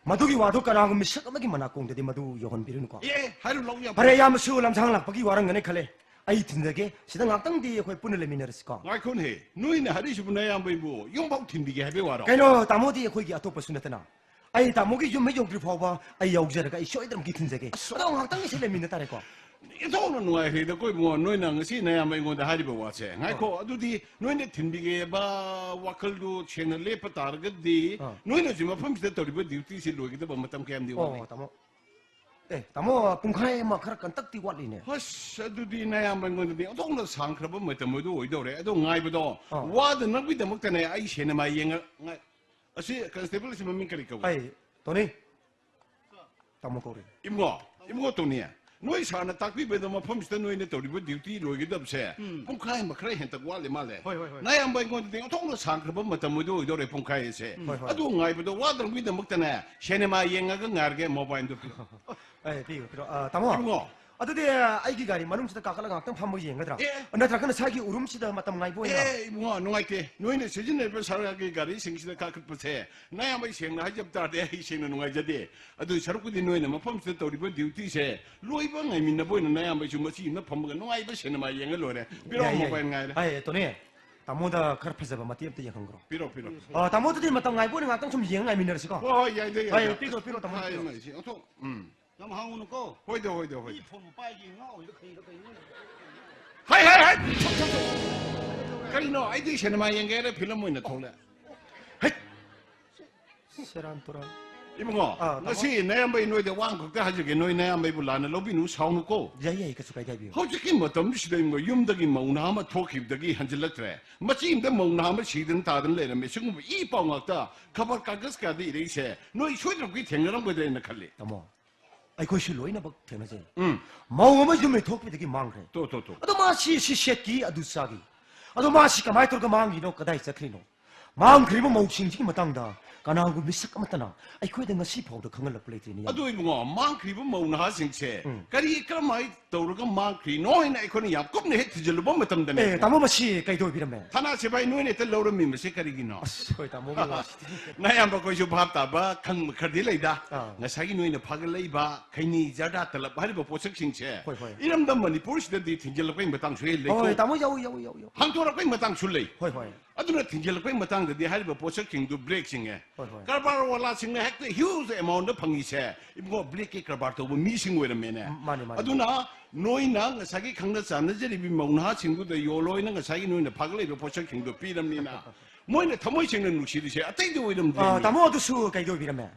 ꯃꯗꯨꯒꯤ ꯋꯥꯗꯣ ꯀꯅꯥꯒꯨꯝꯕ ꯃꯤꯁꯛ ꯑꯃꯒꯤ ꯃꯅꯥꯀꯣꯡꯗꯗꯤ ꯃꯗꯨ ꯌꯧꯍꯟꯕꯤꯔꯨꯅꯨꯀꯣ꯫ ꯑꯦ, ꯍꯥꯏꯔꯨ ꯂꯥꯎ ꯌꯥꯝ ꯐꯔꯦ, ꯐꯔꯦ꯫ ꯏꯌꯥꯝꯕꯁꯨ ꯂꯝꯁꯥꯡ ꯂꯥꯛꯄꯒꯤ ꯋꯥꯔꯝꯒꯅꯤ ꯈꯜꯂꯦ꯫ ꯑꯩ ꯊꯤꯟꯖꯒꯦ꯫ ꯁꯤꯗ ꯉꯥꯛꯇꯪꯗꯤ ꯑꯩꯈꯣꯏ ꯄꯨꯟꯅ ꯂꯩꯃꯤꯟꯅꯔꯁꯤꯀꯣ꯫ ꯉꯥꯏꯈꯣꯅꯦꯍꯦ, ꯅꯣꯏꯅ ꯍꯥꯏꯔꯤꯁꯤꯕꯨ ꯅꯌꯥꯝꯕꯩꯕꯨ ꯌꯨꯝꯐꯥꯎ ꯊꯤꯟꯕꯤꯒꯦ ꯍꯥꯏꯕꯩ ꯋꯥꯔꯣ? ꯀꯩꯅꯣ, ꯇꯥꯃꯣꯗꯤ ꯑꯩꯈꯣꯏꯒꯤ ꯑꯇꯣꯞꯄꯁꯨ ꯅꯠꯇꯅ꯫ ꯑꯩ ꯇꯥꯃꯣꯒꯤ ꯌꯨꯝ ꯍꯦꯛ ꯌꯧꯗ꯭ꯔꯤ ꯐꯥꯎꯕ ꯑꯩ ꯌꯥꯎꯖꯔꯒ ꯑꯩ ꯁꯣꯏꯗꯅꯃꯛꯀꯤ ꯊꯤꯟꯖꯒꯦ꯫ ꯑꯁ꯫ ꯑꯗꯣ ꯉꯥꯛꯇꯪꯒꯤ ꯁꯤ ꯂꯩꯃꯤꯟꯅ ꯇꯥꯔꯦꯀꯣ꯫ ꯏꯟꯊꯣꯛꯅ ꯅꯨꯡꯉꯥꯏꯈ꯭ꯔꯦꯗꯀꯣ ꯏꯕꯨꯡꯉꯣ, ꯅꯣꯏꯅ ꯉꯁꯤ ꯅꯌꯥꯝꯕ ꯑꯩꯉꯣꯟꯗ ꯍꯥꯏꯔꯤꯕ ꯋꯥꯁꯦ꯫ ꯉꯥꯏꯈꯣ, ꯑꯣ꯫ ꯑꯗꯨꯗꯤ ꯅꯣꯏꯅ ꯊꯤꯟꯕꯤꯒꯦꯕ ꯋꯥꯈꯜꯗꯨ ꯁꯦꯡꯅ ꯂꯦꯞꯄ ꯇꯥꯔꯒꯗꯤ, ꯑꯥ꯫ ꯅꯣꯏꯅ ꯍꯧꯖꯤꯛ ꯃꯐꯝꯁꯤꯗ ꯇꯧꯔꯤꯕ ꯗ꯭ꯌꯨꯇꯤꯁꯤ ꯂꯣꯏꯒꯗꯕ ꯃꯇꯝ ꯀꯌꯥꯝꯗꯤ ꯋꯥꯠꯂꯤ? ꯑꯣ, ꯇꯥꯃꯣ꯫ ꯑꯦ, ꯇꯥꯃꯣ, ꯄꯨꯡꯈꯥꯏ ꯑꯃ ꯈꯔ ꯀꯟꯇꯛꯇꯤ ꯋꯥꯠꯂꯤꯅꯦ꯫ ꯑꯁ, ꯑꯗꯨꯗꯤ ꯅꯌꯥꯝꯕ ꯑꯩꯉꯣꯟꯗꯗꯤ ꯑꯣꯟꯊꯣꯛꯅ ꯁꯥꯡꯈ꯭ꯔꯕ ꯃꯇꯝ ꯑꯗꯨ ꯑꯣꯏꯗꯧꯔꯦ꯫ ꯑꯗꯣ ꯉꯥꯏꯕꯗꯣ ꯑꯥ꯫ ꯋꯥꯗꯅꯕꯒꯤꯗꯃꯛꯇꯅꯦ ꯑꯩ ꯁꯤꯅꯦꯃꯥ ꯌꯦꯡꯉ-, ꯉꯥꯏ-, ꯑꯁꯤ ꯀꯟꯁꯇꯦꯕꯜ ꯑꯁꯤ ꯃꯃꯤꯡ ꯀꯔꯤ ꯀꯧꯏ? ꯑꯩ, ꯇꯣꯅꯤ꯫ ꯇꯥꯃꯣ ꯀꯧꯔꯤ꯫ ꯏꯕꯨꯡꯉꯣ, ꯏꯕꯨꯡꯉꯣ ꯇꯣꯅꯤ, ꯅꯣꯏ ꯁꯥꯔꯅ ꯇꯥꯛꯄꯤꯕꯗ ꯃꯐꯝꯁꯤꯗ ꯅꯣꯏꯅ ꯇꯧꯔꯤꯕ ꯗ꯭ꯌꯨꯇꯤ ꯂꯣꯏꯒꯗꯕꯁꯦ ꯎꯝ꯫ ꯄꯨꯡꯈꯥꯏ ꯑꯃ ꯈꯔ ꯍꯦꯟꯇꯛ ꯋꯥꯠꯂꯤ ꯃꯥꯜꯂꯦ꯫ ꯍꯣꯏ, ꯍꯣꯏ, ꯍꯣꯏ꯫ ꯅꯌꯥꯝꯕ ꯑꯩꯉꯣꯟꯗꯗꯤ ꯑꯣꯟꯊꯣꯛꯅ ꯁꯥꯡꯈ꯭ꯔꯕ ꯃꯇꯝ ꯑꯣꯏꯗꯣ ꯑꯣꯏꯗꯧꯔꯦ ꯄꯨꯡꯈꯥꯏ ꯑꯁꯦ꯫ ꯍꯣꯏ, ꯍꯣꯏ꯫ ꯑꯗꯨ ꯉꯥꯏꯕꯗꯣ ꯋꯥꯗꯅꯕꯒꯤꯗꯃꯛꯇꯅꯦ ꯁꯤꯅꯦꯃꯥ ꯌꯦꯡꯉꯒ ꯉꯥꯏꯔꯒꯦ, ꯃꯣꯕꯥꯏꯜꯗꯣ ꯄꯤꯔꯣ꯫ ꯑꯦ, ꯄꯤꯔꯣ, ꯄꯤꯔꯣ꯫ ꯑ, ꯇꯥꯃꯣ꯫ ꯏꯕꯨꯡꯉꯣ꯫ ꯑꯗꯨꯗꯤ ꯑꯩꯒꯤ ꯒꯥꯔꯤ ꯃꯅꯨꯡꯁꯤꯗ ꯀꯥꯈꯠꯂꯒ ꯉꯥꯛꯇꯪ ꯐꯝꯃꯒ ꯌꯦꯡꯒꯗ꯭ꯔꯥ? ꯑꯦ꯫ ꯅꯠꯇ꯭ꯔꯒꯅ ꯁ꯭ꯋꯥꯏꯒꯤ ꯎꯔꯨꯝꯁꯤꯗ ꯃꯇꯝ ꯉꯥꯏꯕ ꯑꯣꯏꯅ? ꯑꯦ, ꯏꯕꯨꯡꯉꯣ, ꯅꯨꯡꯉꯥꯏꯇꯦ꯫ ꯅꯣꯏꯅ ꯁꯤꯖꯤꯟꯅꯔꯤꯕ ꯁꯔꯀꯥꯔꯒꯤ ꯒꯥꯔꯤꯁꯤꯡꯁꯤꯗ ꯀꯥꯈꯠꯄꯁꯦ, ꯅꯌꯥꯝꯕ ꯑꯩ ꯁꯦꯡꯅ ꯍꯥꯏꯖꯕ ꯇꯥꯔꯗꯤ ꯑꯩ ꯁꯦꯡꯅ ꯅꯨꯡꯉꯥꯏꯖꯗꯦ꯫ ꯑꯗꯨ ꯁꯔꯨꯛꯄꯨꯗꯤ ꯅꯣꯏꯅ ꯃꯐꯝꯁꯤꯗ ꯇꯧꯔꯤꯕ ꯗ꯭ꯌꯨꯇꯤꯁꯦ ꯂꯣꯏꯕ ꯉꯥꯏꯃꯤꯟꯅꯕ ꯑꯣꯏꯅ ꯅꯌꯥꯝꯕ ꯑꯩꯁꯨ ꯃꯆꯤ ꯑꯃꯅ ꯐꯝꯃꯒ ꯅꯨꯡꯉꯥꯏꯕ ꯁꯤꯅꯦꯃꯥ ꯌꯦꯡꯉ ꯂꯣꯏꯔꯦ꯫ ꯄꯤꯔꯛꯑꯣ ꯌꯥꯏ, ꯌꯥꯏ꯫ ꯃꯣꯕꯥꯏꯜ ꯉꯥꯏꯔꯦ꯫ ꯑꯦ, ꯇꯣꯅꯤ, ꯇꯥꯃꯣꯗ ꯈꯔ ꯐꯖꯕ ꯃꯇꯦꯛ ꯑꯝꯇ ꯌꯦꯡꯍꯟꯈ꯭ꯔꯣ꯫ ꯄꯤꯔꯛꯑꯣ, ꯄꯤꯔꯛꯑꯣ꯫ ꯑ, ꯇꯥꯃꯣꯗ ꯑꯗꯨꯗꯤ ꯃꯇꯝ ꯉꯥꯏꯕ ꯑꯣꯏꯅ ꯉꯥꯛꯇꯪ ꯁꯨꯝ ꯌꯦꯡꯉ ꯉꯥꯏꯃꯤꯟꯅꯔꯁꯤꯀꯣ꯫ ꯍꯣꯏ, ꯍꯣꯏ, ꯌꯥꯏꯗ, ꯌꯥꯏꯗ꯫ ꯍꯣꯏ, ꯄꯤꯈ꯭ꯔꯣ, ꯄꯤꯈ꯭ꯔꯣ, ꯇꯥꯃꯣ, ꯍꯣꯏ, ꯄꯤꯈ꯭ꯔꯣ꯫ ꯃꯥꯏꯁꯦ ꯑꯣꯟꯊꯣꯛ-, ꯎꯝ꯫ ꯌꯥꯝ ꯍꯥꯡꯉꯨꯅꯨꯀꯣ꯫ ꯍꯣꯏꯗ, ꯍꯣꯏꯗ, ꯍꯣꯏꯗ꯫ ꯃꯤ ꯐꯣꯟꯕꯨ ꯄꯥꯏꯒꯦ ꯉꯥꯎꯔꯤꯔ ꯀꯩꯅꯣ, ꯀꯩꯅꯣ? ꯍꯥꯏ, ꯍꯥꯏ, ꯍꯥꯏ! ꯀꯔꯤꯅꯣ? ꯑꯩꯗꯤ ꯁꯤꯅꯦꯃꯥ ꯌꯦꯡꯒꯦ ꯍꯥꯏꯔ ꯐꯤꯂꯝ ꯑꯣꯏꯅ ꯊꯣꯛꯂꯛꯑꯦ꯫ ꯍꯩꯠ! ꯁꯦꯔꯥꯟ ꯇꯨꯔꯥꯟ꯫ ꯏꯕꯨꯡꯉꯣ, ꯑꯥ, ꯇꯥꯃꯣ꯫ ꯉꯁꯤ ꯅꯌꯥꯝꯕꯩ ꯅꯣꯏꯗ ꯋꯥ ꯑꯃꯈꯛꯇ ꯍꯥꯏꯖꯒꯦ, ꯅꯣꯏ ꯅꯌꯥꯝꯕꯩꯕꯨ ꯂꯥꯟꯅ ꯂꯧꯕꯤꯅꯨ, ꯁꯥꯎꯅꯨꯀꯣ꯫ ꯌꯥꯏ, ꯌꯥꯏ, ꯀꯩꯁꯨ ꯀꯥꯏꯗꯦ, ꯍꯥꯏꯕꯤꯌꯨ꯫ ꯍꯧꯖꯤꯛꯀꯤ ꯃꯇꯝꯁꯤꯗ ꯏꯕꯨꯡꯉꯣ, ꯌꯨꯝꯗꯒꯤ ꯃꯧ ꯅꯍꯥ ꯑꯃ ꯊꯣꯛꯈꯤꯕꯗꯒꯤ ꯍꯟꯖꯤꯜꯂꯛꯇ꯭ꯔꯦ꯫ ꯃꯆꯤ ꯑꯃꯗ ꯃꯧ ꯅꯍꯥ ꯑꯃ ꯁꯤꯗꯅ ꯇꯥꯗꯅ ꯂꯩꯔꯝꯃꯦ꯫ ꯁꯤꯒꯨꯝꯕ ꯏ ꯄꯥꯎ ꯉꯥꯛꯇ ꯈꯕꯔ ꯀꯥꯒꯖ ꯀꯌꯥꯗ ꯏꯔꯛꯏꯁꯦ ꯅꯣꯏ ꯁꯣꯏꯗꯅꯃꯛꯀꯤ ꯊꯦꯡꯅꯔꯝꯒꯗ꯭ꯔꯦꯅ ꯈꯜꯂꯤ꯫ ꯇꯥꯃꯣ, ꯑꯩꯈꯣꯏꯁꯨ ꯂꯣꯏꯅꯃꯛ ꯊꯦꯡꯅꯖꯩ꯫ ꯎꯝ꯫ ꯃꯧ ꯑꯃ ꯌꯨꯝ ꯊꯣꯛꯄꯗꯒꯤ ꯃꯥꯡꯈ꯭ꯔꯦ꯫ ꯇꯣ, ꯇꯣ, ꯇꯣ꯫ ꯑꯗꯣ ꯃꯥ ꯁꯤ, ꯁꯤ ꯁꯦꯠꯈꯤ, ꯑꯗꯨ ꯆꯥꯈꯤ꯫ ꯑꯗꯣ ꯃꯥ ꯁꯤ ꯀꯃꯥꯏꯅ ꯇꯧꯔꯒ ꯃꯥꯡꯈꯤꯅꯣ, ꯀꯗꯥꯏ ꯆꯠꯈ꯭ꯔꯤꯅꯣ? ꯃꯥꯡꯈ꯭ꯔꯤꯕ ꯃꯧꯁꯤꯡꯁꯤꯒꯤ ꯃꯇꯥꯡꯗ ꯀꯅꯥꯒꯨꯝꯕ ꯃꯤꯁꯛ ꯑꯃꯠꯇꯅ ꯑꯩꯈꯣꯏꯗ ꯉꯁꯤ ꯐꯥꯎꯗ ꯈꯪꯍꯜꯂꯛꯄ ꯂꯩꯇ꯭ꯔꯤꯅꯦ, ꯌꯥꯝ꯫ ꯑꯗꯨ ꯏꯕꯨꯡꯉꯣ, ꯃꯥꯡꯈ꯭ꯔꯤꯕ ꯃꯧ ꯅꯍꯥꯁꯤꯡꯁꯦ ꯎꯝ꯫ ꯀꯔꯤ, ꯀꯔꯝꯍꯥꯏꯅ ꯇꯧꯔꯒ ꯃꯥꯡꯈ꯭ꯔꯤꯅꯣ ꯍꯥꯏꯅ ꯑꯩꯈꯣꯏꯅ ꯌꯥꯝ ꯀꯨꯞꯅ ꯍꯦꯛ ꯊꯤꯖꯤꯜꯂꯨꯕ ꯃꯇꯝꯗꯅꯦ, ꯑꯦ, ꯏꯕꯨꯡꯉꯣ, ꯇꯥꯃꯣ, ꯃꯁꯤ ꯀꯩꯗꯧꯕꯤꯔꯝꯃꯦ? ꯊꯥꯅꯥ ꯁꯤꯐꯥꯏ ꯅꯣꯏꯅ ꯍꯦꯛꯇ ꯂꯧꯔꯝꯃꯤ ꯃꯁꯤ ꯀꯔꯤꯒꯤꯅꯣ? ꯑꯁ, ꯍꯣꯏ, ꯇꯥꯃꯣꯒꯤ ꯋꯥꯁꯤꯗꯤ꯫ ꯅꯌꯥꯝꯕ ꯑꯩꯈꯣꯏꯁꯨ ꯚꯥꯞ ꯇꯥꯕ ꯈꯪꯕ ꯈꯔꯗꯤ ꯂꯩꯗ꯫ ꯑꯥ꯫ ꯉꯁꯥꯏꯒꯤ ꯅꯣꯏꯅ ꯐꯥꯒꯠꯂꯛꯏꯕ ꯈꯩꯅꯤ, ꯖꯔꯗꯥ, ꯇꯂꯞ ꯍꯥꯏꯔꯤꯕ ꯄꯣꯠꯁꯛꯁꯤꯡꯁꯦ ꯍꯣꯏ, ꯍꯣꯏ꯫ ꯏꯔꯝꯗꯝ ꯃꯅꯤꯄꯨꯔꯁꯤꯗꯗꯤ ꯊꯤꯡꯖꯤꯜꯂꯛꯄꯒꯤ ꯃꯇꯥꯡꯁꯨ ꯍꯦꯛ ꯂꯩꯀꯣ꯫ ꯍꯣꯏ, ꯇꯥꯃꯣ, ꯌꯥꯎꯏ, ꯌꯥꯎꯏ, ꯌꯥꯎꯏ, ꯌꯥꯎꯏ꯫ ꯍꯥꯡꯗꯣꯔꯛꯄꯒꯤ ꯃꯇꯥꯡꯁꯨ ꯂꯩ꯫ ꯍꯣꯏ, ꯍꯣꯏ꯫ ꯑꯗꯨꯅ ꯊꯤꯡꯖꯤꯜꯂꯛꯄꯒꯤ ꯃꯇꯥꯡꯗꯗꯤ ꯍꯥꯏꯔꯤꯕ ꯄꯣꯠꯁꯛꯁꯤꯡꯗꯨ ꯕ꯭ꯂꯦꯛ ꯆꯤꯡꯉꯦ꯫ ꯍꯣꯏ, ꯍꯣꯏ꯫ ꯀꯔꯕꯥꯔ ꯋꯥꯂꯥꯁꯤꯡꯅ ꯍꯦꯛꯇ huge amount ꯐꯪꯉꯤꯁꯦ, ꯏꯕꯨꯡꯉꯣ, ꯕ꯭ꯂꯦꯛꯀꯤ ꯀꯔꯕꯥꯔ ꯇꯧꯕ ꯃꯤꯁꯤꯡ ꯑꯣꯏꯔꯝꯃꯦꯅꯦ꯫ ꯃꯥꯅꯤ, ꯃꯥꯅꯤ꯫ ꯑꯗꯨꯅ ꯅꯣꯏꯅ ꯉꯁꯥꯏꯒꯤ ꯈꯪꯅ ꯆꯥꯟꯅꯖꯔꯤꯕ ꯃꯧ ꯅꯍꯥꯁꯤꯡꯗꯨꯗ ꯌꯣꯜꯂꯣꯏꯅ ꯉꯁꯥꯏꯒꯤ ꯅꯣꯏꯅ ꯐꯥꯒꯠꯂꯛꯏꯕ ꯄꯣꯠꯁꯛꯁꯤꯡꯗꯣ ꯄꯤꯔꯝꯅꯤꯅ ꯃꯣꯏꯅ ꯊꯃꯣꯏ ꯁꯦꯡꯅ ꯅꯨꯡꯁꯤꯔꯤꯁꯦ ꯑꯇꯩꯗꯤ ꯑꯣꯏꯔꯝꯗ꯭ꯔꯦ꯫ ꯑꯥ, ꯇꯥꯃꯣ, ꯑꯗꯨꯁꯨ ꯀꯩꯗ ꯑꯣꯏꯕꯤꯔꯝꯃꯦ?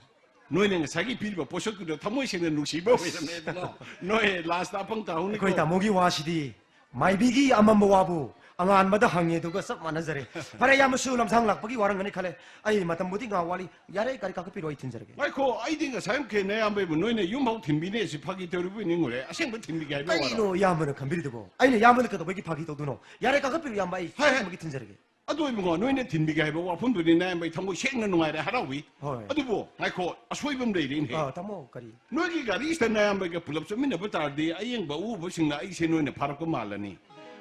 ꯅꯣꯏꯅ ꯉꯁꯥꯏꯒꯤ ꯄꯤꯔꯤꯕ ꯄꯣꯠꯁꯛꯇꯨꯗ ꯊꯃꯣꯏ ꯁꯦꯡꯅ ꯅꯨꯡꯁꯤꯕ ꯑꯣꯏꯔꯝꯃꯦ, ꯏꯕꯨꯡꯉꯣ꯫ ꯅꯣꯏ ꯂꯥꯁꯇ ꯑꯄꯪ ꯇꯥꯍꯧꯅꯤꯀꯣ꯫ ꯑꯩꯈꯣꯏ ꯇꯥꯃꯣꯒꯤ ꯋꯥꯁꯤꯗꯤ ꯃꯥꯏꯕꯤꯒꯤ ꯑꯃꯝꯕ ꯋꯥꯕꯨ ꯑꯉꯥꯟꯕꯗ ꯍꯪꯉꯦ ꯑꯗꯨꯒ ꯆꯞ ꯃꯥꯟꯅꯖꯔꯦ꯫ ꯐꯔꯦ, ꯏꯌꯥꯝꯕꯁꯨ ꯂꯝꯁꯥꯡ ꯂꯥꯛꯄꯒꯤ ꯋꯥꯔꯝꯒꯅꯤ ꯈꯜꯂꯦ꯫ ꯑꯩ ꯃꯇꯝꯕꯨꯗꯤ ꯉꯥꯏꯍꯥꯛ ꯋꯥꯠꯂꯤ꯫ ꯌꯥꯔꯦ, ꯒꯥꯔꯤ ꯀꯥꯈꯠꯄꯤꯔꯣ, ꯑꯩ ꯊꯤꯟꯖꯔꯒꯦ꯫ ꯉꯥꯏꯈꯣ, ꯑꯩꯗꯤ ꯉꯁꯥꯏ ꯃꯈꯩ ꯅꯌꯥꯝꯕꯩꯕꯨ ꯅꯣꯏꯅ ꯌꯨꯝ ꯐꯥꯎ ꯊꯤꯟꯕꯤꯅꯦ ꯁꯤ ꯐꯥꯒꯤ ꯇꯧꯔꯤꯕꯣꯏ ꯅꯤꯡꯉꯨꯔꯦ꯫ ꯑꯁꯦꯡꯕ ꯊꯤꯟꯕꯤꯒꯦ ꯍꯥꯏꯕ ꯋꯥꯔꯣ? ꯀꯔꯤꯅꯣ ꯏꯌꯥꯝꯕꯅ ꯈꯟꯕꯤꯔꯤꯗꯨꯕꯣ? ꯑꯩꯅ ꯏꯌꯥꯝꯕꯗ ꯀꯩꯗꯧꯕꯒꯤ ꯐꯥꯒꯤ ꯇꯧꯗꯣꯏꯅꯣ? ꯌꯥꯔꯦ, ꯀꯥꯈꯠꯄꯤꯔꯣ ꯏꯌꯥꯝꯕ, ꯑꯩ ꯍꯣꯏ, ꯍꯣꯏ꯫ ꯁꯣꯏꯗꯅꯃꯛꯀꯤ ꯊꯤꯟꯖꯔꯒꯦ꯫ ꯑꯗꯨ ꯏꯕꯨꯡꯉꯣ, ꯅꯣꯏꯅ ꯊꯤꯟꯕꯤꯒꯦ ꯍꯥꯏꯕ ꯋꯥꯐꯝꯗꯨꯅꯤ ꯅꯌꯥꯝꯕ, ꯑꯩ ꯊꯃꯣꯏ ꯁꯦꯡꯅ ꯅꯨꯡꯉꯥꯏꯔꯦ, ꯍꯔꯥꯎꯏ꯫ ꯍꯣꯏ꯫ ꯑꯗꯨꯕꯨ ꯉꯥꯏꯈꯣ, ꯑꯁꯣꯏꯕ ꯑꯃ ꯂꯩꯔꯦꯅꯦꯍꯦ꯫ ꯑꯥ, ꯇꯥꯃꯣ, ꯀꯔꯤ? ꯅꯣꯏꯒꯤ ꯒꯥꯔꯤꯁꯤꯗ ꯅꯌꯥꯝꯕꯒ ꯄꯨꯂꯞ ꯆꯠꯃꯤꯟꯅꯕ ꯇꯥꯔꯗꯤ ꯑꯌꯦꯡꯕ ꯑꯎꯕꯁꯤꯡꯅ ꯑꯩꯁꯦ ꯅꯣꯏꯅ ꯐꯥꯔꯛꯄ ꯃꯥꯜꯂꯅꯤ꯫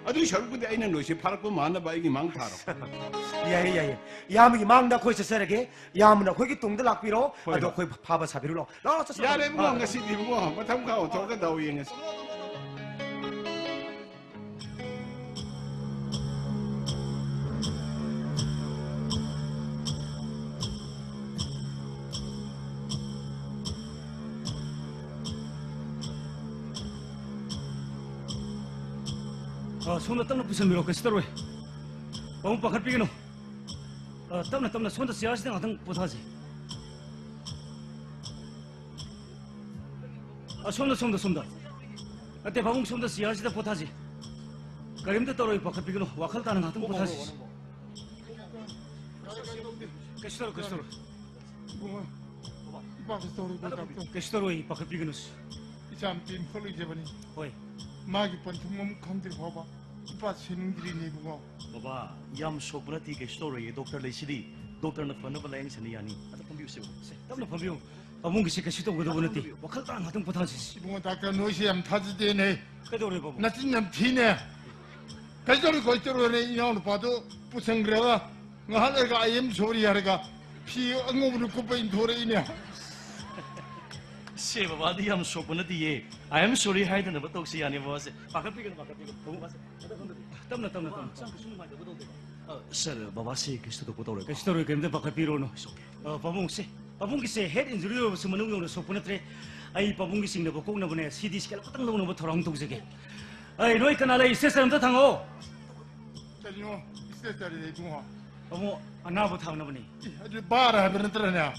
ꯑꯗꯨꯏ ꯁꯔꯨꯛꯄꯨꯗꯤ ꯑꯩꯅ ꯅꯣꯏꯁꯦ ꯐꯥꯔꯛꯄ ꯃꯥꯟꯅꯕ ꯑꯩꯒꯤ ꯃꯥꯡ ꯊꯥꯔꯣ꯫ ꯌꯥꯏꯌꯦ, ꯌꯥꯏꯌꯦ꯫ ꯏꯌꯥꯝꯕꯒꯤ ꯃꯥꯡꯗ ꯑꯩꯈꯣꯏ ꯆꯠꯆꯔꯒꯦ꯫ ꯏꯌꯥꯝꯕꯅ ꯑꯩꯈꯣꯏꯒꯤ ꯇꯨꯡꯗ ꯂꯥꯛꯄꯤꯔꯣ꯫ ꯍꯣꯏ, ꯑꯗꯣ ꯍꯣꯏ꯫ ꯑꯩꯈꯣꯏ ꯐꯥꯕ ꯁꯥꯕꯤꯔꯨ ꯂꯥꯛꯑꯣ꯫ ꯂꯥꯛꯑꯣ, ꯆꯠꯁꯤ꯫ ꯌꯥꯔꯦ ꯏꯕꯨꯡꯉꯣ, ꯑꯥ꯫ ꯉꯁꯤꯗꯤ ꯏꯕꯨꯡꯉꯣ, ꯃꯊꯪ ꯈꯥꯎ ꯊꯣꯛꯑꯒ ꯗꯥꯎ ꯌꯦꯡꯉꯁꯤ꯫ ꯑ, ꯁꯣꯝꯗ ꯇꯞꯅ ꯄꯨꯁꯟꯕꯤꯔꯣ, ꯀꯩꯁꯨ ꯇꯧꯔꯣꯏ꯫ ꯄꯥꯕꯨꯡ, ꯄꯥꯈꯠꯄꯤꯒꯅꯨ꯫ ꯑ, ꯇꯞꯅ ꯇꯞꯅ ꯁꯣꯝꯗ ꯆꯤꯌꯥꯔꯁꯤꯗ ꯉꯥꯛꯇꯪ ꯄꯣꯊꯥꯁꯤ꯫ ꯁꯣꯝꯗ, ꯁꯣꯝꯗ, ꯁꯣꯝꯗ꯫ ꯅꯠꯇꯦ, ꯄꯥꯕꯨꯡ, ꯁꯣꯝꯗ ꯆꯤꯌꯔꯁꯤꯗ ꯄꯣꯊꯥꯁꯤ꯫ ꯀꯔꯤꯝꯇ ꯇꯧꯔꯣꯏ, ꯄꯥꯈꯠꯄꯤꯒꯅꯨ꯫ ꯋꯥꯈꯜ ꯇꯥꯅ ꯉꯥꯛꯇꯪ ꯄꯣꯊꯥꯁꯤ꯫ ꯀꯩꯁꯨ ꯇꯧꯔꯣꯏ, ꯀꯩꯁꯨ ꯇꯧꯔꯣꯏ꯫ ꯏꯕꯨꯡꯉꯣ, ꯏꯄꯥ ꯀꯩꯁꯨ ꯇꯧꯔꯣꯏꯀꯣ, ꯗꯥꯛꯇꯔ? ꯀꯩꯁꯨ ꯇꯧꯔꯣꯏ, ꯄꯥꯈꯠꯄꯤꯒꯅꯨ꯫ ꯏꯆꯥ ꯅꯨꯄꯤ ꯑꯃꯈꯛ ꯂꯩꯖꯕꯅꯤ꯫ ꯍꯣꯏ꯫ ꯃꯥꯒꯤ ꯄꯟꯊꯨꯡ ꯑꯃ ꯈꯪꯗ꯭ꯔꯤ ꯐꯥꯎꯕ ꯏꯄꯥ ꯁꯤꯅꯤꯡꯗ꯭ꯔꯤꯅꯦ, ꯏꯕꯨꯡꯉꯣ꯫ ꯕꯕꯥ, ꯌꯥꯝ ꯁꯣꯛꯄ ꯅꯠꯇꯦ, ꯀꯩꯁꯨ ꯇꯧꯔꯣꯏꯌꯦ꯫ ꯗꯣꯛꯇꯔ ꯂꯩꯁꯤꯗꯤ꯫ ꯗꯣꯛꯇꯔꯅ ꯐꯅꯕ ꯂꯥꯌꯦꯡꯁꯪꯗ ꯌꯥꯅꯤ꯫ ꯑꯗ ꯐꯝꯕꯤꯌꯨꯁꯦ, ꯕꯕꯥ꯫ ꯁꯦ, ꯇꯞꯅ ꯐꯝꯕꯤꯌꯨ꯫ ꯄꯥꯕꯨꯡꯒꯤꯁꯦ ꯀꯩꯁꯨ ꯇꯧꯒꯗꯧꯕ ꯅꯠꯇꯦ꯫ ꯋꯥꯈꯜ ꯇꯥꯅ ꯉꯥꯛꯇꯪ ꯄꯣꯊꯥꯁꯤ꯫ ꯏꯕꯨꯡꯉꯣ, ꯗꯥꯛꯇꯔ, ꯅꯣꯏꯁꯦ ꯌꯥꯝ ꯊꯥꯖꯗꯦꯅꯦ꯫ ꯀꯩꯗꯧꯔꯦ, ꯄꯥꯕꯨꯡ? ꯅꯆꯤꯟ ꯌꯥꯝ ꯊꯤꯅꯦ꯫ ꯀꯩꯗꯧꯔꯦ, ꯀꯩꯗꯧꯔꯦ, ꯏꯅꯥꯎ ꯅꯨꯄꯥꯗꯣ ꯄꯨꯁꯟꯈ꯭ꯔꯒ ꯉꯥꯏꯍꯥꯛ ꯂꯩꯔꯒ "I am sorry" ꯍꯥꯏꯔꯒ ꯐꯤ ꯑꯉꯧꯕꯅ ꯀꯨꯞꯄ ꯏꯟꯊꯣꯔꯛꯏꯅꯦ꯫ ꯁꯦ, ꯕꯕꯥꯗꯤ ꯌꯥꯝ ꯁꯣꯛꯄ ꯅꯠꯇꯤꯌꯦ꯫ "I am sorry" ꯍꯥꯏꯗꯅꯕ ꯇꯧꯁꯤ, ꯌꯥꯅꯤ, ꯕꯕꯥꯁꯦ? ꯄꯥꯈꯠꯄꯤꯒꯅꯨ, ꯄꯥꯈꯠꯄꯤꯒꯅꯨ꯫ ꯕꯕꯥꯁꯦ, ꯑꯗ ꯐꯝꯗꯕꯤꯌꯨ꯫ ꯇꯞꯅ, ꯇꯞꯅ, ꯇꯞꯅ꯫ ꯍꯛꯆꯥꯡ ꯀꯩꯁꯨ ꯅꯨꯡꯉꯥꯏꯇꯕ ꯇꯧꯗꯦꯀꯣ? ꯑ, ꯁꯥꯔ, ꯕꯕꯥꯁꯦ ꯀꯩꯁꯨ ꯊꯣꯏꯗꯣꯛꯄ ꯇꯧꯔꯣꯏꯀꯣ? ꯀꯩꯁꯨ ꯇꯧꯔꯣꯏ, ꯀꯩꯝꯇ ꯄꯥꯈꯠꯄꯤꯔꯨꯔꯅꯨ꯫ It's okay. ꯑ, ꯄꯥꯕꯨꯡꯁꯦ, ꯄꯥꯕꯨꯡꯒꯤꯁꯦ head injury ꯑꯣꯏꯔꯕꯁꯨ ꯃꯅꯨꯡ ꯌꯧꯅ ꯁꯣꯛꯄ ꯅꯠꯇ꯭ꯔꯦ꯫ ꯑꯩ ꯄꯥꯕꯨꯡꯒꯤ ꯆꯤꯡꯅꯕ ꯀꯣꯛꯅꯕꯅꯦ CT scan ꯑꯃꯇꯪ ꯂꯧꯅꯕ ꯊꯧꯔꯥꯡ ꯇꯧꯖꯒꯦ꯫ ꯑꯩ, ꯅꯣꯏ ꯀꯅꯥ ꯂꯩ? Stretcher ꯑꯝꯇ ꯊꯥꯡꯉꯛꯑꯣ꯫ ꯀꯔꯤꯅꯣ? Stretcher ꯂꯩ, ꯏꯕꯨꯡꯉꯣ? ꯄꯥꯕꯨꯡ, ꯑꯅꯥꯕ ꯊꯥꯡꯅꯕꯅꯤ꯫ ꯏ, ꯑꯗꯨ bar ꯍꯥꯏꯕ ꯅꯠꯇ꯭ꯔꯅꯦ?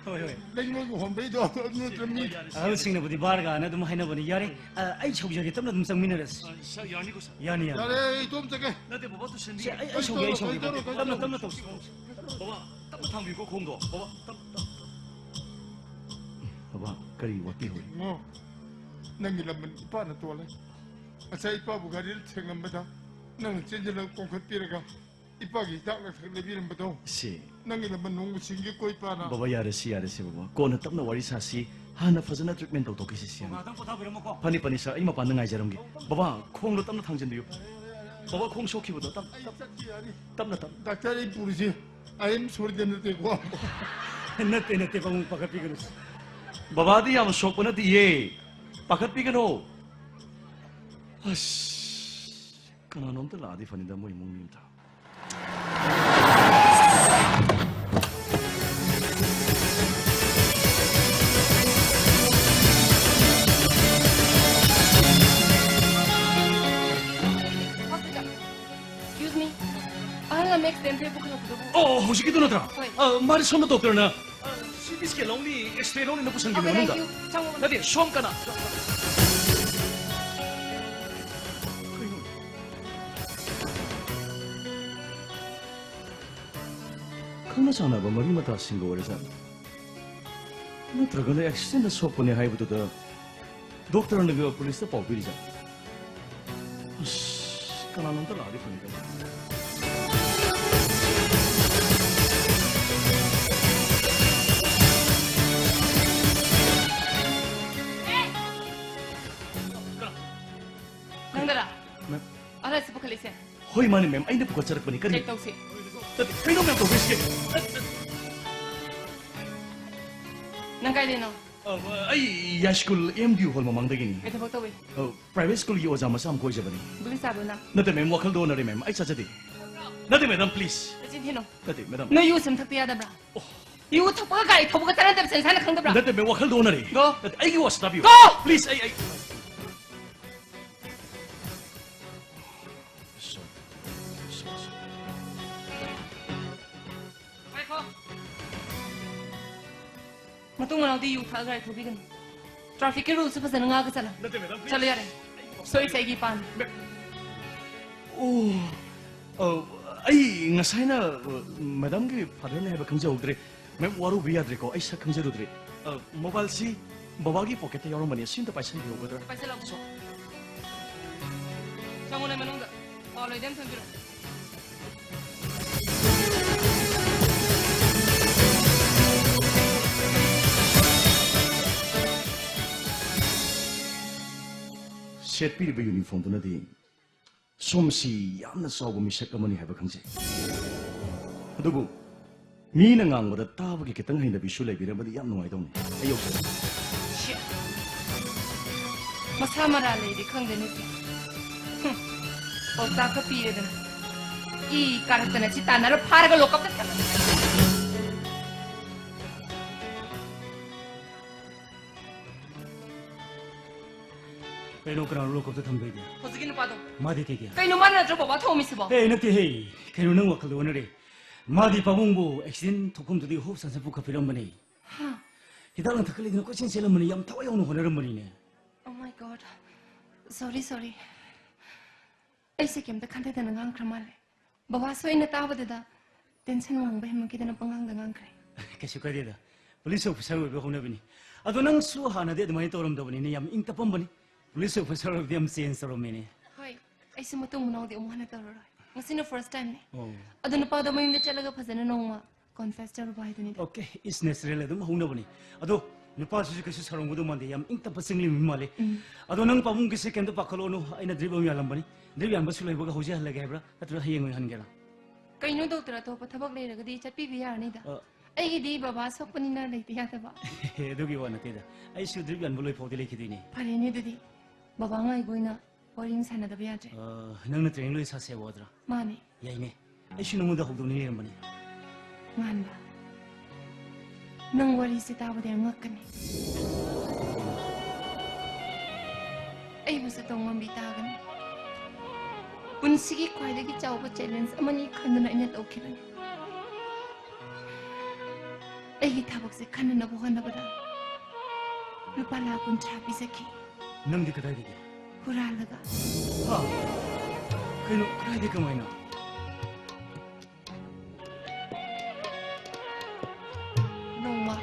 ꯍꯣꯏ, ꯍꯣꯏ꯫ ꯂꯩꯉꯣꯏꯒꯤ ꯍꯣꯟꯕꯩꯗꯣ, ꯑꯗꯨ ꯅꯠꯇ꯭ꯔ ꯃꯤ? ꯑꯍꯜꯁꯤꯡꯅꯕꯨꯗꯤ bar ꯒꯥꯏꯅ ꯑꯗꯨꯝ ꯍꯥꯏꯅꯕꯅꯤ꯫ ꯌꯥꯔꯦ, ꯑ, ꯑꯩ ꯁꯧꯖꯒꯦ, ꯇꯞꯅ ꯑꯗꯨꯝ ꯆꯪꯃꯤꯟꯅꯔꯁꯤ꯫ ꯑ, ꯁꯥꯔ, ꯌꯥꯅꯤꯀꯣ, ꯁꯥꯔ? ꯌꯥꯅꯤ, ꯌꯥꯅꯤ꯫ ꯌꯥꯔꯦ, ꯑꯩ ꯏꯇꯣꯝ ꯆꯠꯀꯦ꯫ ꯅꯠꯇꯦ, ꯕꯕꯥ, ꯇꯨꯁꯟꯕꯤ-, ꯁꯦ, ꯑꯩ, ꯑꯩ ꯁꯧꯒꯦ, ꯑꯩ ꯁꯧꯒꯦ꯫ ꯇꯞꯅ, ꯇꯞꯅ ꯇꯧꯁꯤ꯫ ꯕꯕꯥ, ꯇꯞꯅ ꯊꯥꯡꯕꯤꯌꯨꯀꯣ ꯈꯣꯡꯗꯣ꯫ ꯕꯕꯥ, ꯇꯞ, ꯇꯞ, ꯇꯞ꯫ ꯕꯕꯥ, ꯀꯔꯤ ꯋꯥꯠꯄꯤꯍꯧꯔꯤ? ꯏꯕꯨꯡꯉꯣ, ꯅꯪꯒꯤ ꯂꯃꯟ ꯏꯄꯥꯅ ꯇꯣꯜꯂꯦ꯫ ꯉꯁꯥꯏ ꯏꯄꯥꯕꯨ ꯒꯥꯔꯤꯗ ꯊꯦꯡꯂꯝꯕꯗ ꯅꯪꯅ ꯆꯦꯟꯁꯤꯜꯂꯒ ꯀꯣꯟꯈꯠꯄꯤꯔꯒ ꯏꯄꯥꯒꯤ ꯍꯤꯗꯥꯛ ꯂꯥꯡꯊꯛ ꯂꯩꯕꯤꯔꯝꯕꯗꯣ, ꯁꯤ꯫ ꯅꯪꯒꯤ ꯂꯃꯟ ꯅꯣꯡꯃ ꯁꯤꯡꯒꯦꯀꯣ ꯏꯄꯥꯅ꯫ ꯕꯕꯥ, ꯌꯥꯔꯦꯁꯤ, ꯌꯥꯔꯦꯁꯤ, ꯕꯕꯥ꯫ ꯀꯣꯟꯅ ꯇꯞꯅ ꯋꯥꯔꯤ ꯁꯥꯁꯤ꯫ ꯍꯥꯟꯅ ꯐꯖꯅ treatment ꯇꯧꯊꯣꯛꯈꯤꯁꯤ, ꯁꯤ꯫ ꯉꯥꯛꯇꯪ ꯄꯣꯊꯥꯕꯤꯔꯝꯃꯣꯀꯣ꯫ ꯐꯅꯤ, ꯐꯅꯤ, ꯁꯥꯔ꯫ ꯑꯩ ꯃꯄꯥꯟꯗ ꯉꯥꯏꯖꯔꯝꯒꯦ꯫ ꯕꯕꯥ, ꯈꯣꯡꯗꯣ ꯇꯞꯅ ꯊꯥꯡꯖꯤꯟꯕꯤꯌꯨ꯫ ꯕꯕꯥ, ꯈꯣꯡ ꯁꯣꯛꯈꯤꯕꯗꯣ ꯇꯞ-, ꯑꯩ ꯇꯞ-, ꯆꯠꯈꯤ ꯌꯥꯅꯤ꯫ ꯇꯞꯅ, ꯇꯞꯅ꯫ ꯗꯥꯛꯇꯔ, ꯑꯩ ꯄꯨꯔꯤꯁꯤ ꯑꯥꯏ ꯑꯦꯝ ꯁꯣꯔꯤꯗ ꯅꯠꯇꯦꯀꯣ꯫ ꯅꯠꯇꯦ, ꯅꯠꯇꯦ, ꯄꯥꯕꯨꯡ, ꯄꯥꯈꯠꯄꯤꯒꯅꯨ꯫ ꯕꯕꯥꯗꯤ ꯌꯥꯝ ꯁꯣꯛꯄ ꯅꯠꯇꯤꯌꯦ꯫ ꯄꯥꯈꯠꯄꯤꯒꯅꯨ꯫ ꯑꯁ, ꯀꯅꯥꯅꯣꯝꯇ ꯂꯥꯛꯑꯗꯤ ꯐꯅꯤꯗ, ꯃꯣꯏ ꯏꯃꯨꯡ ꯃꯤ ꯑꯝꯇ꯫ Hospital. Excuse me. ꯑꯍꯜ ꯑꯃ accident ꯊꯣꯛꯑꯦ ꯄꯨꯈꯠꯂꯛꯄꯗꯨꯕꯨ꯫ ꯑꯣ, ꯍꯧꯖꯤꯛꯀꯤꯗꯨ ꯅꯠꯇ꯭ꯔꯥ? ꯍꯣꯏ꯫ ꯑ, ꯃꯥꯗꯤ ꯁꯣꯝꯗ ꯗꯣꯛꯇꯔꯅ, ꯑ, CT ꯁ꯭ꯀꯦꯟ ꯂꯧꯅꯤ, ꯑꯦꯛꯁꯔꯦ ꯂꯧꯅꯤꯅ ꯄꯨꯁꯟꯈꯤꯕ ꯑꯣꯀꯦ, ꯃꯅꯨꯡꯗ꯫ Thank you. ꯆꯪꯉꯣ꯫ ꯅꯠꯇꯦ, ꯁꯣꯝ ꯀꯅꯥ? ꯀꯩꯅꯣ? ꯈꯪꯅ ꯆꯥꯟꯅꯕ ꯃꯔꯤ ꯃꯇꯥꯁꯤꯡꯒ ꯑꯣꯏꯔꯖꯥꯠꯂ? ꯅꯠꯇ꯭ꯔꯒꯅ ꯑꯦꯛꯁꯤꯗꯦꯟꯗ ꯁꯣꯛꯄꯅꯦ ꯍꯥꯏꯕꯗꯨꯗ ꯗꯣꯛꯇꯔꯅꯒ ꯄꯨꯂꯤꯁꯇ ꯄꯥꯎ ꯄꯤꯔꯤꯖꯥꯠꯂ? ꯑꯁ, ꯀꯅꯥꯅꯣꯝꯇ ꯂꯥꯛꯑꯗꯤ ꯐꯅꯤꯗ꯫ ꯅꯪꯗꯔꯥ? ꯃꯦꯝ꯫ ꯑꯍꯜ ꯑꯁꯤ ꯄꯨꯈꯠꯂꯤꯁꯦ? ꯍꯣꯏ, ꯃꯥꯅꯦ, ꯃꯦꯝ, ꯑꯩꯅ ꯄꯨꯈꯠꯆꯔꯛꯄꯅꯤ꯫ ꯀꯔꯤ? ꯆꯦꯛ ꯇꯧꯁꯤ꯫ ꯅꯠꯇꯦ, ꯀꯩꯅꯣ, ꯃꯦꯝ, ꯇꯧꯗꯣꯏꯁꯦ? ꯅꯪ ꯀꯥꯏꯗꯩꯅꯣ? ꯑ, ꯑꯩ ꯌꯥꯏꯁ꯭ꯀꯨꯜ ꯑꯦꯝ ꯗꯤ ꯌꯨ ꯍꯣꯜ ꯃꯃꯥꯡꯗꯒꯤꯅꯤ꯫ ꯀꯩ ꯊꯕꯛ ꯇꯧꯏ? ꯑ, ꯄ꯭ꯔꯥꯏꯚꯦꯠ ꯁ꯭ꯀꯨꯜꯒꯤ ꯑꯣꯖꯥ ꯃꯆꯥ ꯑꯃ ꯈꯛ ꯑꯣꯏꯖꯕꯅꯤ꯫ ꯒꯨꯂꯤ ꯆꯥꯕ꯭ꯔꯣ ꯅꯪ? ꯅꯠꯇꯦ, ꯃꯦꯝ, ꯋꯥꯈꯜꯗ ꯑꯣꯟꯅꯔꯦ, ꯃꯦꯝ, ꯑꯩ ꯆꯥꯖꯗꯦ꯫ ꯅꯠꯇꯦ, ꯃꯦꯗꯥꯝ, ꯄ꯭ꯂꯤꯖ꯫ ꯅꯆꯤꯟ ꯊꯤꯅꯨ꯫ ꯅꯠꯇꯦ, ꯃꯦꯗꯥꯝ꯫ ꯅꯣꯏ ꯌꯨ ꯁꯨꯝ ꯊꯛꯄ ꯌꯥꯗꯕ꯭ꯔꯥ? ꯑꯣ꯫ ꯌꯨ ꯊꯛꯄꯒ ꯒꯥꯔꯤ ꯊꯧꯕꯒ ꯆꯥꯟꯅꯗꯕꯁꯦ ꯅꯁꯥꯅ ꯈꯪꯗꯕ꯭ꯔꯥ? ꯅꯠꯇꯦ, ꯃꯦꯝ, ꯋꯥꯈꯜꯗ ꯑꯣꯟꯅꯔꯦ꯫ ꯒꯣ꯫ ꯅꯠꯇꯦ, ꯑꯩꯒꯤ ꯋꯥꯁꯤ ꯇꯥꯕꯤꯌꯨ꯫ ꯒꯣ! ꯄ꯭ꯂꯤꯖ, ꯑꯩ, ꯑꯩ꯫ ꯁꯣꯔꯤ꯫ ꯁꯣꯔꯤ, ꯁꯣꯔꯤ꯫ ꯉꯥꯏꯈꯣ꯫ ꯃꯇꯨꯡ ꯃꯅꯥꯎꯗꯤ ꯌꯨ ꯊꯛꯑꯒ ꯒꯥꯔꯤ ꯊꯧꯕꯤꯒꯅꯨ꯫ ꯇ꯭ꯔꯥꯐꯤꯛꯀꯤ ꯔꯨꯜꯁꯨ ꯐꯖꯅ ꯉꯥꯛꯑꯒ ꯆꯠꯂꯣ꯫ ꯅꯠꯇꯦ, ꯃꯦꯗꯥꯝ, ꯄ꯭ꯂꯤꯖ꯫ ꯆꯠꯂꯣ ꯌꯥꯔꯦ꯫ ꯁꯣꯏꯔꯤꯁꯦ ꯑꯩꯒꯤ ꯏꯄꯥꯅꯤ꯫ ꯃꯦ-, ꯑꯣ, ꯑ, ꯑꯩ ꯉꯁꯥꯏꯅ, ꯑ, ꯃꯦꯗꯥꯝꯒꯤ ꯐꯥꯗꯔꯅꯦ ꯍꯥꯏꯕ ꯈꯪꯖꯍꯧꯗ꯭ꯔꯦ꯫ ꯃꯦꯝ, ꯋꯥꯔꯧꯕ ꯌꯥꯗ꯭ꯔꯦꯀꯣ, ꯑꯩ ꯁꯛ ꯈꯪꯖꯔꯨꯗ꯭ꯔꯦ꯫ ꯑ, ꯃꯣꯕꯥꯏꯜꯁꯤ ꯕꯕꯥꯒꯤ ꯄꯣꯀꯦꯠꯇ ꯌꯥꯎꯔꯝꯕꯅꯤ, ꯑꯁꯤ ꯑꯝꯇ ꯄꯥꯏꯁꯟꯕꯤꯍꯧꯒꯗ꯭ꯔꯥ? ꯄꯥꯏꯁꯜꯂꯛꯑꯣ꯫ ꯆꯣ꯫ ꯆꯪꯉꯣꯅꯦ ꯃꯅꯨꯡꯗ꯫ ꯄꯥꯎ ꯂꯩꯗꯤ ꯑꯝ ꯊꯝꯕꯤꯔꯣ꯫ ꯁꯦꯠꯄꯤꯔꯤꯕ ꯌꯨꯅꯤꯐꯣꯔꯝꯗꯨꯅꯗꯤ ꯁꯣꯝꯁꯤ ꯌꯥꯝꯅ ꯆꯥꯎꯕ ꯃꯤꯁꯛ ꯑꯃꯅꯤ ꯍꯥꯏꯕ ꯈꯪꯖꯩ꯫ ꯑꯗꯨꯕꯨ ꯃꯤꯅ ꯉꯥꯡꯕꯗ ꯇꯥꯕꯒꯤ ꯈꯤꯇꯪ ꯍꯩꯅꯕꯤꯁꯨ ꯂꯩꯕꯤꯔꯝꯃꯗꯤ ꯌꯥꯝ ꯅꯨꯡꯉꯥꯏꯗꯧꯅꯤ꯫ ꯑꯩ ꯌꯧꯖꯔꯒꯦ꯫ ꯁꯤ꯫ ꯃꯁꯥ ꯃꯔꯥ ꯂꯩꯔꯦ ꯈꯪꯗꯦ ꯅꯨꯄꯤ꯫ ꯍꯨꯝ꯫ ꯄꯥꯎꯇꯥꯛꯀ ꯄꯤꯔꯗꯅ꯫ ꯏ ꯀꯥꯔꯛꯇꯅ ꯁꯤ ꯇꯥꯟꯅꯔ ꯐꯥꯔꯒ ꯂꯣꯀꯞꯇ ꯊꯝꯃꯦ꯫ ꯀꯩꯅꯣ, ꯀꯅꯥꯅꯣ ꯂꯣꯀꯞꯇ ꯊꯝꯗꯣꯏꯗꯤ? ꯍꯧꯖꯤꯛꯀꯤ ꯅꯨꯄꯥꯗꯣ꯫ ꯃꯥꯗꯤ ꯀꯩꯒꯤ? ꯀꯩꯅꯣ, ꯃꯥꯅ ꯅꯠꯇ꯭ꯔꯣ ꯕꯕꯥ ꯊꯣꯝꯃꯤꯁꯤꯕꯣ? ꯑꯦ, ꯅꯠꯇꯦꯍꯦ꯫ ꯀꯩꯅꯣ, ꯅꯪ ꯋꯥꯈꯜꯗ ꯑꯣꯟꯅꯔꯦ꯫ ꯃꯥꯗꯤ ꯄꯥꯕꯨꯡꯕꯨ ꯑꯦꯛꯁꯤꯗꯦꯟ ꯊꯣꯛꯐꯝꯗꯨꯗꯒꯤ ꯍꯣꯁꯄꯤꯇꯥꯜꯗ ꯄꯨꯈꯠꯄꯤꯔꯝꯕꯅꯦ꯫ ꯍꯥ? ꯍꯤꯗꯥꯛ ꯂꯥꯡꯊꯛꯀ ꯂꯩꯗꯅ ꯀꯣꯏꯆꯦꯟ ꯆꯦꯜꯂꯝꯕꯅꯤ, ꯌꯥꯝ ꯊꯋꯥꯏ ꯌꯥꯎꯅ ꯍꯣꯠꯅꯔꯝꯕꯅꯤꯅꯦ꯫ Oh my God. Sorry, sorry. ꯑꯩꯁꯦ ꯀꯩꯝꯇ ꯈꯟꯊꯗꯅ ꯉꯥꯡꯈ꯭ꯔ ꯃꯥꯜꯂꯦ꯫ ꯕꯕꯥꯁꯨ ꯑꯩꯅ ꯇꯥꯕꯗꯨꯗ tension ꯋꯥꯡꯕ ꯍꯦꯟꯃꯟꯈꯤꯗꯅ ꯄꯉꯥꯡꯗ ꯉꯥꯡꯈ꯭ꯔꯦ꯫ ꯀꯩꯁꯨ ꯀꯥꯏꯗꯦꯗ, police officer ꯑꯣꯏꯕ ꯍꯧꯅꯕꯤꯅꯤ꯫ ꯑꯗꯣ ꯅꯪꯁꯨ ꯍꯥꯟꯅꯗꯤ ꯑꯗꯨꯃꯥꯏꯅ ꯇꯧꯔꯝꯗꯕꯅꯤꯅꯦ, ꯌꯥꯝ ꯏꯪ ꯇꯞꯄꯝꯕꯅꯤ꯫ Police officer ꯑꯣꯏꯕꯗꯤ ꯌꯥꯝ change ꯇꯧꯔꯝꯃꯦꯅꯦ꯫ ꯍꯣꯏ, ꯑꯩꯁꯨ ꯃꯇꯨꯡ ꯃꯅꯥꯎꯗꯤ ꯑꯃꯨꯛ ꯍꯟꯅ ꯇꯧꯔꯔꯣꯏ꯫ ꯉꯁꯤꯅ first time ꯅꯦ꯫ ꯑꯣ꯫ ꯑꯗꯣ ꯅꯨꯄꯥꯗꯣ ꯃꯌꯨꯝꯗ ꯆꯠꯂꯒ ꯐꯖꯅ ꯅꯣꯡꯃ confess ꯇꯧꯔꯨꯕ ꯍꯥꯏꯗꯨꯅꯤꯗ꯫ Okay, it's natural, ꯑꯗꯨꯝ ꯍꯧꯅꯕꯅꯤ꯫ ꯑꯗꯣ ꯅꯨꯄꯥꯁꯤꯁꯨ ꯀꯩꯁꯨ ꯁꯥꯎꯔꯝꯒꯗꯧ ꯃꯥꯟꯗꯦ, ꯌꯥꯝ ꯏꯪ ꯇꯞꯄ ꯆꯤꯡꯂꯤꯃꯤ ꯃꯥꯜꯂꯤ꯫ ꯎꯝ꯫ ꯑꯗꯣ ꯅꯪ ꯄꯥꯕꯨꯡꯒꯤꯁꯦ ꯀꯩꯝꯇ ꯄꯥꯈꯠꯂꯣꯅꯨ, ꯑꯩꯅ drip ꯑꯃ ꯌꯥꯜꯂꯝꯕꯅꯤ꯫ Drip ꯌꯥꯟꯕꯁꯨ ꯂꯣꯏꯕꯒ ꯍꯧꯖꯤꯛ ꯍꯜꯂꯒꯦ ꯍꯥꯏꯕ꯭ꯔꯥ, ꯅꯠꯇ꯭ꯔꯒ ꯍꯌꯦꯡ ꯑꯣꯏꯅ ꯍꯟꯒꯦꯔꯥ? ꯀꯩꯅꯣ doctor, ꯑꯇꯣꯞꯄ ꯊꯕꯛ ꯂꯩꯔꯒꯗꯤ ꯆꯠꯄꯤꯕ ꯌꯥꯔꯅꯤꯗ꯫ ꯑ꯫ ꯑꯩꯒꯤꯗꯤ ꯕꯕꯥ ꯁꯣꯛꯄꯅꯤꯅ ꯂꯩꯇ ꯌꯥꯗꯕ꯫ ꯑꯗꯨꯒꯤ ꯋꯥ ꯅꯠꯇꯦꯗ, ꯑꯩꯁꯨ drip ꯌꯥꯟꯕ ꯂꯣꯏ ꯐꯥꯎꯗꯤ ꯂꯩꯈꯤꯗꯣꯏꯅꯦ꯫ ꯐꯔꯦꯅꯦ ꯑꯗꯨꯗꯤ, ꯕꯕꯥ ꯉꯥꯏꯕ ꯑꯣꯏꯅ ꯋꯥꯔꯤ ꯑꯃ ꯁꯥꯟꯅꯗꯕ ꯌꯥꯗ꯭ꯔꯦ꯫ ꯑ, ꯅꯪꯅ training ꯂꯣꯏ ꯁꯥꯁꯦ ꯍꯥꯏꯕ ꯅꯠꯇ꯭ꯔꯥ? ꯃꯥꯅꯦ꯫ ꯌꯥꯏꯅꯦ, ꯑꯩꯁꯨ ꯅꯉꯣꯟꯗ ꯍꯧꯗꯣꯛꯅꯤꯡ ꯂꯩꯔꯝꯕꯅꯦ꯫ ꯉꯥꯟꯕ, ꯅꯪ ꯋꯥꯔꯤꯁꯦ ꯇꯥꯕꯗ ꯌꯥꯝ ꯉꯛꯀꯅꯤ꯫ ꯑꯩꯕꯨꯁꯨ ꯇꯧꯉꯝꯕꯤ ꯇꯥꯒꯅꯤ꯫ ꯄꯨꯟꯁꯤꯒꯤ ꯈ꯭ꯋꯥꯏꯗꯒꯤ ꯆꯥꯎꯕ challenge ꯑꯃꯅꯤ ꯈꯟꯗꯨꯅ ꯑꯩꯅ ꯇꯧꯈꯤꯕꯅꯤ꯫ ꯑꯩꯒꯤ ꯊꯕꯛꯁꯦ ꯈꯟꯅꯅꯕ ꯍꯣꯠꯅꯕꯗ ꯂꯨꯄꯥ ꯂꯥꯈ ꯀꯨꯟꯊ꯭ꯔꯥ ꯄꯤꯖꯈꯤ꯫ ꯅꯪꯗꯤ ꯀꯗꯥꯏꯗꯒꯤ? ꯍꯨꯔꯥꯜꯂꯒ꯫ ꯍꯥ? ꯀꯩꯅꯣ, ꯀꯗꯥꯏꯗꯒꯤ, ꯀꯃꯥꯏꯅ? ꯅꯣꯡꯃ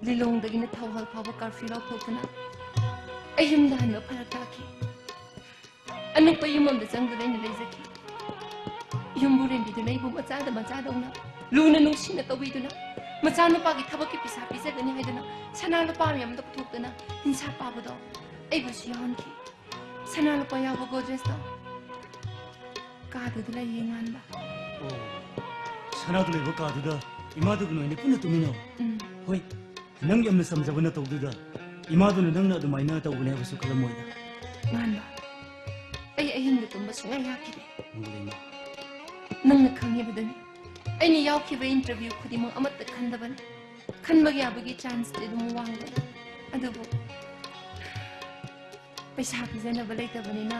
ꯂꯤꯂꯣꯡꯗꯒꯤꯅ ꯊꯧꯍꯜ ꯐꯥꯎꯕ curfew ꯂꯥꯎꯊꯣꯛꯇꯨꯅ ꯑꯩ ꯌꯨꯝꯗ ꯍꯟꯕ ꯐꯔꯛ ꯇꯥꯈꯤ꯫ ꯑꯅꯛꯄ ꯌꯨꯝ ꯑꯃꯗ ꯆꯪꯗꯨꯅ ꯑꯩꯅ ꯂꯩꯖꯈꯤ꯫ ꯌꯨꯝꯕꯨꯔꯦꯝꯕꯤꯗꯨꯅ ꯑꯩꯕꯨ ꯃꯆꯥꯗ ꯃꯆꯥꯗꯧꯅ ꯂꯨꯅ ꯅꯨꯡꯁꯤꯅ ꯇꯧꯕꯤꯗꯨꯅ, ꯃꯆꯥꯅꯨꯄꯥꯒꯤ ꯊꯕꯛꯀꯤ ꯄꯩꯁꯥ ꯄꯤꯖꯒꯅꯤ ꯍꯥꯏꯗꯨꯅ ꯁꯅꯥ ꯂꯨꯄꯥ ꯃꯌꯥꯝꯗ ꯄꯨꯊꯣꯛꯇꯨꯅ ꯍꯤꯡꯁꯥ ꯄꯥꯕꯗꯣ ꯑꯩꯕꯨꯁꯨ ꯌꯥꯎꯍꯟꯈꯤ꯫ ꯁꯅꯥ ꯂꯨꯄꯥ ꯌꯥꯎꯕ ꯒꯣꯗ꯭ꯔꯦꯖꯇꯣ ꯀꯥꯗꯨꯗ ꯂꯩꯌꯦ, ꯉꯥꯟꯕ꯫ ꯑꯣ, ꯁꯅꯥꯗꯨ ꯂꯩꯕ ꯀꯥꯗꯨꯗ ꯏꯃꯥꯗꯨꯒ ꯅꯣꯏꯅꯤ ꯄꯨꯟꯅ ꯇꯨꯝꯃꯤꯟꯅꯧ꯫ ꯎꯝ꯫ ꯍꯣꯏ, ꯅꯪ ꯌꯥꯝꯅ ꯆꯝꯖꯕ ꯅꯇꯧꯗꯨꯗ ꯏꯃꯥꯗꯨꯅ ꯅꯪꯅ ꯑꯗꯨꯃꯥꯏꯅ ꯇꯧꯒꯅꯤ ꯍꯥꯏꯕꯁꯨ ꯈꯜꯂꯝꯃꯣꯏꯗ꯫ ꯉꯥꯟꯕ, ꯑꯩ ꯑꯍꯤꯡꯗ ꯇꯨꯝꯕ ꯁꯨꯡꯌꯥ ꯌꯥꯈꯤꯗꯦ꯫ ꯅꯪꯒꯤꯗꯤ ꯏꯃꯥ꯫ ꯅꯪꯅ ꯈꯪꯉꯤꯕꯗꯨꯅꯤ, ꯑꯩꯅ ꯌꯥꯎꯈꯤꯕ interview ꯈꯨꯗꯤꯡꯃꯛ ꯑꯃꯠꯇ ꯈꯟꯗꯕꯅꯤ꯫ ꯈꯟꯕ ꯌꯥꯕꯒꯤ chanceꯇꯤ ꯑꯗꯨꯝ ꯋꯥꯡꯕꯅꯤ, ꯑꯗꯨꯕꯨ ꯄꯩꯁꯥ ꯄꯤꯖꯅꯕ ꯂꯩꯇꯕꯅꯤꯅ